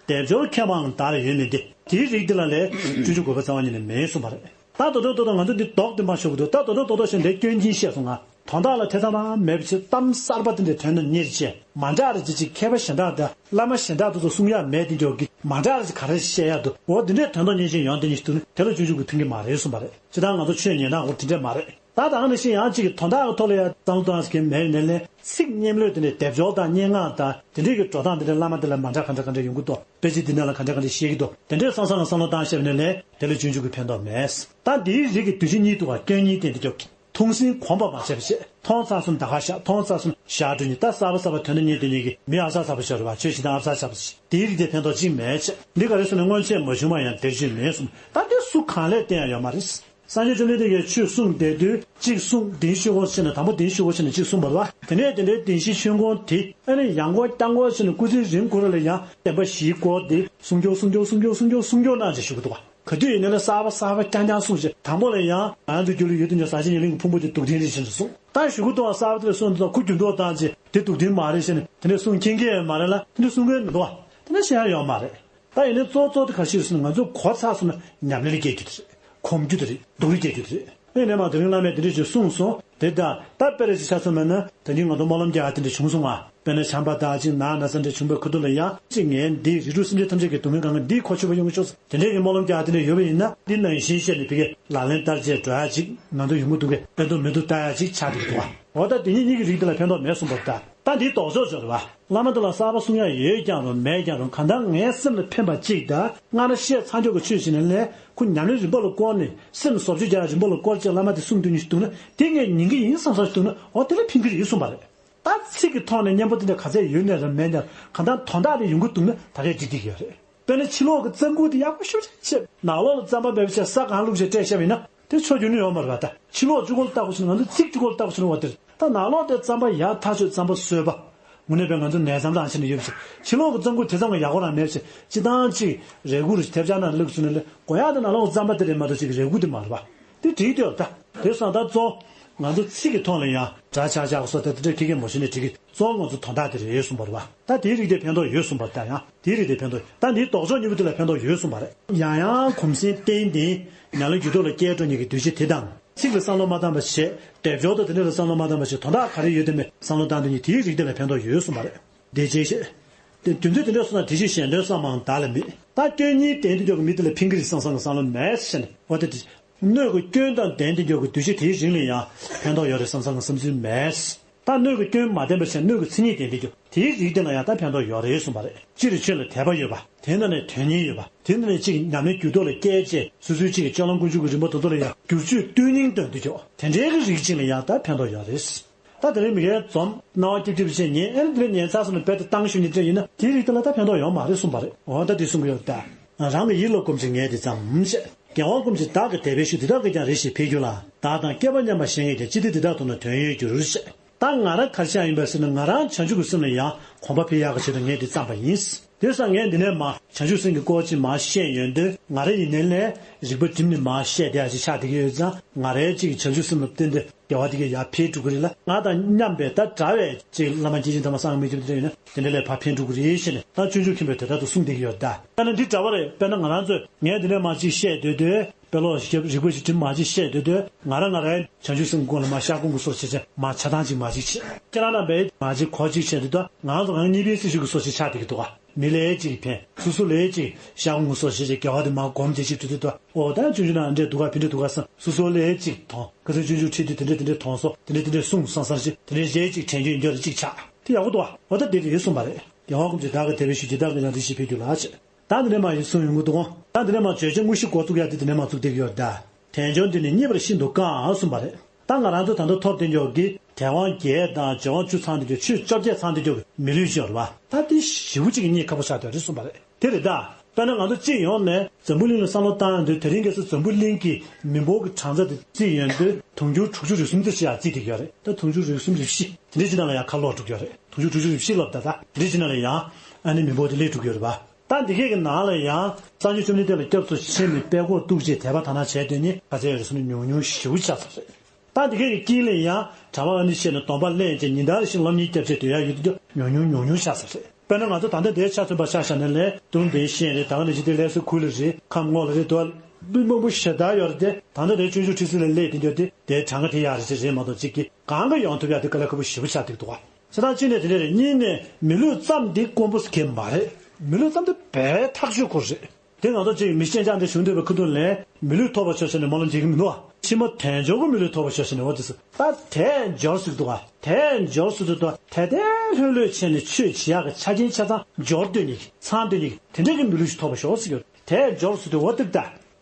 སྡེབ་སྦྱོར་མཁས་པའང་བདག་ལ་ཡོད་མིན་ཏེ། དེའི་རིགས་འདི་ལ་ལས་སྤྱོད་འཇུག་དགོས་པ་རྩ་བ་ཉིད་ནས་མེད་གསུངས་པ་རེད། ད་དོ་དོ་དོ་དོ་ང་ཚོ་འདི་ལྡོག་སྟེ་མ་ཤོར་གི་འདུག་ད་དོ་དོ་དོ་དོ་ཞེས་འདི་སྐྱོན་གྱིན་བཤད་སོང་ང་། དོན་དག་ལ་ཐེ་ཚོམ་རང་མེད་པ་བྱས་གཏམ་གསར་པ་དེ་འདྲའི་དོན་དུ་གཉེར་བྱས་མ་འདྲ་རེ་ཅིག་ཅིག་མཁས་པ་གཞན་དག་དང་བླ་མ་གཞན་དག་དེ་ཚོ་གསུང་ཡག་མེད་དེ་འཇོག་གི་མ་འདྲ་རེ་ཅིག་ག་རེ་བཤད་ཡག་འདུག་འོ་དེ་འདྲའི་དོན་དུ་གཉེར་བྱས་ཡོང་དེ་ཉིད་ཞིག་འདུག་ན་དེ་ལ་སྤྱོད་འཇུག་གི་མཐུན་གྱི་མ་རེད་གསུངས་པ་རེད། ཇི་ལྟར་ང་ཚོ་ཆོས་ཉན་སྟངས་སྐོར་དེ་འདྲས་མ་རེད། ད་ད་ག་ནང་བཞིན་ཡང་གཅིག་གི་དོན་དག་གི་ཐོག་ལ་ཡང་བསམ་བློ་གཏོང་ཡག་གི་མེད་ནས་ལས་ཚིག་སྙན་ལོས་དེ་འདྲའི་སྡེབ་སྦྱོར་དང་སྙན་ངག་དང་དེ་འདྲས་ཀྱི་འགྲོ་སྟངས་དེ་འདྲའི་བླ་མ་དེ་ལ་མ་འདྲ་ག་འདྲ་ག་འདྲ་ཡོང་གི་འདུག་དཔེ་ཆ་འདི་ནང་ལ་ག་འདྲ་ག་འདྲ་བཤད་ཀྱི་འདུག་དེ་འདྲའི་བསམ་བསམ་ལ་བསམ་བློ་བཏང་བཤད་པ་ནས་ལས་དེ་ལ་སྤྱོད་འཇུག་གི་ཕན་ཐོགས་མེད། ད་འདིའི་རིགས་ཀྱི་འདུས་བྱས་གཉིས་འདུག་ག་སྐྱོན་གཉིས་བསྟན་ཏེ་སྐྱོབ་ཀྱི། མཐོང་ཟིན་གོམས་པ་མ་བྱས་པ་བྱས། མཐོང་ཚར་སོང་ད་ག་བཞག་མཐོང་ཚར་སོང་བཞག་འགྲོ་ཉིད་ད་གསར་པ་གསར་པ་དོན་དུ་གཉེར་དེ་ཉིད་ཀྱི་མི་ཨ་གསར་གསར་པ་ཤོར་བ་ཆོས་ཤིག་དང་ཨ་གསར་གསར་པ་ཞིག་དེའི་རིགས་དེ་ཕན་ཐོགས་གཅིག་མེད་ཅེས། འདི་ག་རེ་ཟེར་ན་སྔོན་ཆད་མ་བྱུང་བ་ཡང་དེར་བྱོན་མེད་གསུངས། ད་དེ་སུ་གང་ལས་བསྟན་ཡང་ཡོད་མ་རེད། སངས་རྒྱས་བཅོམ་ལྡན་འདས་ཀྱིས་ཆོས་གསུངས་བསྡད་དུས་གཅིག་གསུངས་འདིའི་ཤོག་གུ་ཕྱེ་ནས་དང་པོ་འདིའི་ཤོག་གུ་ཕྱེ་ནས་གཅིག་གསུངས་པ་རེད་བ། དེ་ནས་དེ་འདྲའི་བདེན་བཞིའི་ཆོས་འཁོར་དེ་ཨ་ནི་ཡང་སྐོར་བསྐྱར་འཁོར་བྱས་ནས་སྐུ་ཚེ་རིང་ཁོ་ར་ལ་ཡང་བདེན་པ་བཞིའི་སྐོར་དེ་གསུང་སྐྱོར་གསུང་སྐྱོར་གསུང་སྐྱོར་གསུང་སྐྱོར་གནང་བྱས་བཞུགས་ཀྱི་འདུག་བ། ག་དུས་ཡིན་ན་ལས་གསར་པ་གསར་པ་རྐྱང་རྐྱང་གསུངས་ཤིང་དང་པོ་ལ་ཡང་ང་ཚོ་རྒྱུད་ལ་ཡོད་དུས་ཀྱང་ཟབ་ཆོས་ཉེར་ལེན་གྱི་ཕུང་པོ་དེ་སྡུག་བདེན་རེད་ཅེས་གསུངས། ད་གཞུག་གུ་དུའང་གསར་པ་དེ་ལ་གསུངས་དུས་ཀྱང་ཁུ་རྒྱུན་དུ་བཏང་རྗེས་དེ་སྡུག་བདེན་མ་རེད་ཟེར་ནས་དེ་འདྲ་གསུང་མཁན་གྱི་ཡོད་མ་རེད་ལ་དེ་འདྲ་གསུང་མཁན་མི་འདུག་བ། དེ་འདྲ་བཤད་ཡ་ཡོད་མ་རེད། ད་ཡིན་ནའི་གཙོ་གཙོ་དེ་ག་ཞིག་རེད་ཟེར་ན་ང་ཚོ་གོ་ཚར་སོང་ན་ཉམས་ལེན་སྐྱེལ་རྒྱུ་དེ་རེད། གོམས་རྒྱུ་དེ་རེད། སྡུག་རུས་སྐྱེལ་རྒྱུ་དེ་རེད། ཨེ་ནས་མ་དེ་རིང་བླ་མས་དེ་འདྲ་ཞིག་གསུངས་སོང་། དེ་ལྟར་ད་དཔེ་རེ་ཞིག་ཆ་ཚང་མེད་ན་ད་ནི་ང་ཚོ་སྨོན་ལམ་རྒྱག་ཡ་དེ་འདྲ་བྱུང་སོང་ང་། དཔེར་ན་བྱམས་པ་དང་ཅིག་ནང་ན་ས་འདྲ་བྱུང་བའི་ཁ་ཐུག་ལ་ཡང་ཅིག་ངས་འདི་རིགས་དྲུག་སེམས་ཅན་ཐམས་ཅད་ཀྱི་སྡུག་བསྔལ་གང་ག་འདི་ཁ་ཆུད་པ་ཡོང་གི་ཆོག་ཟེར་དེ་འདྲའི་གི་སྨོན་ལམ་རྒྱག་ཡ་དེ་འདྲ་ཡོད་པ་ཡིན་ན་འདི་ནང་བཞིན་བཤད་ནས་བི་གའི་ལག་ལེན་བསྟར་བྱས་འགྲོ་ཡ་ཅིག་ང་ཚོ་ཡོང་གི་འདུག་གས། ཕན་ཐོགས་མི་འདུག་ལྟ་ཡ་ཅིག་ཆགས་འདུག་འདུག་བ། འོ་ད་དེ་ཉིད་གཉིས་ཀྱི་རིགས་དེ་ལ་ཕན་ཐོགས་མེད་གསུངས་པ་རེད་ད། ད་འདི་ལྡོག་ཕྱོགས་ཅིག་རེད་བ། བླ་མ་དེ་ལ་གསར་པ་གསུང་ཡ་ཡོད་ཀྱང་རུང་མེད་ཀྱང་རུང་གང་ལྟར་ངའི་སེམས་ལ་ཕན་པ་གཅིག་དང་སྔར་བཤད་ཚར་འཇོག་གི་ཆོས་ཤིག་ནས་ལས་ཁོ་ཉམས་ལེན་རིམ་པ་ལ་བསྐོར་ནས་སེམས་བཟོ་བཅོས་རྒྱག་ཡ་རིམ་པ་ལ་བསྐོར་བྱས་བླ་མ་དེ་གསུང་འདོད་ཉིད་ཞིག་འདུག་ན་དེ་ངས་ཉན་གྱི་ཡིན་བསམ་བསམ་ཞིག་འདུག་ན་འོ་དེ་ལ་ཕན་གྱི་རེད་གསུངས་པ་རེད། ད་ཚིག་གི་ཐོག་ནས་སྙན་པོ་དེ་འདྲ་ག་ཚད་ཡོད་ནའི་ར་མེད་ནའི་ར་གང་ལྟར་དོན་དག་དེ་ཡོང་གི་འདུག་ན་ད་གས་འགྲིག་འགྲིག་གི་ཡོད་རེད། དཔེར་ན་ཕྱི་ལོགས་ཀྱི་རྩམ་ཁུག་དེ་ཡག་པོ་ཞེ་པོ་ཅིག་ཕྱེ་ནང་ལོགས་ལ་རྩམ་པ་མེད་པ་བྱས་ས་གང་བླུགས་བྱས་སྤྲད་བཞག་པ་ཡིན་ན་དེ་ཆོ་རྒྱུ་ནི་ཡོད་མ་རེད་པ། ད་ཕྱི་ལོགས་གཅིག་པོ་ལ་བལྟ་དགོས་ཟེར་ན་ང་ཚོ་ཚིག་གཅིག་པོ་ལ་བལྟ་དགོས་ཟེར་ན་འོ་དེ་རེད། ད་ནང་ལོགས་དེ་རྩམ་པ་ཡག་ཐག་ཆོད་རྩམ་པ་བཟོས་པ་དངོས་གནས་དཔེ་ང་ཚོ་ནས་རྩམ་རང་བྱས་ནས་ཡོད་པ་ཞིག་ཕྱི་ལོགས་ཀྱི་རྩམ་ཁུག་དེ་ཙམ་གྱི་ཡག་པོ་རང་མེད་པ་ཞིག་སྤྱིར་བཏང་ཅིག་རས་ཁུག་རེ་ཞིག་ཐེབས་ཆག་ནང་བླུགས་ཟེར་ན་ལས་དགོས་ཡག་དེ་ནང་ལོགས་རྩམ་པ་དེ་རེད་མ་གཏོགས་ཅིག་རས་ཁུག་དེ་མ་རེད་པ། དེ་འགྲིག་དེ་ཡོད་ད། དེ་སོང་ད་གཙོ། ང་ཚོ་ཚིག་གི་ཐོག་ལ་ཡང་སྒྲ་ཆག་ཆག་སོགས་དེ་འདྲ་ཁྱི་སྐད་མ་ཤོད་ནས་བྲིས་ཀྱི་གཙོ་བོ་ང་ཚོ་དོན་དག་དེ་རེད་གསུངས་པ་རེད་བ། ད་དེའི་རིགས་དེ་ཕན་ཐོགས་ཡོད་གསུངས་པ་རེད། ད་ཡང་དེའི་རིགས་དེ་ཕན་ཐོགས། ད་འདིའི་ལྡོག་ཕྱོགས་གཉིས་པོ་དེ་ལ་ཕན་ཐོགས་ཡོད་གསུངས་པ་རེད། ཡང་ཡང་གོམས་སེམས་བསྟེན་ཏེ་ཉམས་ལེན་རྒྱུད་ཐོག་ལ་སྐྱེལ་འགྲོ་མཁན་གྱི་འདུ་ཤེས་དེ་དང་། ཚིག་ལ་བསམ་བློ་མ་བཏང་བ་བྱས། སྡེབ་སྦྱོར་དང་དེ་འདྲ་ལ་བསམ་བློ་མ་བཏང་བ་བྱས། དོན་དག་ག་རེ་ཡོད་དེ་མེད་བསམ་བློ་བཏང་དེ་གཉིས་དེའི་རིགས་དེ་ལ་ཕན་ཐོགས་ཡོད་གསུངས་པ་རེད། དེ་རྗེས་བཤད། དེ་དུས་ཚོད་དེ་འདྲ་སོང་ན་དེ་བཞིན་གཞན་དོན་བསམ་པའང་བདག་ལ་མེད། ད་སྐྱོན་གཉིས་ལྡན་དུ་འཇོག་གི་མི་དེ་ལ་ཕན་གྱི་རེད་བསམ་བསམ་གྱི་བསམ་བློ་མེད་ཟེར་ནས། འོ་དེ་དེ། སྣོད་ཀྱི་སྐྱོན་དང་ལྡན་དུ་འཇོག་གི་འདུ་ཤེས་དེའི་རིང་ལ་ཡང་ཕན་ཐོགས་ཡོད་རེད་བསམ་བསམ་གྱི་བསམ་ཚུལ་མེད། ད་སྣོད་ཀྱི་སྐྱོན་མ་ལྡན་པ་བྱས། སྣོད་ཀྱི་མཚན་ཉིད་ལྡན་དུ་འཇོག་དེའི་རིགས་དེ་ལ་ཡང་ད་ཕན་ཐོགས་ཡོད་རེད་གསུངས་པ་རེད། སྤྱིར་ཆོས་ལ་དད་པ་ཡོད་པ། དེ་ནང་ནས་དོན་གཉེར་ཡོད་པ། དེ་ནང་ནས་གཅིག་ཉམས་ལེན་རྒྱུད་ཐོག་ལ་སྐྱེལ་བྱས། སོ་སོའི་གཅིག་གི་སྤྱོད་ལམ་ཀུན་འབྱུང་གི་རིམ་པ་དེ་ཚོ་ལ་ཡང་བསྒྱུར་བཅོས་བསྟུན་གཉིས་འདོན་དུ་འཇོག་དེ་འདྲའི་གི་རིགས་གཅིག་ལ་ཡང་ད་ཕན་ཐོགས་ཡོད་རེད། ད་དེ་རིང་མི་ཁའི་འཛོམས་སྣང་བ་སྐྱིད་སྐྱིད་བྱས། ཉན་ཨེ་ནི་དེ་རིང་ཉན་ཚར་སོང་ན་རྦད་དེ་བཏང་ཞུ་ཉིན་དེ་ཡིན་ན་དེའི་རིགས་དེ་ལ་ད་ཕན་ཐོགས་ཡོད་མ་རེད་གསུངས་པ་རེད། འོ་ད་དེ་གསུང་གི་ཡོད་ད། རང་གི་ཡིད་ལ་སྒོམ་ཞིང་ངས་དེ་ཙམ་བཤད། རྒྱལ་དབང་ཀུན་གྱིས་བདག་གི་དད་པའི་ཤུགས། དེ་དག་གིས་ཀྱང་རེ་ཞིག་འཕེལ་འགྱུར་ལ། བདག་དང་བསྐལ་པ་མཉམ་པ་གཞན་ཡིས་ཀྱང་། ཅི་སྟེ་འདི་དག་མཐོང་ན་དོན་ཡོད་འགྱུར་ཞེས། ད་ང་རང་ག་རེ་བཤད་ཡིན་པ་ཟེར་ན། ང་རང་བྱང་ཆུབ་ཀྱི་སེམས་ལ་ཡང་གོམས་པ་འཕེལ་ཡག་གི་ཆེད་དུ་ངས་འདི་བརྩམས་པ་ཡིན། དེ་སང་ངས་འདི་ནས་མར་བྱང་ཆུབ་སེམས་ཀྱི་སྐོར་ཅིག་མར་བཤད་ཡོང་དུས། ང་རང་ཡིན་ནའི་ལས་རིག་པ་བསྒྲིམས་ནས་མར་བཤད་བསྡད་ཡག་ཅིག་ཆགས་བསྡད་ཀྱི་ཡོད་ཙང་། ང་རའི་ཅིག་བྱང་ཆུབ་སེམས་ལ་བརྟེན་ཏེ་དགེ་བ་དེ་གས་ཡར་འཕེལ་འགྲོ་གི་རེད་ལ། ང་དང་མཉམ་པའི་ད་འདྲ་བའི་ཅིག་བླ་མ་མཁན་ཆེན་ཐ་མ་སངས་མི་ཐུབ་དེ་འདྲ་ཡོད་ན་དེ་འདྲ་ལས་ཕར་འཕེལ་འགྲོ་གི་རེད་ཞེས་ནས། ད་སྤྱོད་འཇུག་མཁན་པོས་དེ་ལྟར་དུ་གསུངས་བསྡད་ཀྱི་ཡོད་ད། དཔེར་ན་འདི་འདྲ་བ་རེད། དཔེར་ན་ང་རང་ཚོས་ངས་འདི་ནས་མར་ཅིག་བཤད་སྡོད་དུས། དཔེ་ཀློག་ཞིབ་རིག་པ་ཞིག་བསྒྲིམས་མར་ཅིག་བཤད་སྡོད་དུས། ང་རང་ང་རང་བྱང་ཆུབ་སེམས་སྐོར་ལ་མར་ཤར་ཁུང་གི་སོ་ཞེས་བྱས་མར་ཆ་ཚང་ཅིག་མར་ཅིག་བྱས། ཁྱེད་རང་རྣམ་པས་མར་ཅིག་གོ་ཅིག་བྱས་དུས། ད་ང་རང་ཚོ་རང་གཉིས་པའི་སྲི་ཞུ་གི་སོ་ཞིག་ཆགས་བསྡད་ཀྱི་འདུག་ག་མི་ལ་ཅིག་ཕན། སོ་སོ་ལ་ཅིག་ཤར་ཁུང་གི་སོ་ཞེས་བྱས་དགེ་བ་དེ་མར་སྒོམ་བྱས་ཅིག་འགྲོ་དུས། ད་འོ་ད་སྤྱོད་འཇུག་ནང་འདྲ་འདུག་ག་ཕན་འདྲ་འདུག་ག་བསམ། སོ་སོ་ལ་ཅིག་མཐོང་། ཁ་སང་སྤྱོད་འཇུག་ཁྲིད་དུས་དེ་འདྲ་དེ་འདྲ་མཐོང་སོང་། དེ་འདྲ་དེ་འདྲ་གསུངས་སོང་བསམ་བྱས་དེ་འདྲ་རྗེས་ཅིག་དྲན་རྒྱུ་ཡིན་རྒྱུ་རེད། ཅིག་ཆགས། དེ་ཡག་པོ་འདུག་ག་འོ་ད་དེ་རེད་གསུངས་པ་རེད། རྒྱལ་དབང་ཀུན་གྱིས་བདག་གི་དད་པའི་ཤུགས། དེ་དག་གིས་ཀྱང་རེ་ཞིག་འཕེལ་འགྱུར་ལ་ཞེས། ད་འདི་ནས་མར་ཡིན་གསུངས་ཡོང་གི་འདུག་ག་ད་འདི་ནས་མར་བརྗོད་བྱ་དངོས་གཞི་འགོ་བཙུགས་ཡག་དེ་འདི་ནས་མར་བཙུགས་བསྡད་ཀྱི་ཡོད་ད། དལ་འབྱོར་འདི་ནི་རྙེད་པར་ཤིན་ཏུ་དཀའ་གསུངས་པ་རེད། ད་ང་རང་ཚོ་ད་ལྟ་ཐོབ་བསྡད་ཀྱོག་གི་དལ་བ་བརྒྱད་དང་འབྱོར་བ་བཅུ་ཚང་བསྡད་ཀྱོག་ཆོས་བཅོ་བརྒྱད་ཚང་བསྡད་ཀྱོག་གི་མི་ལུས་ཅིག་ཡོད་རེད་བ། ད་དེ་ཞེ་པོ་ཅིག་གི་རྙེད་ཁག་པོ་ཆགས་བསྡད་རེད་གསུངས་པ་རེད། དེ་རེད་ད། དཔེར་ན་ང་ཚོ་གཅིག་ཡོང་ནས་འཛམ་བུ་གླིང་ལ་བསམ་བློ་བཏང་ཡོང་དུས། དེ་རིང་ཁ་སང་འཛམ་བུ་གླིང་གི་མི་འབོར་གྱི་གྲངས་ཚད་དེ་རྩིས་ཡོང་དུས། དུང་ཕྱུར་དྲུག་ཅུ་རེ་གསུམ་དེ་ཞིག་ཡར་རྩིས་བསྡད་ཀྱི་ཡོད་རེད། ད་དུང་ཕྱུར་དྲུག་ཅུ་རེ་གསུམ་རེ་བཞི་དེ་འདྲའི་ཅིག་ནང་ལ་ཡར་ཁ་ལོག་འགྲོ་གི་ཡོད་རེད། དུང་ཕྱུར་དྲུག་ཅུ་རེ་བཞི་ལབ་ད། ད་དེ་འདྲའི་ཅིག་ནང་ལ་ཡང་ཨ་ནི་མི་འབོར་དེ་སླེབས་འགྲོ་གི་ཡོད་རེད་པ། ད་འདི་གས་ཀྱི་ནང་ལ་ཡང་སངས་རྒྱས་བཅོམ་ལྡན་འདས་ལ་སྐྱབས་སུ་མཆི་ནས་དཔལ་སྐོར་གཏུགས་བྱས་དད་པ་དག་སྣང་བྱས་སྡོད་མཁན་ག་ཚད་ཡོད་རེད་ཟེར་ན། ཉུང་ཉུང་ཞེ་པོ་ཆགས་ཚར་རེད། ད་འདི་གས་ཀྱི་དཀྱིལ་ལ་ཡང་གྲྭ་པ་ཨ་ནི་བྱས་ནས་སྡོམ་པ་ལེན་བྱས་ཉིན་ལྟར་བཞིན་སློབ་གཉེར་བརྒྱབ་བྱས་སྡོད་ཡག་ཡོད་དེ་ཀྱང་ཉུང་ཉུང་ཉུང་ཉུང་ཆགས་ཚར་རེད། དཔེར་ན་ང་ཚོ་ད་ལྟ་འདིར་ཆ་མཚོན་པ་ཆ་བཞག་ན་ལས་དུམ་བུ་བཞི་རེད། ད་ག་ནང་བཞིན་དེ་ལས་སུ་ཁུལ་ལ་རེད། ཁམས་ངོགས་ལ་རེད། དུ་བ་མི་མང་པོ་ཞེ་དྲག་ཡོད་རེད་དེ། ད་ལྟ་དེ་སྤྱོད་འཇུག་ཁྲིད་ཚུལ་ལ་སླེབས་དེ་འདྲ་དེ་དེའི་གྲངས་ཀ་དེ་ཡག་རེད་ཅེས་རེད་མ་གཏོགས། གཅིག་གིས་གང་ག་ཡོང་ཐུབ་ཡག་དེ་དཀའ་ལས་ཁག་པོ་ཞེ་པོ་ཆགས་བསྡད་འདུག་ག་ཆ་ཚང་གཅིག་ནས་དེ་འདྲ་རེད། གཉིས་ནས་མི་ལུས་ཙམ་འདི་དཀོན་པོ་ཟེར་མཁན་མ་རེད། མི་ལུས་ཙམ་དེ་དཔེ་ཐག་ཆོད་ཁོ་རེད། དེ་ང་ཚོ་གཅིག་མི་ཤེས་ཅང་དེ་བྱུང་འདོད་པའི་ཁ་ཐུག་ལས་མི་ལུས་ཐོབ་པ་ཆོག་ཟེར་ནས་སྨོན་ལམ་རྒྱག་གི་མི་འདུག་བ། ཕྱི་མ་དལ་འབྱོར་གྱི་མི་ལུས་ཐོབ་པ་ཆོག་ཟེར་ནས། འོ་དེ་ཚོ་ད་དལ་འབྱོར་ཟེར་གི་འདུག་བ། དལ་འབྱོར་ཟེར་དུས་ད་དལ་དལ་ལྷོད་ལྷོད་བྱས་ནས་ཆོས་བྱེད་ཡག་གི་ཆ་རྐྱེན་ཆ་ཚང་འབྱོར་སྡོད་མཁན་གྱི་ཚང་སྡོད་མཁན་གྱི་དེ་འདྲ་གི་མི་ལུས་ཤིག་ཐོབ་པ་ཤོག་ཟེར་གི་ཡོད། དལ་འབྱོར་ཟེར་དུས་འོ་དེ་ད།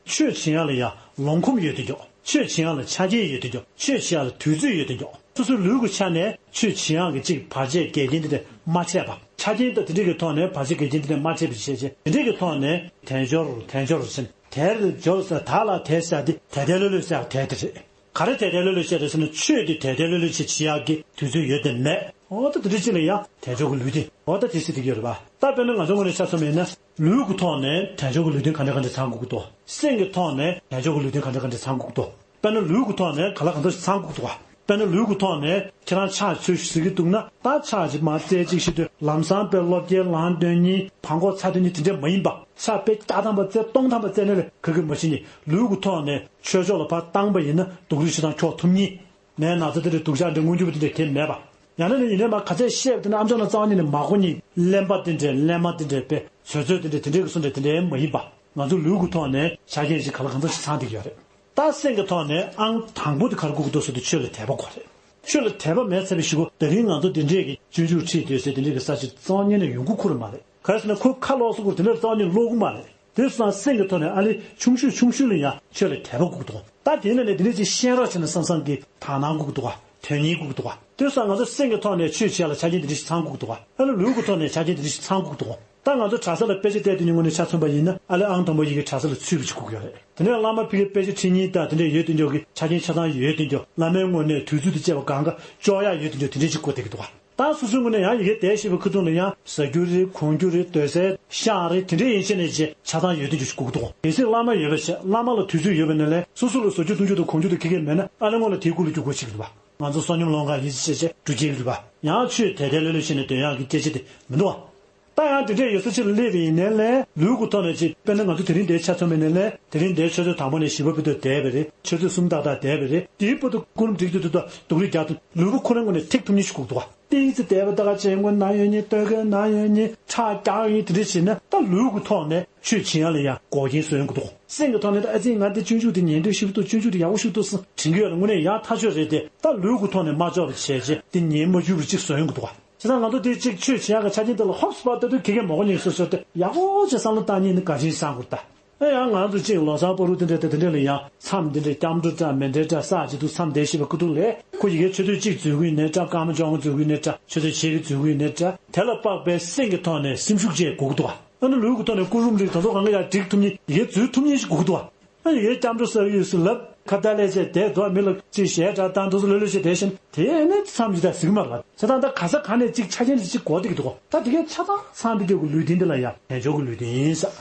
ཆོས་བྱེད་ཡག་ལ་ཡང་ལོངས་ཁོམ་ཡོད་དེ་འཇོག་ཆོས་བྱེད་ཡག་ལ་ཆ་རྐྱེན་ཡོད་དེ་འཇོག་ཆོས་བྱེད་ཡག་ལ་དུས་ཚོད་ཡོད་དེ་འཇོག་སོ་སོའི་ལུས་ཀྱི་ཆ་ནས་ཆོས་བྱེད་ཡག་གི་གཅིག་བར་ཆད་འགལ་རྐྱེན་དེ་འདྲ་མ་འཕྲད་པ། ཆ་རྐྱེན་དང་དེ་འདྲ་གི་ཐོག་ནས་བར་ཆད་འགལ་རྐྱེན་དེ་འདྲ་མ་འཕྲད་པ་བྱས་བྱས། དེ་འདྲ་གི་ཐོག་ནས་དལ་འབྱོར་དལ་འབྱོར་ཟེར་ནས། དལ་འབྱོར་ཟེར་དལ་ལ་དལ་ཟེར་དེ་དལ་དལ་ལྷོད་ལྷོད་ཟེར་དལ་དེ་རེད། ག་རེ་དལ་དལ་ལྷོད་ལྷོད་བཤད་རེད་ཟེར་ན། ཆོས་དེ་དལ་དལ་ལྷོད་ལྷོད་ཅིག་བྱེད་ཡག་གི་དུས་ཚོད་ཡོད་དེ་མེད། འོ་ད་དེ་འདྲ་ཅིག་ལ་ཡང་དལ་འབྱོར་གྱི་ལུས་རྟེན། འོ་ད་དེ་སྲིད་དེ་ཡོད་རེད་པ། ད་དཔེར་ན་ང་ཚོ་ངོས་ནས་ཆ་མཚོན་པ་ཡིན་ན། ལུས་ཀྱི་ཐོག་ནས་དལ་འབྱོར་གྱི་ལུས་རྟེན་ག་འདྲ་ག་འདྲ་ཚང་དགོས་ཀྱི་འདུག་སེམས་ཀྱི་ཐོག་ནས་དལ་འབྱོར་གྱི་ལུས་རྟེན་ག་འདྲ་ག་འདྲ་ཚང་དགོས་ཀྱི་འདུག་དཔེར་ན་ལུས་ཀྱི་ཐོག་ནས་ག་ལ་གང་འདྲ་ཞིག་ཚང་དགོས་ཀྱི་འདུག་ག་དཔེར་ན་ལུས་ཀྱི་ཐོག་ནས་ཁྱེད་རང་ཕྱག་ཚོས་ཤིག་ཟེར་གྱི་འདུག་ན། ད་ཕྱག་ཅིག་མར་བཙལ་ཅིག་ཤི་དུས་ལམ་སང་དཔེ་ལོག་སྐྱེལ་ལངས་སྡོད་མཁན་ཕར་འགོག་ཚར་སྡོད་མཁན་དེ་འདྲ་མ་ཡིན་པ། ཕྱག་དཔེ་བརྒྱ་ཐམ་པ་བཙལ་སྟོང་ཐམ་པ་བཙལ་ནའི་ལས་ག་གི་མ་ཤི་ནི། ལུས་ཀྱི་ཐོག་ནས་ཆོས་ཕྱོགས་ལ་ཕར་བཏང་པ་ཡིན་ན་སྡུག་རུས་ཤི་ཐང་འཁྱོག་ཐུབ་མཁན། ནད་ན་ཚ་དེ་འདྲའི་སྡུག་ཅག་འདྲ་མངོན་གྱུར་པ་དེ་འདྲ་དེ་མེད་པ། ཡང་ན་ནི་ཡིན་ནའི་མ་ག་ཚད་བཤད་པ་དེ་ནི་ཨ་མཆོག་ནང་རྩ་བ་ཉིད་ནས་མ་གོ་མཁན་གླེན་པ་དེ་འདྲའི་གླེན་མ་དེ་འདྲའི་དཔེ་ཚོད་ཚོད་དེ་འདྲའི་དེ་འདྲའི་གི་སུ་འདྲ་དེ་འདྲའི་མ་ཡིན་པ། ང་ཚོ་ལུས་ཀྱི་ཐོག་ནས་ཆ་རྐྱེན་ཞིག་ག་ལ་གང་འཚམ་ཞིག་ཚང་བསྡད་ཀྱི་ཡོད་རེད། ད་སེམས་ཀྱི་ཐོག་ནས་ཨང་དང་པོ་དེ་ག་རེ་དགོས་ཀྱི་འདུག་ཟེར་དུས་ཆོས་ལ་དད་པ་དགོས་རེད། ཆོས་ལ་དད་པ་མེད་ཚར་བའི་གཞུག་གུ་དེ་རིང་ང་ཚོ་དེ་འདྲའི་གི་སྤྱོད་འཇུག་ཁྲིད་སྡོད་སའི་དེ་འདྲའི་གི་ས་ཆ་རྩ་བ་ཉིད་ནས་ཡོང་གི་ཁུར་མ་རེད། ག་རེ་ཟེར་ན་ཁོ་ཁ་ལོག་སོང་གི་དེ་འདྲ་རྩ་བ་ཉིད་ཀློག་གི་མ་རེད། དེ་སོང་ཙང་སེམས་ཀྱི་ཐོག་ནས་ཨ་ལེ་ཆུང་ཤོས་ཆུང་ཤོས་ལ་ཡང་ཆོས་ལ་དད་པ་དགོས་འདུག་ད་དེ་ནས་ནས་དེ་འདྲ་ཅིག་ཤེས་རོགས་བྱས་ན་བསམ་བསམ་གྱི་དག་སྣང་དགོས་འདུག་ག་དོན་གཉེར་དགོས་འདུག་ག་དེ་སོང་ཙང་ང་ཚོ་སེམས་ཀྱི་ཐོག་ནས་ཆོས་བྱེད་ཡག་ལ་ཆ་རྐྱེན་དེ་འདྲ་ཞིག་ཚང་དགོས་འདུག་ག་ཨ་ལེ་ལུས་ཀྱི་ཐོག་ནས་ཆ་རྐྱེན་དེ་འདྲ་ཞིག་ཚང་དགོས་འདུག་ག་ད་ང་ཚོ་གྲྭ་ས་ལ་དཔེ་ཆ་བལྟས་དུས་ནི་དངོས་གནས་ཆ་མཚོན་པ་ཡིན་ན། ཨ་ལེ་ཨང་དང་པོ་ཡི་གེ་གྲྭ་ས་ལ་ཚུད་པ་ཅིག་དགོས་ཀྱི་ཡོད་རེད། དེ་ནས་བླ་མ་ཕ་གིའི་དཔེ་ཆ་ཁྲིད་མཁན་དང་དེ་འདྲ་ཡོད་དེ་འདྲ་གི་ཆ་རྐྱེན་ཆ་ཚང་ཡོད་དེ་འདྲ། བླ་མའི་ངོས་ནས་དུས་ཚོད་དང་བཅས་པ་གང་ག་ལྕོགས་ཡག་ཡོད་དེ་འདྲ་དེ་འདྲ་ཅིག་དགོས་བསྡད་ཀྱི་འདུག་ག་ད་སོ་སོའི་ངོས་ནས་ཡང་ཡི་གེ་བསྡད་ཤེས་པའི་ཁུ་ཐུང་ལ་ཡང་ཟ་རྒྱུ་རེད། གོན་རྒྱུ་རེད། སྡོད་སའི་ཤག་རེད། དེ་འདྲ་ཡིན་ཕྱིན་ནས་ཅིག་ཆ་ཚང་ཡོད་དེ་འཇུག་ཞིག་དགོས་ཀྱི་འདུག་གལ་སྲིད་བླ་མ་ཡོད་པ་བྱས། བླ་མ་ལ་དུས་ཚོད་ཡོད་པ་ནས་ལས་སོ་སོ་ལ་ཟ་རྒྱུ་འཐུང་རྒྱུ་དང་གོན་རྒྱུ་དང་ཁེ་ཁེ་མེད་ན། ཨ་ནི་སྔོན་ལ་དེའི་སྐོར་ལ་རྒྱུག་དགོས་ཞིག་རེད་པ། ང་ཚོ་བསོད་སྙོམས་སློང་ག་ཡིད་ཆེས་བྱས་འགྲོ་གི་རེད་པ། ཡང་ཆོས་དལ་དལ་ལྷོད་ལྷོད་བྱས་ནས་སྡོད་ཡག་གི་སྐད་ཆ་དེ་མི་འདུག་བ། ད་ཡང་དེ་འདྲས་ཡོད་ས་ཅིག་ལ་སླེབས་པ་ཡིན་ནའི་ལས་ལུས་ཀྱི་ཐོག་ནས་ཅིག་དཔེར་ན་ང་ཚོ་དེ་རིང་འདིར་ཆ་མཚོན་པ་ཡིན་ནའི་ལས། དེ་རིང་འདིར་ཆུ་ཚོད་དང་པོ་ནས་བཞི་པ་བར་དུ་བསྡད་པ་རེད། ཆུ་ཚོད་གསུམ་ཏག་ཏག་བསྡད་པ་རེད། དེའི་བར་དུ་སྐུ་རིམ་སྒྲིག་དུས་དུ་སྡུག་རུས་རྒྱག་དུས་ལུས་པོ་ཁོ་རང་ངོས་ནས་ཐེག་ཐུབ་མཁན་ཞིག་དགོས་ཀྱི་འདུག་བ། ཏིང་ཙི་བསྡད་པ་ད་ག་བྱེད་མགོ་ན་ཡོད་མཁན། སྟོད་གོས་ན་ཡོད་མཁན། ཁྲག་རྒྱག་ཡོད་མཁན། དེ་འདྲ་བྱས་ན་ད་ལུས་ཀྱི་ཐོག་ནས་ཆོས་བྱེད་ཡག་ལ་ཡང་འགོག་རྐྱེན་བཟོ་ཡོང་གི་འདུག་སེམས་ཀྱི་ཐོག་ནས་ད་ཨ་ཙི་ང་འདི་སྤྱོད་འཇུག་འདི་ཉན་འདོད་ཞེ་པོ་འདུག་སྤྱོད་འཇུག་འདི་ཡག་པོ་ཞེ་པོ་འདུག་བསམ་དྲན་གྱི་ཡོད་ན་དངོས་གནས་ཡག་ཐག་ཆོད་རེད་དེ། ད་ལུས་ཀྱི་ཐོག་ནས་མ་ལྕོགས་པ་བྱས་བྱས་འདི་ཉན་མ་འཇུག་པ་ཅིག་བཟོ་ཡོང་གི་འདུག་བ། བྱས་ཙང་ང་ཚོ་འདི་གཅིག་ཆོས་བྱེད་ཡག་གི་ཆ་རྐྱེན་དེ་ལ་ཧོབ་སི་ཕར་ལྟ་དུས་ཁེ་ཁེ་མོ་གོ་ཉིད་སོ་སོ་དེ་ཡག་པོ་ཅིག་བསམ་བློ་བཏང་མཁན་ནི་ག་ཅིག་བསམ་དགོས་ད། ཨེ་ཡང་ང་ཚོ་གཅིག་ལོ་གསར་སྤ་རོ་དེ་འདྲ་དང་དེ་འདྲ་ལ་ཡང་མཚམས་དེ་འདྲ་སྐྱབས་འགྲོ་འདྲ་མེ་འདྲ་འདྲ་བསགས་བྱེད་དུས། མཚམས་བསྡད་ཤེས་པའི་ཁུ་ཐུག་ལས་ཁོ་ཡི་གེ་མཆོད་དུས་གཅིག་འཛུལ་གི་ཡིན་ནའི་འདྲ། སྐར་མ་བཅོ་ལྔ་འཛུལ་གི་ཡིན་ནའི་འདྲ། མཆོད་དུས་ཕྱེད་ཀ་འཛུལ་གི་ཡིན་ནའི་འདྲ། དེ་ལ་དཔག་པའི་སེམས་ཀྱི་ཐོག་ནས་སེམས་ཤུགས་ཅིག་དགོས་ཀྱི་འདུག་བ། ཨ་ནི་ལུས་ཀྱི་ཐོག་ནས་སྐུ་རུམ་རིགས་དེ་ཚོ་གང་ག་ཡང་སྒྲིག་ཐུབ་མཁན། ཡི་གེ་འཛུལ་ཐུབ་མཁན་ཞིག་དགོས་ཀྱི་འདུག་བ། ཨ་ནི་ཡི་གེ་སྐྱབས་འགྲོ་ཟེར་གྱི་ཡོད་ཟེར་ལབ། ཁ་བརྡ་ལས་བྱས་བསྡད་འདུག་མི་ལ་ཅིག་ཞལ་གྲངས་བཏང་འདུག་ལྷོད་ལྷོད་བྱས་བསྡད་ཤེས་ན་དེ་ནི་མཚམས་ཅིག་ད་ཟིག་མ་རེད་བ། བྱས་ཙང་ད་ག་ས་ག་ནས་ཅིག་ཆ་རྐྱེན་ཅིག་ཅིག་དགོས་བསྡད་ཀྱི་འདུག་གོ། ད་དེ་གའི་ཆ་ཚང་ཚང་བསྡད་རྒྱུ་གི་ལུས་རྟེན་འདི་ལ་ཡང་དལ་འབྱོར་གྱི་ལུས་རྟེན་ཡིན་ས།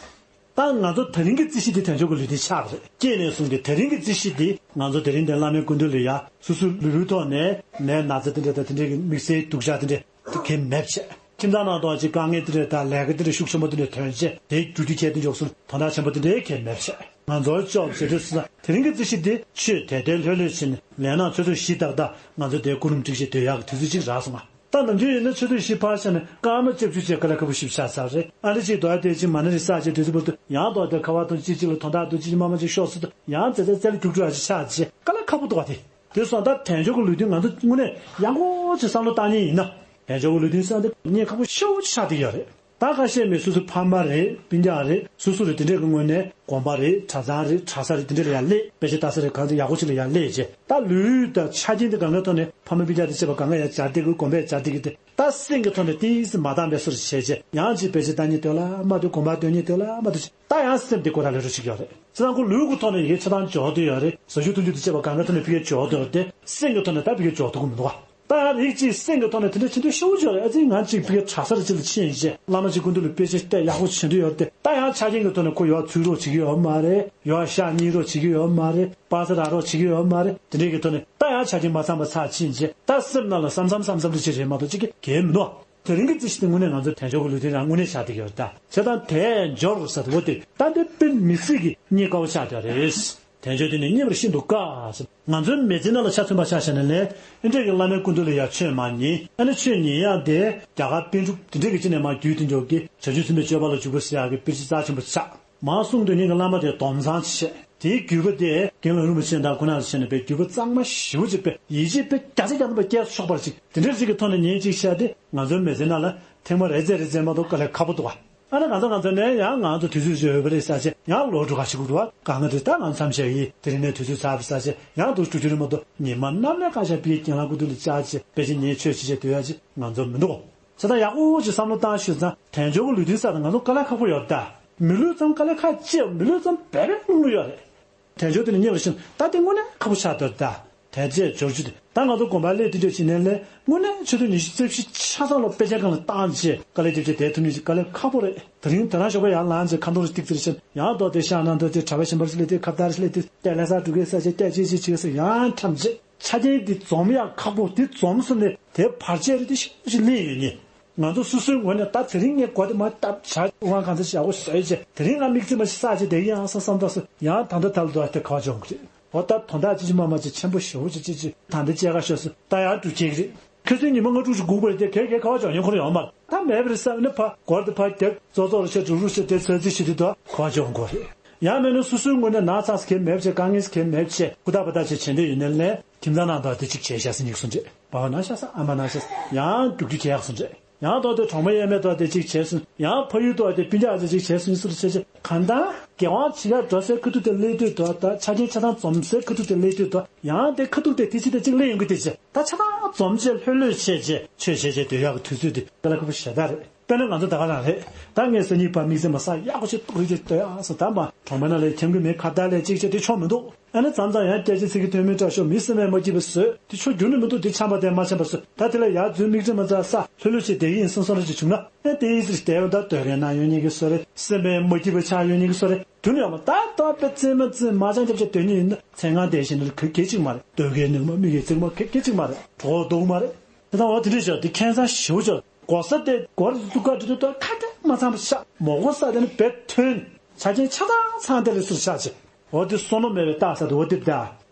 ད་ང་ཚོ་དེ་རིང་གི་རྩིས་གཞི་འདི་དལ་འབྱོར་གྱི་ལུས་རྟེན་ཆགས་པ་རེད། སྐྱེས་ནས་བཟུང་སྟེ་དེ་རིང་གི་རྩིས་གཞི་འདི་ང་ཚོ་དེ་རིང་འདིར་བླ་མའི་སྐུ་མདུན་ལ་ཡ་སོ་སོའི་ལུས་པོའི་ཐོག་ནས་ནད་ན་ཚ་དེ་འདྲ་དང་དེ་འདྲའི་གི་དམིགས་བསལ་སྡུག་ཅག་དེ་འདྲ་དེ་གའི་མེད་བྱས། ཁྱིམ་ཚང་ནང་དུ་ཅིག་དཀའ་ངལ་དེ་འདྲ་དང་ལས་ཀ་དེ་འདྲ་ཤུགས་ཆེན་པོ་དེ་འདྲ་ཐོན་བྱས། དེའི་རྒྱུ་རྒྱུ་ཁྱེར་དེ་འཇོག་སོང་དོན་དག་ཆེན་པོ་དེ་འདྲའི་གའི་མེད་བྱས། ང་ཚོར་ལྕོགས་བྱེད་དུས་སུ་དེ་རིང་གི་རྩིས་གཞི་འདི་ཆོས་དལ་དལ་ལྷོད་ལྷོད་བྱས་ནས་ལས་ནག་ཆུ་ཚོད་བཞི་ཏག་ཏག་ང་ཚོ་དེའི་སྐུ་རུམ་སྒྲིག་བྱས་སྡོད་ཡག་གི་དུས་ཚོད་ཅིག་རག་སོང་ང་། ད་ནམ་རྒྱུན་ཡིན་ན་ཆུ་ཚོད་བཞི་ཕར་ཕྱིན་ནས་སྐར་མ་བཅུ་བཅུ་བྱས་དཀའ་ལས་ཁག་པོ་ཞིག་ཆགས་ཚར་རེད། ཨ་ནི་ཅིག་རྡོ་ཡ་དེ་ཅིག་མ་ཎི་རེ་བསགས་བྱས་དུས་ཚོད་བར་དུ་ཡང་རྡོ་དེ་ཁ་བ་དང་ཅིག་ཅིག་ལ་དོན་དག་འདུག་ཅིག་ཅིག་མ་མ་ཅིག་ཤོག་ཟེར་དུས་ཡང་ཙེ་ཙེ་ཙེ་ལ་རྒྱུག་འགྲོ་ཡ་ཅིག་ཆགས་བྱས་དཀའ་ལས་ཁག་པོ་འདུག་བ། དེ་དེ་སོང་ད་དལ་འབྱོར་གྱི་ལུས་རྟེན་ང་ཚོ་དངོས་གནས་ཡག་པོ་ཅིག་བསམ་བློ་བཏང་མཁན་ཡིན་ན། དལ་འབྱོར་གྱི་ལུས་རྟེན་ཟེར་ཡ་དེ་གནད་ཁག་པོ་ཞེ་པོ་ཅིག་ཆགས་བསྡད་ཡོད་རེད། ད་ཁ་ཤས་མི་སོ་སོའི་ཕ་མ་རེད། སྤུན་ཀྱག་རེད། སོ་སོ་རེད། དེ་འདྲས་ཀྱི་ངོས་ནས་དགོན་པ་རེད། གྲྭ་ཚང་རེད། གྲྭ་ས་རེད། དེ་འདྲས་ལ་ཡར་སླེབས། དཔེ་ཆ་ལྟ་ས་རེད། གང་དུ་ཡག་པོ་ཅིག་ལ་ཡར་སླེབས་བྱས། ད་ལུས་དང་ཆ་རྐྱེན་དེ་གང་གའི་ཐོག་ནས་ཕ་མ་སྤུན་ཀྱག་དེ་བྱས་པ་གང་ག་ཡར་སྦྱར་བསྡད་ཀྱི། དགོན་པ་ཡར་སྦྱར་བསྡད་ཀྱི། དེ་ད་སེམས་ཀྱི་ཐོག་ནས་ཏོག་ཙམ་མ་འདང་བའི་བཟོ་འདྲ་བྱས་བྱས། ཡང་ཅིག་དཔེ་ཆ་ལྟ་སྙིང་འདོད་ལ་མ་འདོད། དགོན་པ་སྡོད་སྙིང་འདོད་ལ་མ་འདོད་བྱས། ད་ཡང་སེམས་དེ་ཁོ་རང་ལ་རོ་ཞིག་ཡོད་རེད། ཁྱེད་རང་ཁོ་ལུས་ཀྱི་ཐོག་ནས་ཡི་གེ་ཆ་ཚང་འཇོག་བསྡད་ཡོད་རེད། ཟ་རྒྱུ་འཐུང་རྒྱུ་དེ་བྱས་པ་གང་གའི་ཐོག་ནས་ཕ་གིར་འཇོག་བསྡད་ཡོད་རེད་དེ། སེམས་ཀྱི་ཐོག་ནས་ད་ཕ་གིར་འཇོག་ཐུབ་ཀྱི་མི་འདུག་བ། ད་ཡང་རིགས་གཅིག་སེམས་ཀྱི་ཐོག་ནས་དེ་འདྲ་བྱེད་འདོད་ཤུགས་ཆེ་རེད། ཨ་ཙི་ང་གཅིག་ཕ་གིར་གྲྭ་སར་ཅིག་ལ་ཕྱིན་བྱས་བླ་མ་གཅིག་སྐུ་མདུན་ལ་དཔེ་ཆ་བལྟས་ཡག་པོ་བྱེད་འདོད་ཡོད་རེད་དེ། ད་ཡང་ཆ་རྐྱེན་གྱི་ཐོག་ནས་ཁོ་ཡར་ཚུར་རོགས་བྱེད་ཀྱི་ཡོད་མ་རེད། ཡར་ཤག་སྙིང་རོགས་བྱེད་ཀྱི་ཡོད་མ་རེད། པ་སེ་ར་རོགས་བྱེད་ཀྱི་ཡོད་མ་རེད། དེ་འདྲའི་གི་ཐོག་ནས་ད་ཡང་ཆ་རྐྱེན་མ་ཚང་བ་ཚར་ཕྱིན་བྱས། ད་སེམས་ནང་ལ་བསམ་བསམ་བསམ་བསམ་དེ་ཅིག་རེད་མ་གཏོགས་ཅིག་གི་གལ་མི་འདུག་བ། དེ་རིང་གི་རྩིས་གཞི་དེ་དངོས་གནས་ང་ཚོ་དལ་འབྱོར་གྱི་ལུས་རྟེན་རང་དངོས་གནས་ཆགས་བསྡད་ཡོད་རེད་ད། བྱས་ཙང་དལ་འབྱོར་ཟེར་བ་དེ་ད་དེ་དཔེ་མི་སྲིད་ཀྱི་རྙེད་དཀའ་བོ་ཆགས་བསྡད་རེད། དལ་འབྱོར་དེ་ནི་རྙེད་པར་ཤིན་ཏུ་དཀའ་ཟེར། ང་ཚོའི་མི་ཚེ་ནང་ལ་ཆ་མཚོན་པ་ཆ་བཞག་ན་ལས། ཨེ་འདྲས་ཀྱི་བླ་མའི་སྐུ་མདུན་ལ་ཡར་ཆོས་མར་ཉན། ཨ་ནི་ཆོས་ཉན་ཡག་དེ་རྒྱ་གར་པཎ་གྲུབ་དེ་འདྲས་ཀྱི་ཅི་ནས་མར་བརྒྱུད་དེ་འཇོག་གི་བྱང་ཆུབ་སེམས་དཔའི་སྤྱོད་པ་ལ་འཇུག་པ་ཟེར་ཡག་གི་དཔེ་ཆ་རྩ་ཆེན་པོ་ཆགས། མར་གསུང་དུ་ཉན་གྱི་བླ་མ་དེ་སྡོམ་བཟང་ཆེ། དེའི་བརྒྱུད་པ་དེ་དགེ་སློང་རིན་པོ་ཆེ་དང་ཁོ་ན་ཚོ་བྱས་ནས་པའི་བརྒྱུད་པ་གཙང་མ་ཞེ་པོ་ཅིག་པའི་ཡིད་ཆེས་པའི་རྒྱ་ཆེ་རྒྱ་ཐམ་པ་སྐྱེས་ཆོག་པར་ཅིག་དེ་འདྲ་ཞིག་གི་ཐོག་ནས་ཉན་ཅིག་བྱས་ཏེ་ང་ཚོའི་མི་ཚེ་ནང་ལ་ཐེངས་མ་རེ་ཙམ་རེ་ཙམ་མ་གཏོགས་དཀའ་ལས་ཁག་པོ་འདུག་བ། ཨ་ནི་ང་ཚོ་ང་ཚོ་ནས་ཡང་ང་ཚོ་དུས་ཚོད་ཅིག་ཡོད་པ་རེད་ཟེར་བྱས་ཡང་ལོག་འགྲོ་ག་ཞིག་དགོས་འདུག་བ། གང་ག་དུས་ད་ང་ཚོ་མཚམས་བཞག་ཡིན། དེ་རིང་ནས་དུས་ཚོད་ཚར་བ་ཟེར་བྱས་ཡང་འདུག་འགྲོ་རྒྱུ་རེད་མ་གཏོགས་ཉི་མ་གནམ་ལས་གང་ཤར་པའི་རྒན་ལགས་སྐུ་མདུན་ལ་བཅར་བྱས་དཔེ་ཆ་ཉན་ཆོས་བྱེད་བྱས་སྡོད་ཡག་ཅིག་ང་ཚོ་མི་འདུག་བ། བྱས་ཙང་ཡག་པོ་ཅིག་བསམ་བློ་བཏང་ཤོད་ཙང་དལ་འབྱོར་གྱི་ལུས་རྟེན་ཟེར་ན་ང་ཚོ་དཀའ་ལས་ཁག་པོ་ཡོད་ད། མི་ལུས་ཙམ་དཀའ་ལས་ཁག་ཅིག་མི་ལུས་ཙམ་འབད་པས་སློང་ལུགས་ཡོད་རེད། དལ་འབྱོར་དེ་ནི་རྙེད་པར་ཤིན་ད་དེ་དངོས་གནས་ཁག་པོ་ཆགས་འདུག་ད། དལ་བྱེད་འབྱོར་རྒྱུ་དེ་ད་ང་ཚོ་དགོན་པ་སླེབས་དུས་དུས་ཕྱིན་ནས་ལས་དངོས་གནས་ཆུ་ཚོད་ཉི་ཤུ་རྩ་བཞི་ཆ་ཚང་ལ་དཔེ་ཆ་སྒང་ལ་བཏང་བྱས་དཀའ་ལས་རྒྱབ་བྱས་བསྡད་ཐུབ་མཁན་ཞིག་དཀའ་ལས་ཁག་པོ་རེད། དེ་རིང་དེ་རང་ཞོགས་པ་ཡར་ལངས་བྱས་ཁ་འཐོར་ཞིག་ཏིག་ཙེར་ཕྱིན་ཡང་ལྡོག་སྟེ་ཤག་ནང་ལྡོག་སྟེ་གྲྭ་པ་གཞན་པར་སླེབས་ཏེ་ཁ་བརྡར་སླེབས་ཏེ་བལྟས་ལྷ་ས་འགྲོ་གི་ས་ཆ་བལྟས་ཅི་ཅི་བྱེད་ས་ཡང་ཐམས་ཅད། ཆ་རྐྱེན་འདི་འཛོམས་ཡག་ཁག་པོ་འདི་འཛོམས་སོང་ནས་དེ་བར་ཆད་རེ་དེ་ཤུགས་ཆེ་སླེབས་ཡོད་ངེས། ང་ཚོ་སོ་སོའི་ངོས་ནས་ད་དེ་རིང་ངས་གོ་དེ་མ་བཏབ་བྱ་དབང་གང་ཚ་ཞིག་ཡག་པོ་བཟོས་བྱས་དེ་རིང་ང་དམིགས་བརྩེ་མ་ཞིག་བསགས་བྱས་དེ་ཡང་བསམ་བསམ་བཏང་སོང་ཡང་ད་ལྟ་ད་ལ་འདུག་ཨ་དེ་ག་བ་སྦྱོང་གི་རེད། འོ་ད་དོན་དག་ཅི་ཅི་མ་མ་ཅི་ཆེན་པོ་ཞེ་པོ་ཅི་ཅི་ཅི་ད་འདི་བཅད་ཁ་ཤོར་སོང་ད་ཡང་འགྲུལ་སྐྱེལ་གི་རེད། ཁ་སང་ཉི་མ་ལྔ་དྲུག་ཅིག་སྒུག་པ་རེད་དེ་གས་གས་ག་བ་སྦྱོང་ཡོང་ཁོ་ར་ཡོང་མ་རེད། ད་མེད་པ་རེད་བསམ་ནས་ཕ་སྒོར་དེ་ཕ་རྒྱབ་ཙོག་ཙོག་རེ་བྱས་འགྲོ་རུ་ཟེར་དེ་ཚོད་རྩིས་བྱེད་དུས་ད་ག་བ་སྦྱོང་དགོས་རེད། ཡང་མིན་ན་སོ་སོའི་ངོས་ནས་ན་ཚ་ཟེར་མཁན་མེད་བྱས་དཀའ་ངལ་ཟེར་མཁན་མེད་བྱས་ཧུར་ཐག་འབད་ཐག་བྱས་བྱེད་འདོད་ཡོད་ནའི་ལས་ཁྱིམ་ཚང་ནང་དུ་དེ་གཅིག་བྱས་ཤག་ཟེར་ཉིག་སོང་རེད། བ་བ་ན་ཤག་ས་ཨ་མ་ན་ཤག་ས་ཡང་རྒྱུག་རྒྱུག་བྱས་ཡག་སོང་རེད། ཡང་ཐོག་དེ་གྲོགས་མོ་ཡས་མས་ཐོག་དེ་གཅིག་བྱས་སོང་། ཡང་ཕ་ཡུལ་ཐོག་དེ་སྤུན་ཀྱག་ཚོ་གཅིག་བྱས་སོང་། སུ་རུ་བྱས་བྱས་གང་ལྟར་འགན་དབང་ཇི་ལྟར་འགྲོ་སའི་ཁ་ཐུག་དེ་སླེབས་དུས་ཐོག་ད་ཆ་རྐྱེན་ཆ་ཚང་འཛོམས་སའི་ཁ་ཐུག་དེ་སླེབས་དུས་ཐོག་ཡང་དེ་ཁ་ཐུག་དེ་དེ་ཅི་དེ་གཅིག་སླེབས་ཡོང་གི་དེ་བྱས་ད་ཆ་ཚང་འཛོམས་བྱས་ལྷོད་ལྷོད་བྱས་བྱས་ཆོས་བྱས་བྱས་སྡོད་ཡག་གི་དུས་ཚོད་དེ་དཀའ་ལས་ཁག་པོ་ཞེ་དྲག་རེད། དཔེར་ན་ང་ཚོ་ད་ག་རང་རེད། ད་ངས་སང་ཉིན་ཕར་དམིགས་བརྩེ་མ་ས་ཡག་པོ་ཞིག་གཏུག་རེ་ཅིག་ལྟོས་ཨ་ཟེར། ད་མ་གྲོང་པའི་ནང་ལ་འཁྱམ་གི་མི་ཁ་བརྡ་ལས་ཅིག་བྱས་དེ་ཆོ་མི་འདུག་ཨ་ནི་མཚམས་མཚམས་ཡང་སྐད་ཆ་ཚིག་གི་དོན་མེད་སྐྲག་ཤོར། མི་སེམས་པས་མ་སྐྱིད་པ་བཟོས། དེ་ཆོ་རྒྱུ་ནི་མི་འདུག་དེ་ཆམ་པ་དེ་མ་ཆམ་པ་བཟོས། ད་དེ་ལ་ཡར་འཛུལ་དམིགས་བརྩེ་མ་ས་ལྷོད་ལྷོད་བྱས་བསྡད་ཀྱི་ཡིན་བསམ་བསམ་རེ་ཅིག་བྱུང་ན། ཨེ་དེ་ཡིན་ཟེར་བསྡད་ཡོང་། ད་སྡོད་མཁན་ནང་ཡོད་ཉན་གི་བཟོ་རེད། སེམས་པས་མ་སྐྱིད་པ་ཆགས་ཡོད་ཉན་གི་བཟོ་རེད། དུ་ནི་ཡོད་མ་ད་ལྟ་དཔེ་རྩེད་མ་རྩེ་མ་ཅང་རྒྱབ་ཆ་སྡོད་ཉན་ཡིན་ན་མཚན་གང་བསྡད་བཞིན་ན་ག་གེ་ཅིག་མ་རེད། སྡོད་མཁན་ནང་མ་མི་གི་རྩེད་མ་ག་གེ་ཅིག་མ་རེད། གྲོགས་འདུག་མ་རེད། དེ་དང་འོ་དེ་འདྲས་བྱས་དེ་ཁྱད་མཚར་ཞེ་པོ་ཅིག་གོ་ས་དེ་སྒོར་སྡུག་ག་འགྲོ་དུས་ད་ཁ་གཏད་མ་ཚང་བ་ཤག་མོག་གོ་ས་དེ་ནི་བེད་ཐོན། ཆ་རྐྱེན་ཆ་ཚང་ཚང་དེ་ལས་སུར་ཤག་ཅིག་འོ་དེ་བསོད་ནམས་མེད་པའི་རྟགས་ས་དེ་འོ་དེ་ད།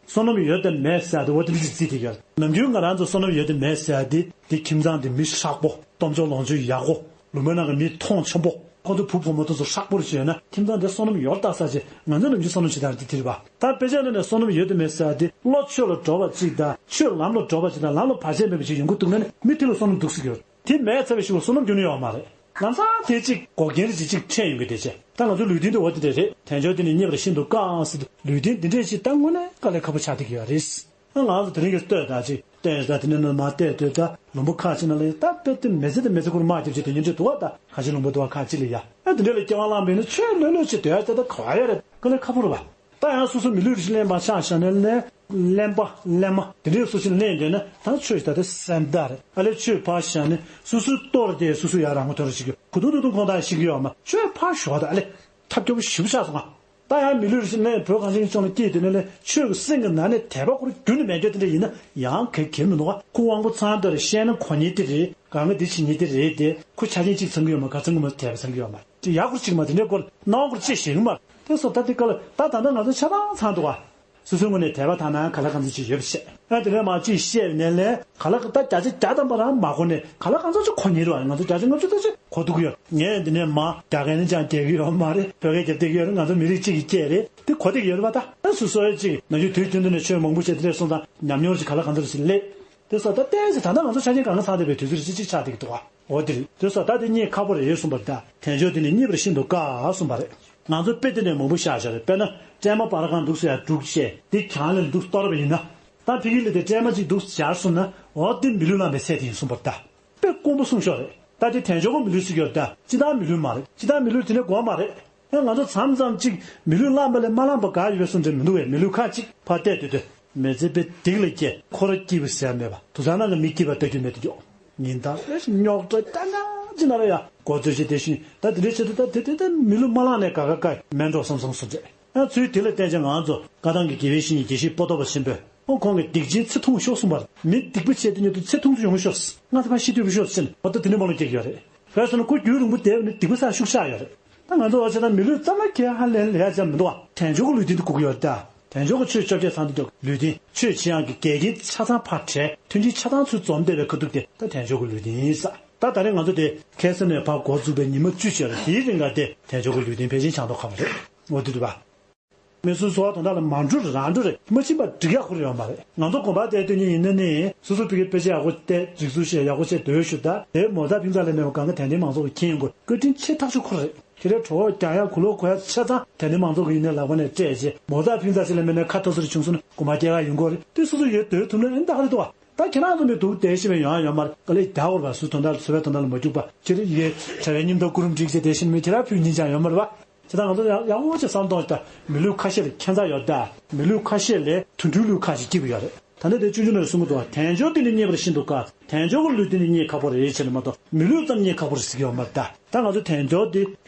བསོད་ནམས་ཡོད་དམ་མེད་ས་དེ་འོ་དེ་འདྲས་རྩིས་དེ་ཡོད། ནམ་རྒྱུན་ང་རང་ཚོ་བསོད་ནམས་ཡོད་དམ་མེད་ས་དེ་དེ་ཁྱིམ་ཚང་དེ་མི་ཧྲག་པོ། གཏམ་ཆོག་ལོངས་སྤྱོད་ཡག་པོ། ལུང་པའི་ནང་གི་མི་མཐོང་ཆེན་པོ། ཁོང་ཚོ་བུ་བུ་མོ་དེ་ཚོ་ཧྲག་པོ་རེ་བྱས་ན་ཁྱིམ་ཚང་དེ་བསོད་ནམས་ཡོད་རྟགས་ས་ཅིག་ང་ཚོ་ནམ་རྒྱུན་བསོད་ནམས་ཞེ་དྲག་དེ་དེ་རེད་པ། ད་དཔེ་ཆ་ནང་ནས་བསོད་ནམས་ཡོད་དམ་མེད་ས་དེ་བློ་ཆོས་ལ་འགྲོ་བ་ཅིག་དང་ཆོས་ལམ་ལ་འགྲོ་བ་ཅིག་དང་ལམ་ལ་བར་ཆད་མེད་པ་ཅིག་ཡོང་གི་འདུག་ན་ནི་མི་དེ་ལ་བསོད་ནམས་འདུག་ཟེར་གྱི་ཡོད། དེ་མེད་ཚར་བའི་གཞུག་ལ་བསོད་ནམས་རྒྱུན་ནས་ཡོང་མ་རེད། ལམ་སང་དེ་གཅིག་འགོག་རྐྱེན་རེ་ཅིག་ཅིག་འཕྲད་ཡོང་གི་དེ་བྱས། ད་ང་ཚོའི་ལུས་རྟེན་དེ་འོ་དེ་འདྲ་རེད། དལ་འབྱོར་དེ་ནི་རྙེད་པར་ཤིན་ཏུ་དཀའ་ཟེར་དུས་ལུས་རྟེན་འདི་འདྲས་ཅིག་ད་དངོས་གནས་དཀའ་ལས་ཁག་པོ་ཆགས་བསྡད་ཀྱི་ཡོད་རེད། ང་ང་ཚོ་དེ་རིང་གི་ལྟོས་དང་ཅིག་བལྟས་ད་དེ་ནས་ནས་མ་བལྟས་དུས་ད་ལུང་པ་ཁག་ཅིག་ནང་ལ་ཡ་ད་དཔེ་དེ་མི་ཚེ་དང་མི་ཚེ་ཁུར་དམག་རྒྱབ་བྱས་དེ་ཉིན་འདྲ་འདུག་བ། ད་ཁ་ཆེ་ལུང་པ་འདུག་བ་ཁག་ཅིག་ལ་ཡ་ཨ་དེ་འདྲ་ལ་སྐྱེ་བ་བླངས་པས་ན་ཆོས་ལྷོད་ལྷོད་ཅིག་སྡོད་ཡ་ད་ད་ག་བ་ཡ་རེད། དཀའ་ལས་ཁག་པོ་རེད་བ། ད་ཡང་སོ་སོ་མི་ལུས་རེ་ཞིག་ལེན་པ་ཆགས་བཞག་ནས་ལེན། གླེན་པ་གླེན་མ་དེ་འདྲའི་སོ་སོ་ལེན་བསྡད་ན་ད་ཆོས་ཞིག་ད་དེ་སེམས་དག་རེད། ཨ་ལས་ཆོས་ཕར་བཞག་ནས་སོ་སོའི་ལྟོ་རེ་དེ་སོ་སོ་ཡར་རང་ངོ་ཐོར་ཞིག་གི་གུ་དུང་དུ་དུང་ཁོང་ད་ཞིག་གི་ཡོད་མ་ཆོས་ཕར་ཞོག་ད་ཨ་ལས་ཐབས་སྐྱོ་པོ་ཞིབ་ཆགས་སོང་ང་། ད་ཡང་མི་ལུས་རེ་ཞིག་ལེན་བོད་གངས་ཅན་གྱི་ལྗོངས་ལ་སྐྱེས་དེ་ནས་ལས་ཆོས་ཀྱི་སེམས་ཀྱི་ནང་ནས་དད་པ་ཁོ་རང་རྒྱུན་ནས་མེད་རྒྱུ་དེ་འདྲ་ཡིན་ན་ཡང་གལ་གལ་མི་འདུག་ག་ཁོ་དབང་པོ་ཚང་དེར་བཤད་ན་གོ་ཉེས་དེ་རེད། གང་ག་འདི་བྱེད་ཉེས་དེ་རེད་དེ་ཁོ་ཆ་རྐྱེན་གཅིག་ཚང་གི་ཡོད་མ་ག་ཚང་གི་མ་དད་པ་ཚང་གི་ཡོད་མ་དེ་ཡག་པོ་གཅིག་མ་དེ་འདྲའི་སྐོར་སྣང་བ་སྐོར་ཅི་ཞིག་མ་དེ་སོ་ད་དེ་ག་ལ་ད་ད་ལྟ་ང་ཚོ་ཆ་ཚང་ཚང་འདུག་ག་སོ་སོའི་ངོས་ནས་དད་པ་དང་ན་ག་ལ་གང་འཚམ་ཅིག་ཡོད་པ་བཤད། ཨ་དེ་ནས་མ་ཅིག་བཤད་ནས་ལས་ག་ལ་ད་བརྒྱ་ཆ་བརྒྱ་ཐམ་པ་རང་མ་གོ་ནས་ག་ལ་གང་འཚམ་ཅིག་གོ་ཉེ་རུ་བ་ང་ཚོ་བརྒྱ་ཆ་ལྔ་བཅུ་ཙམ་ཅིག་གོ་ཐུབ་ཀྱི་ཡོད། ངས་འདི་ནས་མ་རྒྱ་སྐད་ནི་ཅང་རྒྱག་གི་ཡོད་མ་རེད། བོད་སྐད་རྒྱབ་བསྡད་ཀྱི་ཡོད་རེད། ང་ཚོ་མི་རིགས་གཅིག་གི་སྐད་རེད། དེ་གོ་བསྡད་ཀྱི་ཡོད་རེད་པ། ད་ཨ་སོ་སོའི་ཅིག་ནམ་རྒྱུན་དུས་རྒྱུན་དུ་ནས་ཆོས་མང་པོ་བཤད་དེ་འདྲས་སོང་ཙང་ཉམས་མྱོང་ཅིག་ག་ལ་གང་འཚམ་ཞིག་སླེབས། དེ་སོགས་ད་ལྟའི་ཚེ་ད་ལྟ་ང་ཚོ་ཆ་རྐྱེན་གང་ག་ཚང་བསྡད་པའི་དུས་ཚོད་ཅིག་ཅིག་ཆགས་བསྡད་ཀྱི་འདུག་ག་འོ་དེ་རེད། དེ་སོགས་ད་དེ་རྙེད་ཁག་པོ་རེད་གསུངས་པ་རེད། ད་དལ་འབྱོར་དེ་ནི་རྙེད་པར་ཤིན་ཏུ་དཀའ་གསུངས་པ་རེད། ང་ཚོ་དཔེ་དེ་ནས་མང་པོ་བཞག་བཞག་རེད། དཔེར་ན་སྲན་མ་སྤར་ཁ་འདུག་ཟེར་ཡ་འདུག་བྱས་དེ་གྱང་ལ་འདུག་གཏོར་བ་ཡིན་ན། ད་ཕ་གི་ལ་དེ་སྲན་མ་གཅིག་འདུག་སྦྱར་སོང་ན་འོ་དེ་མི་ལུས་བླངས་པའི་ཚད་དེ་ཡིན་གསུངས་པ་རེད། ད་དཔེ་དཀོན་པོ་གསུངས་ཤོག་རེད། ད་དེ་དལ་འབྱོར་གོ་མི་ལུས་ཟེར་གྱི་ཡོད་ད། སྤྱིར་བཏང་མི་ལུས་མ་རེད། སྤྱིར་བཏང་མི་ལུས་དེ་ནས་དགོས་མ་རེད། ཨེ་ང་ཚོ་མཚམས་མཚམས་ཅིག་མི་ལུས་བླངས་པ་ལས་མ་བླངས་པ་དགའ་ཡོད་པའི་བཟོ་འདྲ་མི་འདུག་བས། མི་ལུས་ཁ་ཅིག་ཕར་བལྟས་དུས་དུས་མི་ཚེ་དཔེ་སྡིག་ལ་སྐྱེས་ཁོ་ར་སྐྱིད་པ་ཟེར་ཡ་མེད་པ། དུར་ཁང་ནང་གི་མི་སྐྱིད་པ་ལྟ་རྒྱུ་མེད་དུ་འགྱོ། ཉིན་ལྟར་རེ་ཞིག་རྙོག་དྲ་རྐྱང་རྐྱང་ཅིག་ན་ར་ཡ་འགོ་རྩོད་བྱེད་དེ་བཞིན་ད་དེ་འདྲའི་ཆེད་དུ་ད་དེ་དེ་དེ་མི་ལུས་མ་བླངས་ནས་ག་ག་ག་མེད་འགྲོ་བསམ་བསམ་བཟོ་འདྲ། ང་ཚོའི་དེ་ལ་བརྟེན་ཅིང་ང་ཚོ་བཀའ་ཐང་གི་དགེ་བའི་བཤེས་གཉེན་དགེ་བཤེས་པོ་ཏོ་བ་ཆེན་པོས་ཨོ་ཁོང་གིས་སྡིག་ཆེན་ཚེ་ཐུང་ཤོག་གསུངས་པར་མི་སྡིག་པ་བྱས་དུས་ཉིད་དུ་ཚེ་ཐུང་ཚོ་ཡོང་ཤོག་ང་ཚོ་ཕ་ཤི་དུས་པ་ཤོག་ཟེར་ནས་ཨོ་ད་དེ་ནས་མ་ལོ་སྐྱེ་གི་ཡོད་རེད། བས་སོང་ན་ཁོ་རྒྱུན་རིང་པོ་བསྡད་ནས་སྡིག་པ་བསགས་ཤུགས་ཆག་ཡོད་རེད། ད་ང་ཚོ་བ་ཆ་ན་མི་ལུས་ཙམ་ལ་གལ་ཧ་ལས་ལས་ཡ་ཅམ་མི་འདུག་བ། དལ་འབྱོར་གྱི་ལུས་རྟེན་དུ་སྒུག་གི་ཡོད་རེད་ད། དལ་འབྱོར་གྱི་ཆོས་བཅོ་བརྒྱད་ཚང་དུ་འཇོག་ལུས་རྟེན་ཆོས་བྱེད་ཡག་གི་འགལ་རྐྱེན་ཆ་ཚང་ཕར་བྲལ་མཐུན་རྐྱེན་ཆ་ཚང་ཚུར་འཛོམས་བསྡད་པའི་ཁ་ཐུག་དེ་ད་དལ་འབྱོར་གྱི་ལུས་རྟེན་ཡིན་ས། ད་ད་རེས་ང་ཚོ་དེ་ཁ་སང་ནས་ཕར་འགོ་བཙུགས་པའི་ཉི་མ་བཅུ་ཅིག་ཡོད་རེད། དེའི་རིང་ག་དེ་དལ་འབྱོར་གྱི་ལུས་རྟེན་ཕལ་ཆེར་ཆགས་མདོག་ཁ་པོ་རེད། འོ་དེ་འདུག་བ། མི་སུ་སོ་བ་དོན་དག་ལ་མ་འགྲོ་རང་འགྲོ་རེད། མ་ཕྱིན་པ་འགྲིག་ཡག་ཁོ་རེ་ཡོད་མ་རེད། ང་ཚོ་དགོན་པ་དེ་སྟོན་ཉིན་ཡིན་ན་ནི་སོ་སོ་ཕ་གི་དཔེ་ཆ་ཡག་པོ་བལྟས་རིག་གཟུགས་ཤེས་ཡག་པོ་བྱས་སྡོད་ཤུགས་ད་དེ་མོ་ཚ་ཕིང་ཚ་ལས་མེད་པ་གང་ག་དད་ལྡན་མང་ཚོགས་ཀྱི་མཁྱེན་ཡོང་དགོས། བཀའ་དྲིན་ཆེ་ཐག་ཆོད་ཁོ་རེད། དེ་འདྲའི་གྲོགས་རྒྱག་ཡག་གུ་ལོག་གོ་ཡག་ཆ་ཚང་དད་ལྡན་མང་ཚོགས་ཀྱི་ཡིན་ནའི་ལག་པ་ནས་སྤྲད་རྗེས་མོ་ཚ་ཕིང་ཚ་ཞིག་ལས་མེད་ནའི་ཁ་ཐོར་ཚོ་རེ་བྱུང་སོང་ན་དགོན་པ་སྐྱེལ་ག་ཡོང་དགོས་རེད། དེ་སོ་སོ་ཡོད་སྡོད་ཐུབ་ན་ཨེ་འདྲ་ག་རེད་འདུག་བ། ད་ཁྱེད་རང་ཚོ་མི་འདུག་བསྡད་ཤེས་པའི་ཡོང་ཡ་ཡོད་མ་རེད། དཀའ་ལས་རྒྱག་དགོས་རེད་པ། སུ་དོན་དག་ལ་འཚོ་བའི་དོན་དག་ལ་མ་རྒྱུག་པ་ཁྱེད་རང་ཡོད་བྱ་བའི་སྙིང་སྟོབས་ཀུ་རུ་འགྲིག་བྱས་བསྡད་ཤེས་མི་ཁྱེད་རང་ཕུད་སྙིང་རྗེ་ཡོད་མ་རེད་པ། བྱས་ཙང་ང་ཚོ་ཡག་ཡག་པོ་ཅིག་བསམ་གཏོང་ཞིག་ད། མི་ལུས་ཁ་ཤས་ལ་ཁྱད་མཚར་ཡོད་ད། མི་ལུས་ཁ་ཤས་ལས་དུད་འགྲོའི་ལུས་ཁ་ཞིག་སྐྱིད་པོ་ཡོད་རེད། ད་ནི་དེ་ཆུང་ཆུང་ནས་གསུང་གི་འདུག་བ། དལ་འབྱོར་དེ་ནི་རྙེད་པར་ཤིན་ཏུ་དཀའ། དལ་འབྱོར་གྱི་ལུས་དེ་ནི་རྙེད་ཁག་པོ་རེད་ཟེར་ནས་མ་གཏོགས་མི་ལུས་ཙམ་རྙེད་ཁག་པོ་རེད་ཟེར་གྱི་ཡོད་མ་རེད་ད། ད་ང་ཚོ་དལ་འབྱོར་དེ་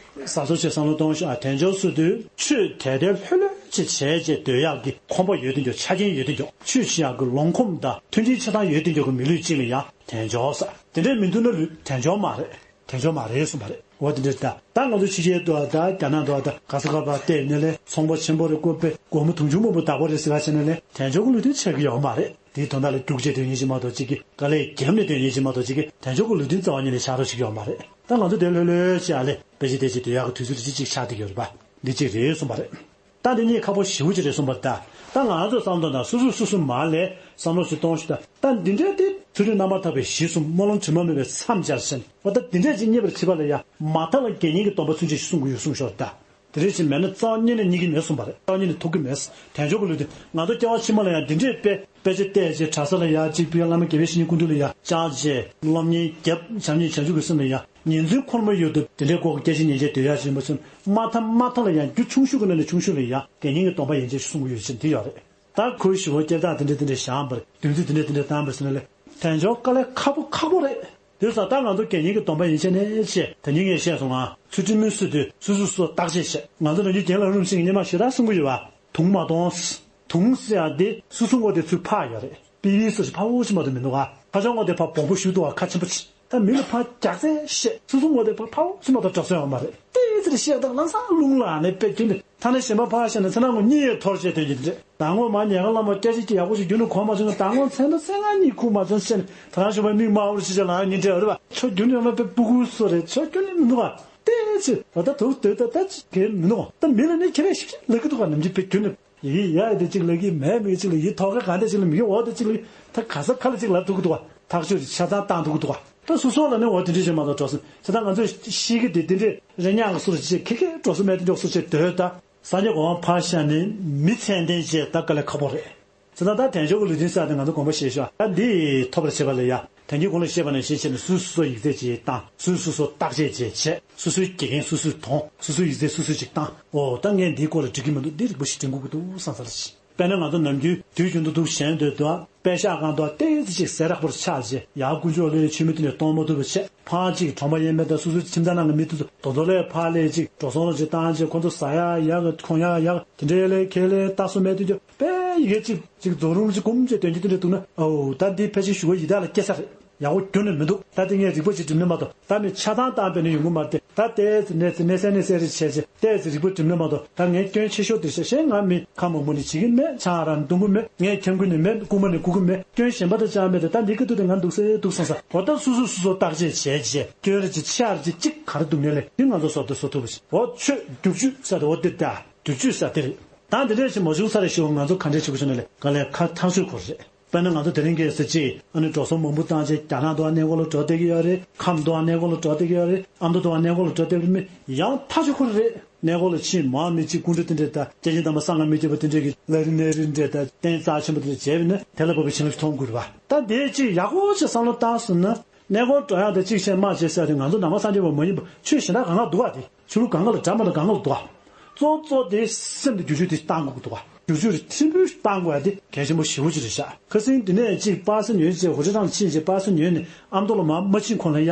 གཟབ་གཟབ་བྱས་བསམ་བློ་གཏོང་ཤོག་ཨ། དལ་འབྱོར་ཟེར་དུས་ཆོས་དལ་དལ་ལྷོད་ལྷོད་ཅིག་བྱས་རྗེས་སྡོད་ཡག་གི་ཁོམ་པ་ཡོད་དེ་འཇོག་ཆ་རྐྱེན་ཡོད་དེ་འཇོག་ཆོས་བྱེད་ཡག་གི་ལོང་ཁོམ་དང་མཐུན་རྐྱེན་ཆ་ཚང་ཡོད་དེ་འཇོག་གི་མི་ལུས་ཅིག་ལ་ཡང་དལ་འབྱོར་ཟེར། དེ་འདྲས་མི་འདུག་ན་ལུས་དལ་འབྱོར་མ་རེད། དལ་འབྱོར་མ་རེད་གསུངས་པ་རེད། འོ་དེ་འདྲ་ད་ད་ང་ཚོ་ཕྱི་རྒྱལ་དུ་བ་ད་རྒྱ་ནག་དུ་བ་ད་ག་ས་ག་བ་བལྟས་ནས་ལས་ཚོང་པ་ཆེན་པོ་རེ་བསྐོས་པས་སྒོར་མོ་དུང་ཕྱུར་མང་པོ་བདག་པོ་རེད་ཟེར་བ་བྱས་ནས་ལས་དལ་འབྱོར་གྱི་ལུས་རྟེན་ཆགས་ཀྱི་ཡོད་མ་རེད། དེའི་དོན་དག་ལ་རྒྱུགས་བྱས་དོན་ཡིན་གྱི་མ་གཏོགས་གཅིག་གི་དཀའ་ལས་རྒྱབ་ནས་དོན་ཡིན་གྱི་མ་གཏོགས་གཅིག་གི་དལ་འབྱོར་གྱི་ལུས་རྟེན་རྩ་བ་ཉིད་ནས་ཆགས་རོགས་བྱེད་ཀྱི་ཡོད་མ་རེད། ད་ང་ཚོ་དེ་ལྷོད་ལྷོད་བྱས་ཨ་ལས་དཔེ་ཆ་དེ་ཅིག་སྡོད་ཡག་གི་དུས་ཚོད་དེ་ཅིག་ཅིག་ཆགས་བསྡད་ཀྱི་ཡོད་རེད་པ། འདི་གཅིག་རེད་གསུངས་པ་རེད། ད་འདི་གཉིས་ཁག་པོ་ཞེ་པོ་ཅིག་རེད་གསུངས་པ་རེད་ད། ད་ང་ཚོ་བསམ་བློ་དང་སོ་སོ་སོ་སོ་མ་ལས་བསམ་བློ་ཞིག་གཏོང་ཞིག་ད། ད་འདི་འདྲའི་དེ་ཚུལ་ཁྲིམས་རྣམ་པར་དག་པའི་གཞི་གསུམ་སྨོན་ལམ་དྲི་མ་མེད་པའི་མཚམས་སྦྱར་ཟིན་འོ་ད་འདི་འདྲས་ཅིག་རྙེད་པར་བྱེད་པ་ལ་ཡང་མ་མཐའ་ལ་དགེ་བསྙེན་གྱི་སྡོམ་པ་ཚུན་ཆད་ཞིག་སྲུང་དགོས་ཡོད་གསུངས་ཤོག་ད། དེ་རེད་ཅིག་མེད་ན་རྩ་བ་ཉིད་ནས་རྙེད་ཀྱི་མེད་གསུངས་པ་རེད། རྩ་བ་ཉིད་ནས་ཐོབ་ཀྱི་མེད། དལ་འབྱོར་གྱི་ལུས་རྟེན་ང་ཚོ་སྐྱེ་བ་ཕྱི་མ་ལ་ཡང་འདི་འདྲས་དཔེ་དཔེ་ཆ་བལྟས་རྗེས་གྲྭ་ས་ལ་ཡང་ཅིག་ཕ་གི་བླ་མ་དགེ་བའི་བཤེས་གཉེན་སྐུ་མདུན་ལ་ཡང་བཅར་རྗེས་སློབ་གཉེར་རྒྱབ་བྱམས་སྙིང་བྱང་ཆུབ་ཀྱི་སེམས་ལ་ཡང་ ཉིན་མཚན་ཁོར་མོ་ཡོད་དུ་དེ་འདྲའི་སྐོར་གྱི་སྐད་ཆ་ཉན་བྱས་སྡོད་ཡག་ཅིག་ཡིན་པ་ཚོ་མ་མཐའ་མ་མཐའ་ལ་ཡང་རྒྱུ་ཆུང་ཤོས་ཀྱི་ནང་ནས་ཆུང་ཤོས་ལ་ཡང་དགེ་བསྙེན་གྱི་སྡོམ་པ་ཡན་ཆད་ཞིག་སྲུང་གི་ཡོད་ཅེས་འདི་ཡོད་རེད། ད་ཁོའི་ཞུ་བ་སྐྱེར་སྟག་དེ་འདྲ་དེ་འདྲ་བཞག་པར་བདུན་ཚིགས་དེ་འདྲ་དེ་འདྲ་བཏང་པ་ཟེར་ན་ལས་དལ་འབྱོར་དཀའ་ལས་ཁག་པོ་ཁག་པོ་རེད། དེ་སོང་ད་ང་ཚོ་དགེ་བསྙེན་གྱི་སྡོམ་པ་ཡན་ཆད་ནས་བྱས་དེ་ཉིན་ངས་བཤད་སོང་ང་ཚུལ་ཁྲིམས་མུན་སུ་དུས་སུ་སུ་སོ་བརྟག་དཔྱད་བྱས་ང་ཚོ་ནམ་རྒྱུན་རྒན་ལགས་རིམ་བཞིན་གྱི་སྔོན་མ་ཞེ་དྲག་གསུང་གི་ཡོད་པ། དུང་མ་གཏོང་། དུང་ཟེར་ཡག་དེ་སོ་སོ་ངོ་དེ་ཚུར་ཕར་ཡོད་རེད། པི་པི་སོ་ཞིག་ཕར་འོ་ཞིག་མ་གཏོགས་མི་འདུག་ག་ཁ་ཆོ་ངོ་དེ་ཕར་སྦོམ་པོ་ཞིག་འདུག་ག་ཁ་ཆེན་པོ་ཆེ། ད་མི་ལ་ཕར་རྒྱག་རྩལ་བཤད་སོ་སོ་ངོ་དེ་ཕར་ཕར་འོ་ཞིག་མ་གཏོགས་འགྲོ་ས་ཡོད་མ་རེད། ཏོག་ཙམ་བཤད་སྟངས་ལམ་སང་རླུང་ལངས་ནས་དཔེ་ཁྱོད་ནི་ཐ་ན་གཞན་པ་ཕར་བཤད་ན་ཚེ་ན་ངོ་གཉིད་ཡེ་འཐོར་བྱས་དོན་གྱི་འདྲ། ཟླ་ངོ་མ་ཉལ་ཁང་ལ་མ་སྐད་ཆ་གཅིག་ཡག་པོ་ཞིག་རྒྱུན་དུ་གོ་མ་བྱུང་ན་ཟླ་ངོ་མཚན་དང་མཚན་ང་གཉིད་ཁུག་མ་བྱུང་བཤད་ནས་ད་རང་ཞོགས་པ་མིག་དམར་པོ་ཞིག་བྱས་ལ་ཡང་གཉིད་བྲལ་བ་རེད་པ། ཁྱོད་རྒྱུན་དུ་ཡོང་ན་དཔེ་སྤུ་གུ་བཟོ་རེད། ཁྱོད་ཁྱོད་ནི་མི་འདུག་ག་ཏོག་ཙམ་ད་ད་དུག་ཏོག་ཏོག་ད་ཅིག་གས་མི་འདུག་ག་ད་མི་ལ་ནི་ཁྱེད་རང་ཞིག་ལབ་ཀྱི་འདུག་ག་ནམ་རྒྱུན་དཔེ་རྒྱུན་ནས། ཡི་ཡ་དེ་གཅིག་ལ་གི་མེད་མི་གཅིག་ལ་ཡི་ཐོག་ཁ་གང་དེ་གཅིག་ལ་མི་གི་འོ་དེ་གཅིག་ལ་ད་ག་ས་ཁ་ལ་གཅིག་ལབ་ཐུབ་ཀྱི་འདུག་བ། ཐག་ཆོད་ཆ་ཚང་བཏང་ཐུབ་ཀྱི་འདུག་བ། ད་སོ་སོ་ལ་ནི་འོ་དེ་འདྲ་བྱེད་མ་གཏོགས་འགྲོ་སོང་ཆ་ཚང་ང་ཚོས་ཤེས་ཀྱི་དེ་དེ་འདྲས་རེ་ཉག་གི་སུ་རུ་བྱེད་ཁེ་ཁེ་འགྲོ་སོང་མེད་དེ་འཇོག་སུ་བྱེད་འདོད་ད། སངས་རྒྱས་གོ་འཕང་ཕར་བཞག་ནས་མི་མཚན་ལྡན་བྱེད་ད་དཀའ་ལས་ཁག་པོ་རེད། ཆ་ཚང་ད་དལ་འབྱོར་གྱི་ལུས་རྟེན་ཟེར་དེ་ང་ཚོ་དགོངས་པ་བཞེས་ཤོག་ད་འདི་ཐོབ་པར་བྱེད་པ་ལ་ཡ། དེང་གི་གོང་ལ་བཤད་པ་ནང་བཞིན་བྱས་ནས་སོ་སོ་སོ་ཡིག་ཚད་ཅིག་བཏང་། སོ་སོ་སོ་བརྟག་དཔྱད་ཅིག་བྱས། སོ་སོའི་དགེ་རྒན་སོ་སོས་མཐོང་། སོ་སོའི་ཡིག་ཚད་སོ་སོས་ཅིག་བཏང་། འོ་ད་ངས་འདིའི་སྐོར་ལ་འགྲིག་གི་མི་འདུག་འདི་རིག་པ་ཞིག་དྲན་དགོས་ཀྱི་འདུག་བསམ་ས་ལ་ཞིག་དཔེར་ན་ང་ཚོ་ནམ་རྒྱུན་དུས་རྒྱུན་དུ་འདུག་གཞན་སྡོད་དུ་པད་ཤག་སྒང་དུ་ཏོག་ཙམ་ཅིག་ཟས་རགས་པོར་ཆགས་རྗེས་ཡར་དཀོན་མཆོག་སློབ་གཉེར་ཆོས་མེད་དུ་ནས་གཏོང་མ་ཐུབ་པ་བྱས། ཕར་ཅིག་གྲོང་པ་ཡས་མས་དང་སོ་སོའི་ཁྱིམ་ཚང་ནང་གི་མི་དེ་ཚོ་དོ་དོ་ལས་ཕར་ལས་ཅིག་འགྲོ་སོང་ལ་ཅིག་བཏང་རྗེས་ཁོ་ཚོ་ཟ་ཡག་ཡག་གི་འཐུང་ཡག་ཡག་དེ་འདྲའི་ལས་ཁས་ལེན་ལྟ་སོ་མེད་དུས་ཀྱང་དཔེ་ཡི་གེ་ཅིག་ཅིག་རྫོགས་རུང་ཅིག་སྒོམ་བྱས་དོན་གྱི་དེ་འདྲ་འདུག་ན་ཨའོ་ད་འདི་ཕལ་ཆེར་ཞུ་བ་ཡི་དྭགས་ལ་སྐྱེ་ས་རེད། ཡག་པོ་ཁྱོན་ནས་མི་འདུག་ད་དེ་ངས་རིག་པ་ཅིག་སྒྲིམ་ན་མ་གཏོགས་ད་མི་ཆ་ཚང་བཏང་པས་ནི་ཡོང་གི་མ་རེད་དེ། ད་ལྟའི་ཚེ་གནས་ཚེ་གནས་ཚེ་གནས་ཚེ་རེ་བྱས་རྗེས་ལྟའི་ཚེ་རིག་པ་སྒྲིམ་ན་མ་གཏོགས་ད་ངས་སྐྱོན་ཆེ་ཤོས་དེ་བཤད་ཤེས། ང་མི་ཁ་མང་པོ་ནི་བྱེད་ཀྱི་མེད། ཆང་རག་འཐུང་གི་མེད། ངས་ཁྱམས་ཀུན་ནི་མེད། རྐུན་མ་ནི་རྐུ་གི་མེད། སྐྱོན་གཞན་པ་དང་ཅང་མེད་དེ། ད་འདི་སྐད་དུ་དེ་ང་འདུག་སེ་འདུག་བསམ་ས། འོ་ད་སོ་སོ་སོ་སོ་བརྟག་དཔྱད་བྱས་རྗེས་སྐྱོན་རེ་ཅིག་ཆེ་རེ་ཅིག་གཅིག་ག་རེ་འདུག་ནས་ལས་འདི་ང་ཚོ་བཟོ་དེ་བཟོ་ཐུབ་པ་ཞིག་འོ་ཆོས་བསྒྱུར་བཅོས་ས་དེ་འོ་དེ་ད་བསྒྱུར་བཅོས་ས་དེ་རེད། ད་འདི་འདྲ་ཞིག་མ་བྱུང་ས་རེ་ཞིག་ང་ཚོ་ག་འདྲས་བྱེད་དགོས་ཤེས་ན་ལས་ག་ལས་ཁ་ཐག་ཆོད་དགོས་རེད། དཔེར་ན་ང་ཚོ་དེ་རིང་གལ་སྲིད་ཅིག་ཨ་ནི་འགྲོ་སོང་མང་པོ་བཏང་བྱས་རྒྱ་ནག་དུ་བ་གནས་སྐོར་ལ་འགྲོ་བསྡད་ཀྱི་ཡོད་རེད། ཁམས་དུ་བ་གནས་སྐོར་ལ་འགྲོ་བསྡད་ཀྱི་ཡོད་རེད། ཨ་མདོ་དུ་བ་གནས་སྐོར་ལ་འགྲོ་བསྡད་ཀྱི་མི་ཡང་ཐག་ཆོད་ཁོ་རེ་རེད། གནས་སྐོར་ལ་ཕྱིན་མང་མི་གཅིག་སྐུ་འདྲ་དེ་འདྲས་དང་སྐྱེས་ཆེན་དམ་པ་སངས་རྒྱས་མི་བསྐྱོད་པ་དེ་འདྲས་ཀྱི་ལས་རིམ་གནས་རིམ་འདྲས་དང་རྟེན་རྩ་ཆེན་པོ་དེ་འདྲས་བྱས་པ་ཡིན་ན་དེ་ལ་བབས་པའི་བྱིན་རླབས་ཅིག་ཐོབ་དགོས་རེད་བ། ད་དེའི་ཅིག་ཡག་པོ་ཅིག་བསམ་བློ་བཏང་སོང་ན་གནས་སྐོར་འགྲོ་ཡག་དང་གཅིག་བྱས་མ་བྱས་ཟེར་ཏེ་ང་ཚོ་ནང་པ་སངས་རྒྱས་པ་མ་ཡིན་པ་ཆོས་གཞན་དག་གང་ག་འདུག་བ་དེ། ཆོས་ལུགས་གང་ག་ལ་འདྲ་མ་འདྲ་གང་ག་ལ་འདུག་བ། གཙོ་གཙོ་དེ་སེམས་དེ་བསྒྱུར་བཅོས་དེ་བཏང་དགོས་ཀྱི་འདུག་བ། བསྒྱུར་བཅོས་དེ་ཕྲན་བུ་བཏང་དགོས་ཡ་དེ་གལ་ཆེན་པོ་ཞེ་པོ་ཅིག་རེད་ཤག་ཁ་སང་དེ་ནས་ཅིག་པ་སེ་ཉོས་བྱས་ཧུ་ཅི་ཀྲང་ཕྱིན་བྱས་པ་སེ་ཉོས་ནས་ཨ་མདོ་ལ་མར་མ་ཕྱིན་གོང་ལ་ཡ།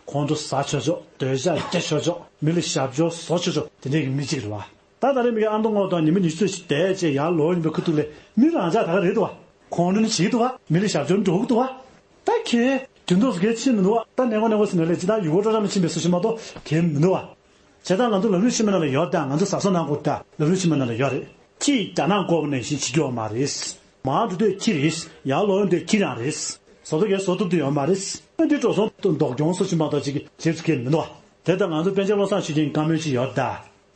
ཁོང་ཁྲོ་ཟ་ཆོག་ཆོག་སྡོད་ཤག་རྒྱག་ཆོག་ཆོག་མི་ལ་ཞབས་ཞུ་བཟོ་ཆོག་ཆོག་དེ་འདྲས་ཀྱི་མི་གཅིག་རེད་བ། ད་ད་རེས་མི་གི་ཨ་མདོ་སྔོག་དང་ཉི་མ་ཉི་ཤུ་ཙམ་ཞིག་བསྡད་བྱས་ཡར་ལོག་ཡིན་པའི་ཁ་ཐུག་ལས་མི་རང་འཇགས་ད་ག་རེད་འདུག་བ། ཁོང་ཁྲོ་ནི་བྱེད་ཀྱི་འདུག་བ། མི་ལ་ཞབས་ཞུ་འགྲོ་གི་འདུག་བ། ད་ཁྱེད་དུས་ཐོག་སུ་གལ་ཆེ་མི་འདུག་བ། ད་གནས་སྐོར་གནས་སྐོར་ཟེར་ནས་ལས་ཅི་ད་ཡུལ་སྐོར་སྤྲོ་འཆམ་ཞིག་མེད་སོ་ཞིག་མ་གཏོགས་གལ་མི་འདུག་བ། བྱས་ཙང་ང་ཚོ་ལམ་རིམ་ཆེན་མོའི་ནང་ལ་ཡོད་ད། ང་ཚོ་བཟའ་ཚང་ནང་སྐོར་ད་ལམ་རིམ་ཆེན་མོའི་ནང་ལ་ཡོད་རེད། ཁྱེད་རྒྱ་ནག་འགོར་བ་ནང་བཞིན་བྱེད་རྒྱུ་ཡོད་མ་རེད། མར་འགྲོ་དུས་ཁྱི་རེད། ཡར་ལོག་ཡོང་དུས་ཁྱི་རང་རེད། བཟོ་ཐུབ་མཁན་བཟོ་ཐུབ་ཀྱི་ཡོད་མ་རེད། ཨ་འདི་འགྲོ་སོང་དུ་འདོགས་སྐྱོང་སོ་ཞིག་མ་གཏོགས་ཅིག་བྱེད་ཐུབ་མཁན་མི་འདུག་བ། དེ་ལྟར་ང་ཚོ་པཎ་ཆེན་བློ་བཟང་ཆོས་རྒྱན་བཀའ་མོལ་ཅིག་ཡོད་ད།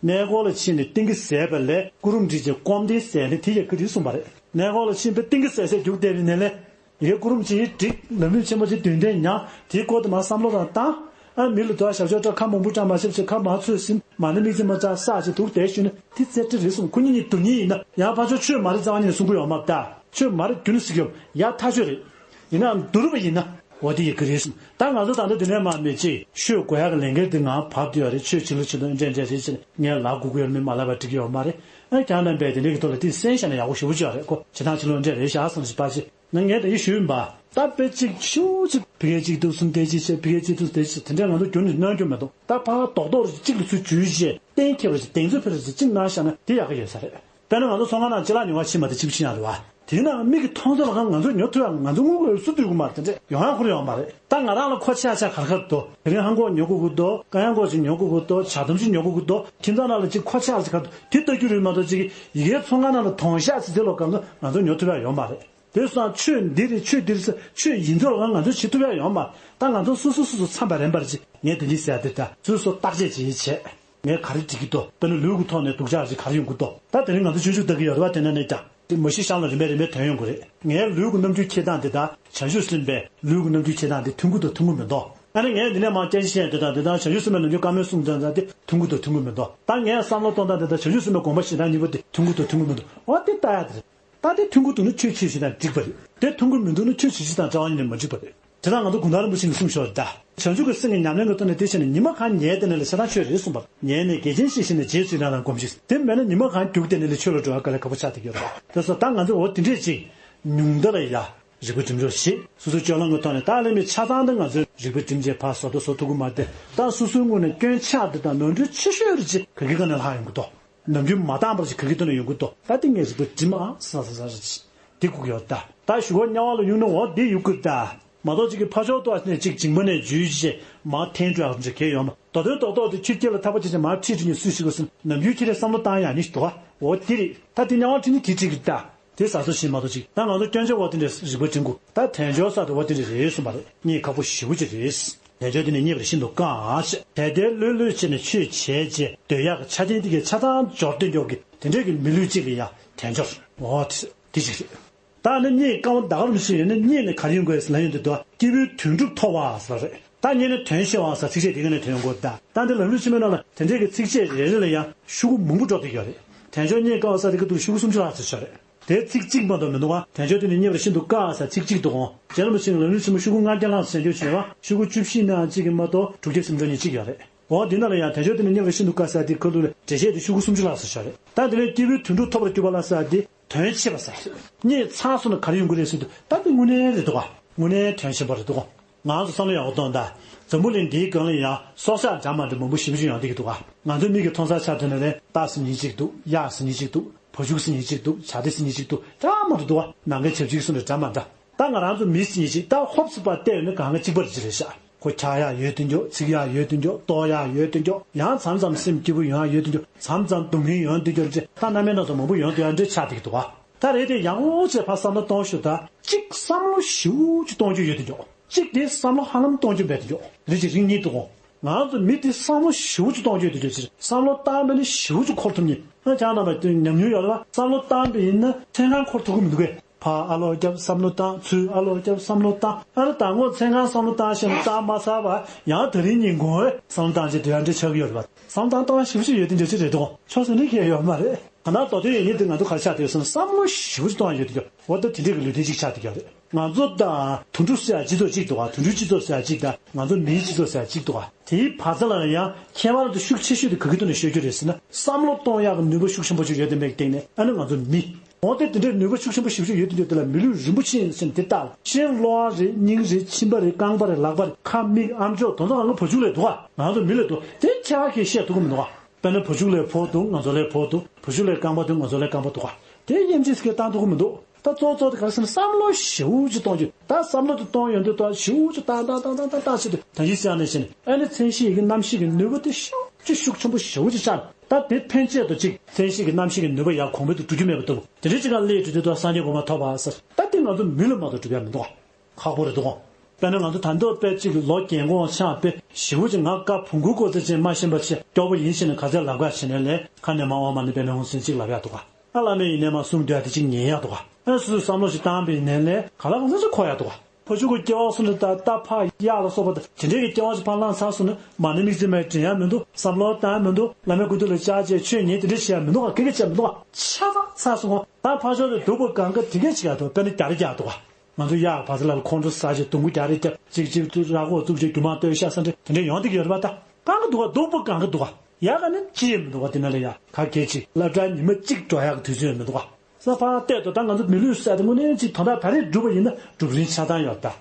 གནས་སྐོར་ལ་ཕྱིན་ནས་ཏིང་གི་ཟས་པ་ལས་སྐུ་རུམ་བསྒྲིགས་བྱས་སྐོམ་དེ་ཟས་ནས་དེ་ཡི་གི་རིགས་གསུངས་པ་རེད། གནས་སྐོར་ལ་ཕྱིན་པས་ཏིང་གི་ཟས་ཟས་རྒྱུགས་བསྡད་པའི་ནས་ལས། ཡི་གེ་སྐུ་རུམ་གཅིག་བསྒྲིགས། ལམ་རིམ་ཆེན་མོ་གཅིག་མདུན་དེ་ཉར། དེའི་སྐོར་དུ་མར་བསམ་བློ་རང་བཏང་། ཨ་མི་ལ་དུ་བ་ཞབས་ཞུ་སྤྲད། ཁ་མང་པོ་བཀྲ་མ་ཤིས་ཤིག་ཁ་མ་ཚོས་ཟིན་མ་ནི་མིག་རྩེ་མ་བཅག་ས་ཅིག་འདུག་བསྡད་ཞུས་ན་དེ་རྩེ་གྲི་རེད་གསུངས། ཁོ་གཉིས་གཉིས་སྡུག་ཉེས་ཡིན་ན་ཡང་ཕར་ཕྱོགས་ཆོས་མ་རེད་རྩ་བ་ཉིད་ནས་གསུང་གི་ཡོད་མ་རེད་ད། ཆོས་མ་རེད་རྒྱུན་ནས་ཟེར་གྱི་ཡོད་ཡ་ཐག་ཆོད་རེད། ཡིན་ནའང་བསྡུར་བ་ཡིན་ན་འོ་དེ་ཡི་གེ་རེད་གསུངས། ད་ང་ཚོ་ད་ལྟ་དེ་ནས་མར་མི་གཅིག་ཤོད་དགོས་ཡག་གི་ལས་འགན་དེ་ངའི་བབ་དེ་ཡོད་རེད། ཆོས་བྱེད་ལུགས་བྱེད་སྟངས་འདྲ་འདྲ་རེད་ཅེས་ངས་ལབ་དགོས་ཀྱི་ཡོད་རེད། མི་མ་ལབ་པ་འགྲིག་གི་ཡོད་མ་རེད། ཨ་ཁྱེད་རྣམ་པས་དེ་འདྲའི་གི་ཐོག་ལ་དེ་གསན་བཞག་ན་ཡག་པོ་ཞེ་པོ་ཅིག་ཡོད་རེད་ཁོ། བྱེད་སྟངས་བྱེད་ལུགས་འདྲ་རེད་ཤག་བསམ་ཞིག་པ་ཅིག་ན་ངས་ད་ཡིད་ཞུས་ཡིན་པ། ད་དཔེ་གཅིག་ཤུགས་གཅིག་ཕ་གི་གཅིག་ཏུ་གསུམ་དེ་གཅིག་བྱས། ཕ་གི་གཅིག་ཏུ་དེ་གཅིག་དེ་འདྲ་ང་ཚོ་རྒྱུན་ནས་གནང་རྒྱུ་མི་འདུག་ད་ཕར་རྡོག་རྡོག་རེ་གཅིག་ལ་ཚུར་འཇུས་བྱས་གཏན་འཁེལ་བ་ཞིག་གདེང་ཚོད་འཕེར་བ་ཞིག་གཅིག་གནང་བཞག་ན་དེ་ཡག་གི་ཡོད་ས་རེད། དཔེར་ན་ང་ཚོ་ཚོང་ཁང་ནང་ཅ་ལག་ཉོ་བ་ཕྱིན་པ་དེ་གཅིག་པུ་ཕྱིན་ཡག་རེད་བ། དེའི་ནང་མིག་གིས་མཐོང་ཚད་ལ་ཁ་ང་ཚོས་ཉོ་ཐུབ་ཡག་ང་ཚོ་དངུལ་ཁང་ལ་སུ་སྡོད་ཀྱི་མ་རེད། དེ་འདྲ་ཡོང་ཡག་ཁོ་རང་ཡོད་མ་རེད། ད་ང་རང་ལ་མཁོ་ཆེ་ཆེ་ག་རེ་ག་རེ་འདུག་དེ་རིང་ཧང་གོག་ཉོ་དགོས་ཀྱི་འདུག་དཀར་ཡང་གོག་ཅིག་ཉོ་དགོས་ཀྱི་འདུག་ཁྱིམ་ཚང་ནང་ལ་ཅིག་མཁོ་ཆེ་ཆེ་ག་རེ་འདུག་དེ་ལྟ་རྒྱུ་རེད་མ་གཏོགས་ཅིག་ཡི་གེའི་ཚོང་ཁང་ནང་ལ་དོང་ཞག་ཅིག་དེ་ལོ་གང་ཚོ་ང་ཚོ་ཉོ་ཐུབ་ཡག་ཡོད་མ་རེད། དེ་སོང་ཆོས་འདི་རེད་ཆོས་འདི་རེད་ཟེར་ཆོས་ཡིན་ཚོད་ལ་ང་ཚོ་བྱེད་ཐུབ་ཡག་ཡོད་མ་རེད། ད་ང་ཚོ་སོ་སོ་སོ་སོ་འཚམས་པ་རན་པ་རེད་ཅིག་ངས་དེ་འདྲ་ཟེར་ཡག་དེ་ད་སོ་སོ་བརྟག་དཔྱད་ཅིག་བྱས། ངས་ག་རེ་འགྲིག་གི་འདུག་དཔེར་ན་ལུས་ཀྱི་ཐོག་ནས་སྡུག་ཅག་ཅིག་ག་རེ་ཡོང་གི་འདུག་ད་དེ་རིང་ང་ཚོ་སྤྱོད་འཇུག་ལྟ་གི་ཡོད་རེད་བ། དེ་ནས་ནས་ཀྱང་དེ་མ་གཞི་གཤམ་ལ་རིམ་པས་རིམ་པས་དོན་ཡོང་གི་རེད། ངའི་ལུས་ཀྱི་རྣམ་འགྱུར་འཁྱེར་སྟངས་དེ་དང་བྱང་ཆུབ་སེམས་དཔའི་ལུས་ཀྱི་རྣམ་འགྱུར་འཁྱེར་སྟངས་དེ་མཐུན་གྱི་འདུག་མཐུན་གྱི་མི་འདུག་ཨ་ནི་ངས་འདི་ནས་མར་སྐད་ཆ་བཤད་དེ་དང་དེ་དང་བྱང་ཆུབ་སེམས་དཔའི་ལུས་འགྱུར་བཀའ་མོལ་གསུངས་དེ་དང་དེ་མཐུན་གྱི་འདུག་མཐུན་གྱི་མི་འདུག་ད་ངས་བསམ་བློ་གཏོང་སྟངས་དེ་དང་བྱང་ཆུབ་སེམས་དཔའི་དགོངས་པ་བཞེས་སྟངས་གཉིས་པོ་དེ་མཐུན་གྱི་འདུག་མཐུན་གྱི་མི་འདུག་འོ་དེ་ལྟ་ཡག་དེ་རེད། ད་དེ་མཐུན་གྱི་འདུག་ན་ཆོས་བྱེད་བཞིན་དང་འགྲིག་པ་རེད། དེ་མཐུན་གྱི་མི་འདུག་ན་ཆོས་བྱེད་བཞིན་དང་རྩ་བ་ཉིད་ནས་མ་འགྲིག་པ་རེད། དེ་དག་ང་ཚོ་གུང་ཐང་རིན་པོ་ཆེ་གིས་གསུངས་ཤོར་ད། བྱང་ཆུབ་ཀྱི་སེམས་ཀྱི་ཉམས་ལེན་གྱི་ཐོག་ནས་དེ་བྱས་ནས་ཉི་མ་གང་ཉལ་བསྡད་ན་ལ་ཆ་ཚང་ཆོས་རེད་གསུངས་པ། ཉལ་ནས་དགེ་ཆེན་བཤད་ཤེས་ནས་རྗེས་སུ་ཡི་རང་ལ་སྒོམ་ཤིག་དེ་མེད་ན་ཉི་མ་གང་རྒྱུག་བསྡད་ན་ལ་ཆོས་ལ་འགྲོ་བ་དཀའ་ལས་ཁག་པོ་ཆགས་བསྡད་ཀྱི་ཡོད་རེད། དེ་སོགས་ད་ང་ཚོ་འོ་དེ་འདྲས་ཅིག་ཉུང་མཐའ་ལ་ཡ། རིག་པ་སྒྲིམ་འཇོག་བྱེད། སོ་སོའི་སྤྱོད་ལམ་གྱི་ཐོག་ནས་ད་ལས་མི་ཆ་ཚང་དུ་ང་ཚོས་རིག་པ་སྒྲིམ་བྱས་ཕར་བཟོ་ལྟ་བཟོ་ཐུབ་ཀྱི་མ་རེད། ད་སོ་སོའི་ངོས་ནས་སྐྱོན་ཆག་འདི་དང་ནོར་འཁྲུལ་ཆེ་ཤོས་རེ་ཅིག་ག་གི་སྒང་ནས་ལྷག་ཡོང་གི་འདུག་ནམ་རྒྱུན་མ་བཏང་བར་ཅིག་ག་གི་ཐོག་ནས་ཡོང་གི་འདུག་ད་དེ་ངས་རིག་པ་སྒྲིམ་ཨ་ས་ས་ས་རེ་ཅིག་འདི་སྒུག་ཡོད་ད། ད་ཞུ་བ་དམྱལ་བ་ལ་གཡུག་ན་འོ་འདི་གཡུག་གི་ད། མ་གཏོགས་ཅིག་གི་ཕ་ཕྱོགས་ཏོག་ནས་ཅིག་མཇིང་པ་ནས་འཇུས་བྱས་མར་འཐེན་འགྲོ་ཡག་འདྲ་གལ་ཡོད་མ། མདོ་དོན་རྡོག་རྡོག་དེ་ཁྱི་སྐྱེ་ལ་ཐག་པ་ཆད་ཅིག་མར་ཁྲིད་ཁྲིད་ནས་སུས་ཤི་དགོས་སམ་ནམ་རྒྱུན་ཁྱི་རེ་བསམ་བློ་བཏང་ཡག་ནི་ཞིག་འདུག་ག་འོ་དེ་རེད། ད་དེ་དམྱལ་བ་ཁྲིད་ནི་དེ་ཁྲིད་གི་ད། དེ་ཟ་སོ་ཞིག་མ་གཏོགས་ཅིག་ད་ང་ཚོ་སྐྱོན་བརྗོད་བ་དེ་འདྲས་རིག་པ་སྒྲིམ་དགོས། ད་དལ་འབྱོར་ས་དེ་བ་དེ་འདྲས་རེད་གསུངས་པ་རེད། རྙེད་ཁག་པོ་ཞེ་པོ་ཅིག་རེད། དལ་འབྱོར་དེ་ནི་རྙེད་པར་ཤིན་ཏུ་དཀའ་ཞེས། དལ་དལ་ལྷོད་ལྷོད་བྱས་ནས་ཆོས་བྱས་རྗེས་སྡོད་ཡག་གི་ཆ་རྐྱེན་དེ་གའི་ཆ་ཚང་འབྱོར་སྡོད་མགྱོགས་ཀྱི་དེ་འདྲས་ཀྱི་མི་ལུས་གཅིག་ལ་ཡ་དལ་འབྱོར་འོ་དེ་ཅིག་རེད། ད་ནི་རྙེད་དཀའ་བ་ད་ག་རང་ཞིག་ཡོད་ན་རྙེད་ནས་ག་རེ་ཡོང་དགོས་ཟེར་ལབ་ཡོང་དུས་དུ་སྐྱེས་བུའི་དོན་གྲུབ་ཐོབ་པ་ཟེར་བ་རེད། ད་རྙེད་ནས་དོན་ཤེས་པ་ཟེར་ཚིགས་བཅད་དེ་ག་ནས་ཐོན་ཡོང་གོ་ད། ད་འདི་ལམ་རིམ་ཆེན་མོའི་ནང་ལ་དེ་འདྲས་ཀྱི་ཚིགས་བཅད་རེ་རེ་ལ་ཡང་ཤོག་གུ་མང་པོ་འགྲོ་བསྡད་ཡོད་རེད། དལ་འབྱོར་རྙེད་དཀའ་བ་ཟེར་དེ་ག་འདུག་ཤོག་གུ་སུམ་ཅུ་ལྷག་ཙམ་ཡོད་རེད། དེ་ཚིག་གཅིག་མ་གཏོགས་མི་འདུག་ག་དལ་འབྱོར་དེ་ནི་རྙེད་པར་ཤིན་ཏུ་དཀའ་ཟེར་ཚིག་གཅིག་འདུག་གོ་རྗེ་རིན་པོ་ཆེས་ལམ་རིམ་ཆེན་མོ་ཤོག་གུ་ལྔ་བརྒྱ་ལྷག་ཙམ་བྱས་རྗེས་བྱས་པ་ཤོག་གུ་བཅུ་བཞི་ནང་གཅིག་གི་མ་གཏོགས་དྲུག་བརྒྱ་སུམ་ཅུ་ནས་གཅིག་ཡོད་རེད། འོ་འདི་ནང་ལ་ཡང་དལ་འབྱོར་དེ་ནི་རྙེད་པར་ཤིན་ཏུ་དཀའ་ཟེར་དེ་ཁ་ཐུག་ལ་འགྲེལ་བཤད་དེ་ཤོག་གུ་སུམ་ཅུ་ལྷག་ཙམ་ཡོད་རེད། ད་དེ་ནས་སྐྱེས་བུའི་དོན་གྲུབ་ཐོབ་པར་གྱུར་པ་ལ་ཟེར་དེ། དོན་ཆེ་བ་ཟེར། རྙེད་ཚར་སོང་ན་ག་རེ་ཡོང་གི་རེད་ཟེར་དུས་ད་དེ་དངོས་གནས་རེད་འདུག་ག་དངོས་གནས་དོན་ཆེན་པོ་རེད་འདུག་ང་ཚོ་བསམ་བློ་ཡག་པོ་གཏོང་དང་། འཛམ་བུ་གླིང་འདིའི་སྒང་ལ་ཡང་སྲོག་ཆགས་འདྲ་མ་འདྲ་མང་པོ་ཞེ་པོ་ཅིག་ཡོང་བསྡད་ཀྱི་འདུག་ག་ང་ཚོའི་མིག་གིས་མཐོང་སར་ཆ་མཐུན་ན་ལས་སྟག་ཟེར་མཁན་གཅིག་འདུག་གཡག་ཟེར་མཁན་གཅིག་འདུག་བ་ཕྱུགས་ཟེར་མཁན་གཅིག་འདུག་བྱ་དེ་ཟེར་མཁན་གཅིག་འདུག་འདྲ་མ་འདྲ་འདུག་ག་ནམ་མཁའི་བྱ་བྱིའུ་གསུམ་རེ་འདྲ་མ་འདྲ། ད་ང་རང་ཚོ་མི་ཟེར་མཁན་གཅིག་ད་ཧོབ་སེ་ཕར་བལྟས་ཡོང་ན་གང་ག་གཅིག་པ་རེད་ཅེས་རེད་ཤག་ཁོ་འཁྱག་ཡག་ཡོད་དེ་འཇོག་ཚིག་ཡག་ཡོད་དེ་འཇོག་ལྟོགས་ཡག་ཡོད་དེ་འཇོག་ཡང་མཚམས་མཚམས་སེམས་སྐྱིད་པོ་ཡོང་ཡག་ཡོད་དེ་འཇོག་མཚམས་མཚམས་སྡུག་བསྔལ་ཡོང་དེ་འཇོག་ཅེས་ད་རྣམ་པའི་སྣ་ཚོགས་མང་པོ་ཡོང་དེ་ཡག་འདྲ་ཆགས་བསྡད་ཀྱི་འདུག་ག་ད་རེད་དེ་ཡག་པོ་བྱས་ཕར་བསམ་བློ་གཏོང་ཤོག་ད་གཅིག་བསམ་བློ་ཞེ་པོ་ཅིག་གཏོང་རྒྱུ་ཡོད་དེ་འཇོག་གཅིག་དེ་བསམ་བློ་ཧ་ལམ་གཏོང་རྒྱུ་མེད་དེ་འཇོག་རེད་ཅེས་རིགས་གཉིས་འདུག་ག་ང་ཚོ་མི་དེ་བསམ་བློ་ཞེ་པོ་ཅིག་གཏོང་རྒྱུ་ཡོད་དེ་འཇོག་ཅེས་བསམ་བློ་བཏང་བས་ནི་ཞེ་པོ་ཅིག་འཁོར་ཐུབ་ནི་ཨ་ཅག་རྣམ་པ་དེ་ཉམས་མྱོང་ཡོད་རེད་བ། བསམ་བློ་བཏང་བས་ཡིན་ན་མཚན་གང་འཁོར་ཐུབ་ཀྱི་མི་འདུག་གས། ཕར་ཨ་ལོག་རྒྱབ་བསམ་བློ་བཏང་ཚུར་ཨ་ལོག་རྒྱབ་བསམ་བློ་བཏང་ཨ་ལོ་དང་པོ་མཚན་གང་བསམ་བློ་བཏང་ཤེས་ན་བཏང་མ་ཚར་བར་ཡང་དེ་རིང་ཉིན་གུང་བས་བསམ་བློ་བཏང་བྱས་དེ་ཡང་འདྲ་ཆགས་ཀྱི་ཡོད་རེད་བ། བསམ་བཏང་བཏང་ཞེ་པོ་ཅིག་ཡོད་དེ་འདྲ་ཅིག་རེད་འདུག་ཆོག་ཟེར་ནི་གལ་ཡོད་མ་རེད། གང་ལྟར་མདོ་དོན་ཡོད་ཉིད་དེ་ང་ཚོ་ག་རེ་ཆགས་བསྡད་ཡོད་ཟེར་ན་བསམ་བློ་ཞེ་པོ་ཅིག་གཏོང་ཡ་ཡོད་དེ་འདུག་འོ་ད་དེ་འདྲའི་གི་ལུས་རྟེན་ཅིག་ཆགས་བསྡད་ཀྱི་ཡོད་རེད། ང་ཚོ་དང་དོན་གྲུབ་ཟེར་ཡ་སྤྱི་ཚོགས་གཅིག་འདུག་ག་དོན་གྲུབ་སྤྱི་ཚོགས་ཟེར་ཡ་གཅིག་དང་ང་ཚོ་མིའི་སྤྱི་ཚོགས་ཟེར་ཡ་གཅིག་འདུག་ག་དེའི་བར་མཚམས་ལ་ཡང་ཁྱད་པར་དུ་ཤུགས་ཆེ་ཤོས་དེ་ག་གི་ཐོག་ནས་ཤོད་རྒྱུ་རེད་ཟེར་ན་བསམ་བློ་གཏོང་ཡག་གི་ནུས་པ་ཤུགས་ཆེན་པོ་ཅིག་ཡོད་དེ་མེད་ཀྱི་སྟེང་ནས་ཨ་ནི་ང་ཚོ་མི། འོ་དེ་དེ་འདྲའི་ནུས་པ་ཤུགས་ཆེན་པོ་ཞེ་པོ་ཅིག་ཡོད་དེ་འདྲ་དེ་ལ་མི་ལུས་རིན་པོ་ཆེ་ཡིན་ཟེར་ནས་དེ་ལྟ་ལ་ཤེས་གློ་བ་རེད་སྙིང་རེད་མཆིན་པ་རེད་རྐང་པ་རེད་ལག་པ་རེད་ཁ་མིག་ཨམ་ཅོག་དོན་དག་ང་ཚོ་བ་ཕྱུགས་ལས་འདུག་ག་ང་ཚོ་མི་ལས་འདུག་དེ་ཁྱད་པར་གྱིས་བཤད་ཐུབ་ཀྱི་མི་འདུག་ག་དཔེར་ན་བ་ཕྱུགས་ལས་ཕོ་འདུག་ང་ཚོ་ལས་ཕོ་འདུག་བ་ཕྱུགས་ལས་རྐང་པ་འདུག་ང་ཚོ་ལས་རྐང་པ་འདུག་ག་དེ་དབྱེ་འབྱེད་ཟེར་མཁན་བཏང་ཐུབ་ཀྱི་མི་འདུག་ད་གཙོ་གཙོ་དེ་ག་རེ་ཟེར་ན་བསམ་བློ་ཞེ་པོ་ཅིག་གཏོང་རྒྱུ་ད་བསམ་བློ་དེ་གཏོང་ཡོང་དུས་ད་ཞེ་པོ་ཅིག་ཏང་ཏང་ཏང་ཏང་ཏང་ཏང་བྱེད་དུས་ད་ཡིན་ཟེར་ཡ་ནས་བྱས་ནས་ཨ་ནི་མཚན་གཞི་ཡི་གེ་རྣམ་ཤེས་ཀྱི་ནུས་པ་དེ་ཤུགས་ཅིག་ཤུགས་ཆེན་པོ་ཞེ་པོ་ཅིག་ཆགས་ད་དེ་ཕན་ཆད་དུ་ཅིག་མཚན་གཞི་ཡི་གེ་རྣམ་ཤེས་ཀྱི་ནུས་པ་ཡར་གོང་འཕེལ་དུ་འགྲོ་རྒྱུ་མེད་པ་འདུག་དེ་འདྲའི་ཅིག་ག་སླེབས་འགྲོ་དུས་ད་སངས་རྒྱས་གོ་འཕང་ཐོབ་པ་ཟེར་ད་དེ་ང་ཚོ་མི་ལ་མ་གཏོགས་འགྲུབ་ཡ་མི་འདུག་ག་ཁག་པོ་རེད་འདུག་ག་དཔེར་ན་ང་ཚོ་ད་འདོད་དཔེ་གཅིག་ལོ་རྒན་གོག་ཆགས་དཔེ་ཞེ་པོ་ཅིག་ང་དཀར་བོང་གུ་ཀོ་ཙེ་ཅན་མ་ཤེས་པ་ཆེ་སྐྱོ་པོ་ཡིན་ཞེས་ནས་ག་ཚད་ལབ་ག་བྱས་ནས་ལས་ཁ་ནས་མ་འོ་མ་ནི་པད་མའི་ཧོང་སེན་གཅིག་ལབ་ཡག་འདུག་ག་ཨ་བླ་མའི་ཡིན་ནས་མ་གསུང་འདོད་ཡག་དེ་གཅིག་ཉན་ཡག་འདུག་ག་ཨ་སུ་སུ་བསམ་བློ་ཞིག་བཏང་པའི་ཡིན་ནས་ལས་ག་ལ་གང་ས་ཞིག་འཁོར་ཡག་འདུག་ག་ཕ་ཕྱུགས་ཀྱི་སྐྱེ་བ་སོང་ནས་ད་རྟ་ཕག་གཡག་ལ་སོགས་པ་དང་དེ་འདྲའི་གི་སྐྱེ་བ་ཞིག་ཕར་བླངས་ཚར་སོང་ན་མ་ཎི་དམིགས་བརྩེ་མ་དྲན་ཡག་མི་འདུག་བསམ་བློ་བཏང་ཡག་མི་འདུག་བླ་མའི་སྐུ་མདུན་ལ་བཅར་བྱས་ཆོས་ཉན་དེ་འདྲ་བྱེད་ཡག་མི་འདུག་ག་ག་གེ་བྱེད་ཡག་མི་འདུག་ག་ཆ་ཚང་ཚར་སོང་གོ་ད་ཕར་ཕྱོགས་ལ་སྡུག་པོ་གང་ག་དེ་གས་བྱེད་ཡག་འདུག་དཔེར་ན་རྒྱ་རེ་རྒྱག་འདུག་ག་ང་ཚོ་གཡག་བ་ཚ་ལ་ཁོང་ཁྲོ་ཟ་བྱས་སྡོང་པོ་རྒྱག་རེས་རྒྱབ་ཅིག་ཅིག་ཏུ་ར་ཁོག་བཙུགས་བྱས་རྒྱུ་མ་ལྟོས་ཤ་ཟ་འདྲ་དེ་འདྲ་ཡོང་བསྡད་ཀྱི་ཡོད་རེད་པ། ད་གང་གི་འདུག་ག་སྡུག་པོ་གང་གི་འདུག་ག་ཡག་ག་ནི་ཅི་ཡང་མི་འདུག་ག་དེ་ན་ལ་ཡ་ག་གེ་ཅིག་སློབ་གྲྭ་ཉི་མ་གཅིག་འགྲོ་ཡག་གི་དུས་ཚོད་ཡང་མི་འདུག་ག་ས་ཕར་བལྟས་དུས་ད་ང་ཚོ་མི་ལུས་ཟེར་དེ་དངོས་གནས་ཅིག་དོན་དག་ད་རེས་སྒྲུབ་པ་ཡིན་ན་སྒྲུབ་རིན་ཆ་ཚང་ཡོད་ད།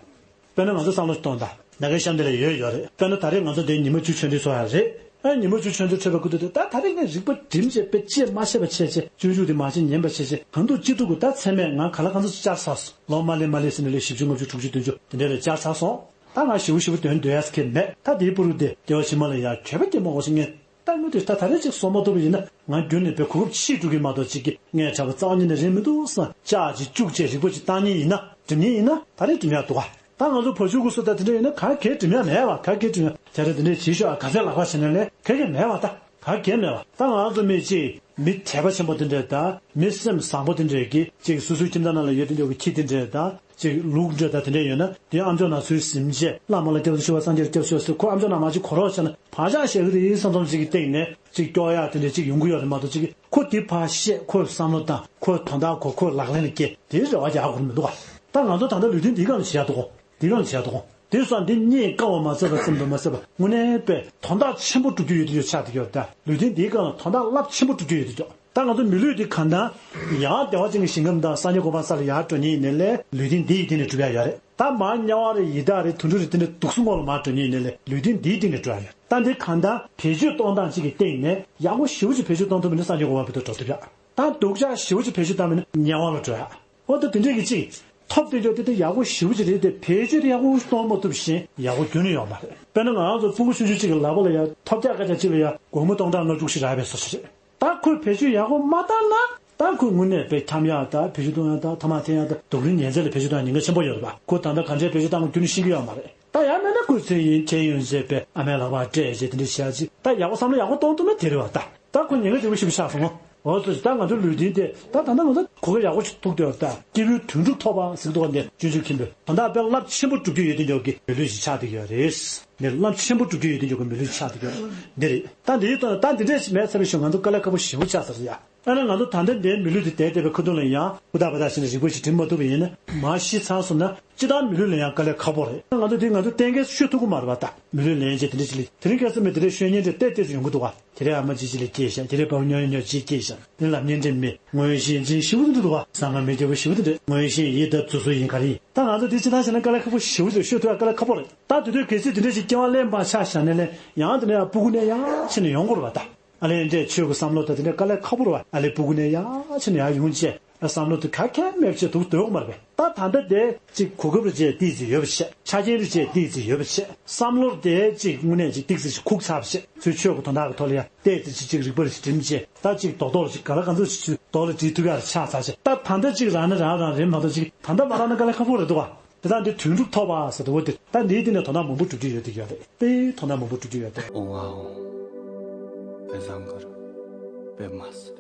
དཔེར་ན་ང་ཚོ་བསམ་བློ་གཏོང་དང་། ད་གའི་གཤམ་དེ་ལ་ཡོད་ཡོད་རེད། དཔེར་ན་ད་རེས་ང་ཚོ་འདིར་ཉི་མ་བཅུ་ཆོས་འབྲེལ་ཚོགས་ཡག་རེད། ཨ་ཉི་མ་བཅུ་ཆོས་འབྲེལ་ཚོགས་པའི་སྐུ་དུས་དེ་ད་ད་རེས་ངས་རིག་པ་སྒྲིམ་བྱས་དཔེ་ཅི་མ་ཤེས་པ་བྱས་བྱས་སྤྱོད་འཇུག་དེ་མ་ཤེས་ཉན་པ་བྱས་བྱས་གང་ཐུབ་ཅི་ཐུབ་ཀྱིས་ད་ཚད་མེད་ང་ག་ལ་གང་འཚམ་ཅིག་བཅར་ཚར་སོང་། ལོ་མ་ལེ་མ་ལེ་ཟེར་ནས་ལོ་བཞི་བཅུ་ལྔ་བཅུ་དྲུག་ཅུ་བདུན་ཅུ་དེ་འདྲ་ལ་བཅར་ཚར་སོང་། ད་ང་ཞེ་པོ་ཞེ་པོ་དོན་འདོད་ཡག་ཟེར་མཁན་མེད། ད་དེའི་པུ་རུ་དེ་སྐྱེ་བ་ཕྱི་མ་ལ་ཡང་གྱོད་པ་སྐྱེ་མ་དགོས་ཤིག་ངས། ད་དངོས་དེ་ད་ད་རེས་ཅིག་གསོ་མ་ཐུབ་པ་ཡིན་ན་ང་རྒྱུན་ནས་དཔེ་གོ་སྐབས་ཕྱིས་འགྲོ་གི་མ་གཏོགས་ཅིག་གི་ངས་དྲན་པ་རྩ་བ་ཉིད་ནས་རན་མི་འདུག་བསམ་ལྕག་ཅིག་བཅུག་བྱས་རིག་པ་ཅིག་བཏང་མཁན་ཡིན་ན་སྒྲིམ་མཁན་ཡིན་ན་ད་རེས་སྒྲིམ་ཡག་འདུག་ག་ད་ང་ཚོ་བ་ཕྱུགས་ཀྱི་སུ་ད་དེ་འདྲ་ཡིན་ན་ག་གེ་སྒྲིམ་ཡག་མེད་པ། ག་གེ་སྒྲིམ་ཡག་དེ་འདྲ་དེ་འདྲས་བྱེད་ཤོག་ཨ་ག་ཚད་ལག་པ་བྱས་ན་ལས་ག་གེ་མེད་པ། ད་ག་གེ་མེད་པ། ད་ང་ཚོ་མི་ཅིག་མི་དད་པ་ཆེན་པོ་དེ་འདྲས་དང་མི་སེམས་བཟང་པོ་དེ་འདྲས་ཀྱིས་ཅིག་སོ་སོའི་ཁྱིམ་ཚང་ནང་ལ་ཡོད་དེ་འདྲས་ཀྱི་ཁྱི་དེ་འདྲས་དང་། ཅིག་ལུག་འདྲ་དང་དེ་འདྲ་ཡོད་ན་དེའི་ཨ་མཆོག་ནང་ཚུར་ཟིན་བྱས་བླ་མ་ལ་སྐྱབས་སུ་མཆིའོ་སངས་རྒྱས་ལ་སྐྱབས་སུ་མཆིའོ་ཟེར་ཁོ་ཨ་མཆོག་ནང་མ་ཅིག་གོ་རོགས་བྱས་ན་བག་ཆགས་བཞག་གི་རེད་བསམ་བསམ་ཅིག་གི་སྟེང་ནས་ཅིག་སྐྱོ་ཡག་དེ་འདྲ་ཅིག་ཡོང་གི་ཡོད་རེད་མ་གཏོགས་ཅིག་ཁོ་དེ་ཕར་བཤད་ཁོས་བསམ་བློ་བཏང་ཁོས་དོན་དག་གོ་ཁོས་ལག་ལེན་ལ་བཀལ་དེའི་རེ་བ་རྒྱག་དགོས་མི་འདུག་ག་ད་ང་ཚོ་ད་ལྟ་ལུས་རྟེན་འདིའི་སྒང་ལ་བྱེད་ཡག་འདུག་གོ་དེ་གང་བྱས་དོ། དེ་སོང་འདི་གཉིས་བཀག་པ་མ་ཟད་པ་ཙམ་དུ་མ་ཟད་པ་དངོས་གནས་པའི་དོན་དག་ཆེན་པོ་སྒྲུབ་རྒྱུ་ཡོད་དུ་ཡོད་ཆགས་དེ་ཡོད་ད། ལུས་རྟེན་འདིའི་སྒང་ལ་དོན་དག་རླབས་ཆེན་པོ་སྒྲུབ་རྒྱུ་ཡོད་དུ་ཡོད། ད་ང་ཚོ་མི་ལུས་འདི་གང་ལྟར་ཡང་བདེ་བ་ཅན་གྱི་ཞིང་ཁམས་དང་སངས་རྒྱས་གོ་འཕང་ས་ལ་ཡར་འགྲོ་མཁན་ཡིན་ནའི་ལས་ལུས་རྟེན་འདི་ཡི་སྟེང་ནས་སྒྲུབ་ཡ་ཡོད་རེད། ད་མར་དམྱལ་བ་རེད་ཡི་དྭགས་རེད་དུད་འགྲོ་རེད་དེ་འདྲ་སྡུག་གསུམ་འོག་ལ་མར་འགྲོ་མཁན་ཡིན་ནའི་ལས་ལུས་རྟེན་འདི་ཡི་སྟེང་ནས་སྒྲུབ་ཡ་ཡོད། ད་འདི་གང་ལྟར་བེད་སྤྱོད་གཏོང་སྟངས་གཅིག་གི་སྟེང་ནས་ཡག་པོ་ཞེ་པོ་ཅིག་བེད་སྤྱོད་གཏོང་ཐུབ་པ་ཡིན་ན་སངས་རྒྱས་གོ་འཕང་བར་དུ་འགྲོ་ཐུབ་ཡ། ད་སྡུག་ཅག་ཞེ་པོ་ཅིག་བེད་སྤྱོད་བཏང་བ་ཡིན་ན་དམྱལ་བ་ལ་འགྲོ་ཡ། འོ་ད་དེ་འདྲས་ཀྱི་ཅིག་ཐོབ་དེ་འཇོག་དེ་དེ་ཡག་པོ་ཞེ་པོ་ཅིག་རེད་དེ་བེད་སྤྱོད་དེ་ཡག་པོ་གཏོང་མ་ཐུབ་བཞིན་ཡག་པོ་རྒྱུན་ནས་ཡོང་མ་རེད། དཔེར་ན་ང་རང་ཚོ་ཕྲུ་གུ་ཆུང་ཆུང་ཅིག་གི་ལག་པ་ལ་ཡ་ཐོབ་རྒྱག་སྐད་ཆ་ཅིག་ལ་ཡ་སྒོར་མོ་སྟོང་ཕྲག་ལྔ་དྲུག་ཞིག་རག་པའི་བཟོ་ཞིག་རེད། ད་ཁོས་བེད་སྤྱོད་ཡག་པོ་མ་བཏང་ན་ད་ཁོས་དངོས་གནས་དཔེ་འཁྱམ་ཡག་ད་བེད་སྤྱོད་གཏོང་ཡག་ད་ཐ་མག་འཐེན་ཡག་ད་སྡུག་རུས་ཉེན་ཚད་ལ་བེད་སྤྱོད་གཏོང་ཡག་ཉེན་ཁ་ཆེན་པོ་ཡོད་རེད་པ། ཁོ་ད་ལྟ་ག་འདྲས་བེད་སྤྱོད་བཏང་དགོས་རྒྱུན་ནས་ཤེས་ཀྱི་ཡོད་མ་རེད། ད་ཡང་མིན་ན་ཁོས་མཚན་ཡིན་མཁྱེན་ཡོན་ཟེར་པའི་ཨ་མའི་ལག་པར་སྤྲད་བྱས་དེ་འདྲ་བྱས་ཅིག་ད་ཡག་པོ་བསམ་བློ་ཡག་པོ་གཏོང་ཐུབ་ན་དེ་རེད་བ་ད། ད་ཁོ་ཉེན་ཁ་ཆེན་པོ་ཞིག་ཆགས་སོང་། འོ་ཙི་ཙི་ད་ང་ཚོའི་ལུས་རྟེན་དེ་ད་ད་ལྟ་ང་ཚོ་གོ་སྐབས་ཡག་པོ་ཞིག་ཐུག་བསྡད་ཡོད་ད། སྐྱེས་བུའི་དོན་གྲུབ་ཐོབ་པ་ཟེར་གྱི་འདུག་ག་འདི་སྤྱོད་འཇུག་མཁན་པོས་ད་ལྟ་དཔེ་རླབས་ཆེན་པོ་སྒྲུབ་རྒྱུ་ཡོད་དེ་འཇོག་གི་མི་ལུས་ཞིག་ཆགས་བསྡད་ཡོད་རེད། འདི་རླབས་ཆེན་པོ་སྒྲུབ་རྒྱུ་ཡོད་དེ་འཇོག་གི་མི་ལུས་ཆགས་བསྡད་ཡོད་འདི་རེད། ད་འདི་ད་འདི་འདྲས་མེད་ཚར་བའི་ཞོར་ང་ཚོ་དཀའ་ལས་ཁག་པོ་ཞེ་པོ་ཆགས་ཚར་ཡ། ཨ་ནི་ང་ཚོ་ད་ལྟ་འདིའི་མི་ལུས་འདི་དེ་བསྡད་པའི་ཁ་ཐུག་ལ་ཡང་ཧུར་ཐག་འབད་ཐག་བྱས་ནས་རིག་པ་ཞིག་འགྲིམ་མ་ཐུབ་པ་ཡིན་ན་མར་ཤི་ཚར་སོང་ན་སྤྱིར་བཏང་མི་ལུས་ལ་ཡང་དཀའ་ལས་ཁག་པོ་རེད། ང་ཚོ་འདི་ང་ཚོ་གཏན་འཁེལ་ཤོད་ཐུབ་ཀྱི་མ་རེད་པ་ད། མི་ལུས་ལེན་བྱས་དེ་འདྲ་ཞིག་ལས་དེ་རིང་ཁ་སང་མི་དེ་འདྲ་ཤོད་མཁན་འདྲ་ཏོག་ཙམ་ཡོང་གི་འདུག་ག་དེ་རིང་ཨ་མ་ཅིག་ཅིག་ལ་སྐྱེས་ཤག་དེ་རིང་པ་ཕ་ཉོ་ཉོ་ཅིག་སྐྱེས་ཤག་དེ་ལ་ཉན་འདྲེ་མེད། མངོན་ཤེས་འཛིན་ཞེ་པོ་འདི་འདུག་ག་སང་ང་མི་སྐྱེ་བོ་ཞེ་པོ་འདི་འདྲ་མངོན་ཤེས་ཡིད་ལྟ་རྫུ་འཕྲུལ་ཡིན་ག་རེ་ཡིན། ད་ང་ཚོ་འདི་ཅི་ལྟར་བྱས་ན་དཀའ་ལས་ཁག་པོ་ཞེ་པོ་ཅིག་ཤོད་ཐུབ་ཡ་དཀའ་ལས་ཁག་པོ་རེད། ད་དེ་དུས་གལ་སྲིད་དེ་འདྲ་ཞིག་སྐྱེ་བ་ལེན་པ་ཆ་བཞག་ནས་ལས་ཡང་དེ་འདྲ་ཡང་སྤུ་གུ་ནས་ཡང་ཕྱིན་ནས་ཡོང་དགོས་རེད་པ་ད། ཨ་ལས་འདྲས་ཆོས་ཀྱི་བསམ་བློ་དང་དེ་འདྲ་དཀའ་ལས་ཁག་པོ་རེད་པ། ཨ་ལས་སྤུ་གུ་ནས་ཡང་ཕྱིན་ནས་ཡང་ཡོང་བྱས་བསམ་བློ་དེ་ག་གེ་མེད་བྱས་འདུག་སྡོད་དགོས་མ་རེད་པས། ད་ད་ལྟ་དེ་གཅིག་གོ་སྐབས་རེ་བྱས་ཏིག་ཙི་ཡོད་པ་བྱས། ཆ་རྐྱེན་རེ་བྱས་ཏིག་ཙི་ཡོད་པ་བྱས། བསམ་བློ་དེ་གཅིག་དངོས་གནས་གཅིག་ཏིག་ཙི་ཞིག་ཁུག་ཚར་བ་བྱས། ཚུར་ཆོས་ཀྱི་དོན་དག་གི་ཐོག་ལ་ཡང་ཏིག་ཙི་ཅིག་ཅིག་རིག་པ་རེ་ཞིག་འགྲིམ་བྱས། ད་གཅིག་རྡོག་རྡོག་རེ་ཞིག་ག་ལ་ག་ཚོད་ཞིག་རྡོག་ལ་སྒྲིལ་ཐུབ་ཡག་རེ་ཆགས་ཚར་བྱས། ད་ད་ལྟ་གཅིག་རང་ནས་རང་རང་རེད་མ་གཏོགས་གཅིག་ད་ལྟ་མ་རག་ན་དཀའ་ལས་ཁག་པོ་རེད་འདུག་ག་དེ་དག་འདི་དོན་གྲུབ་ཐོབ་པ་ཟེར་དུས་འོ་དེ་ད་འདིའི་སྟེང་ནས་དོན་དག་མང་པོ་སྒྲུབ་རྒྱུ་ཡོད་དེ་ཡོད་རེད། དཔེ་དོན་དག་མང་པོ་སྒྲུབ་རྒྱུ་ཡོད་དེ། ཨོ་ཝའོ། དཔེ་བཟང་གི་རེད། དཔེ་མ་སྲིད།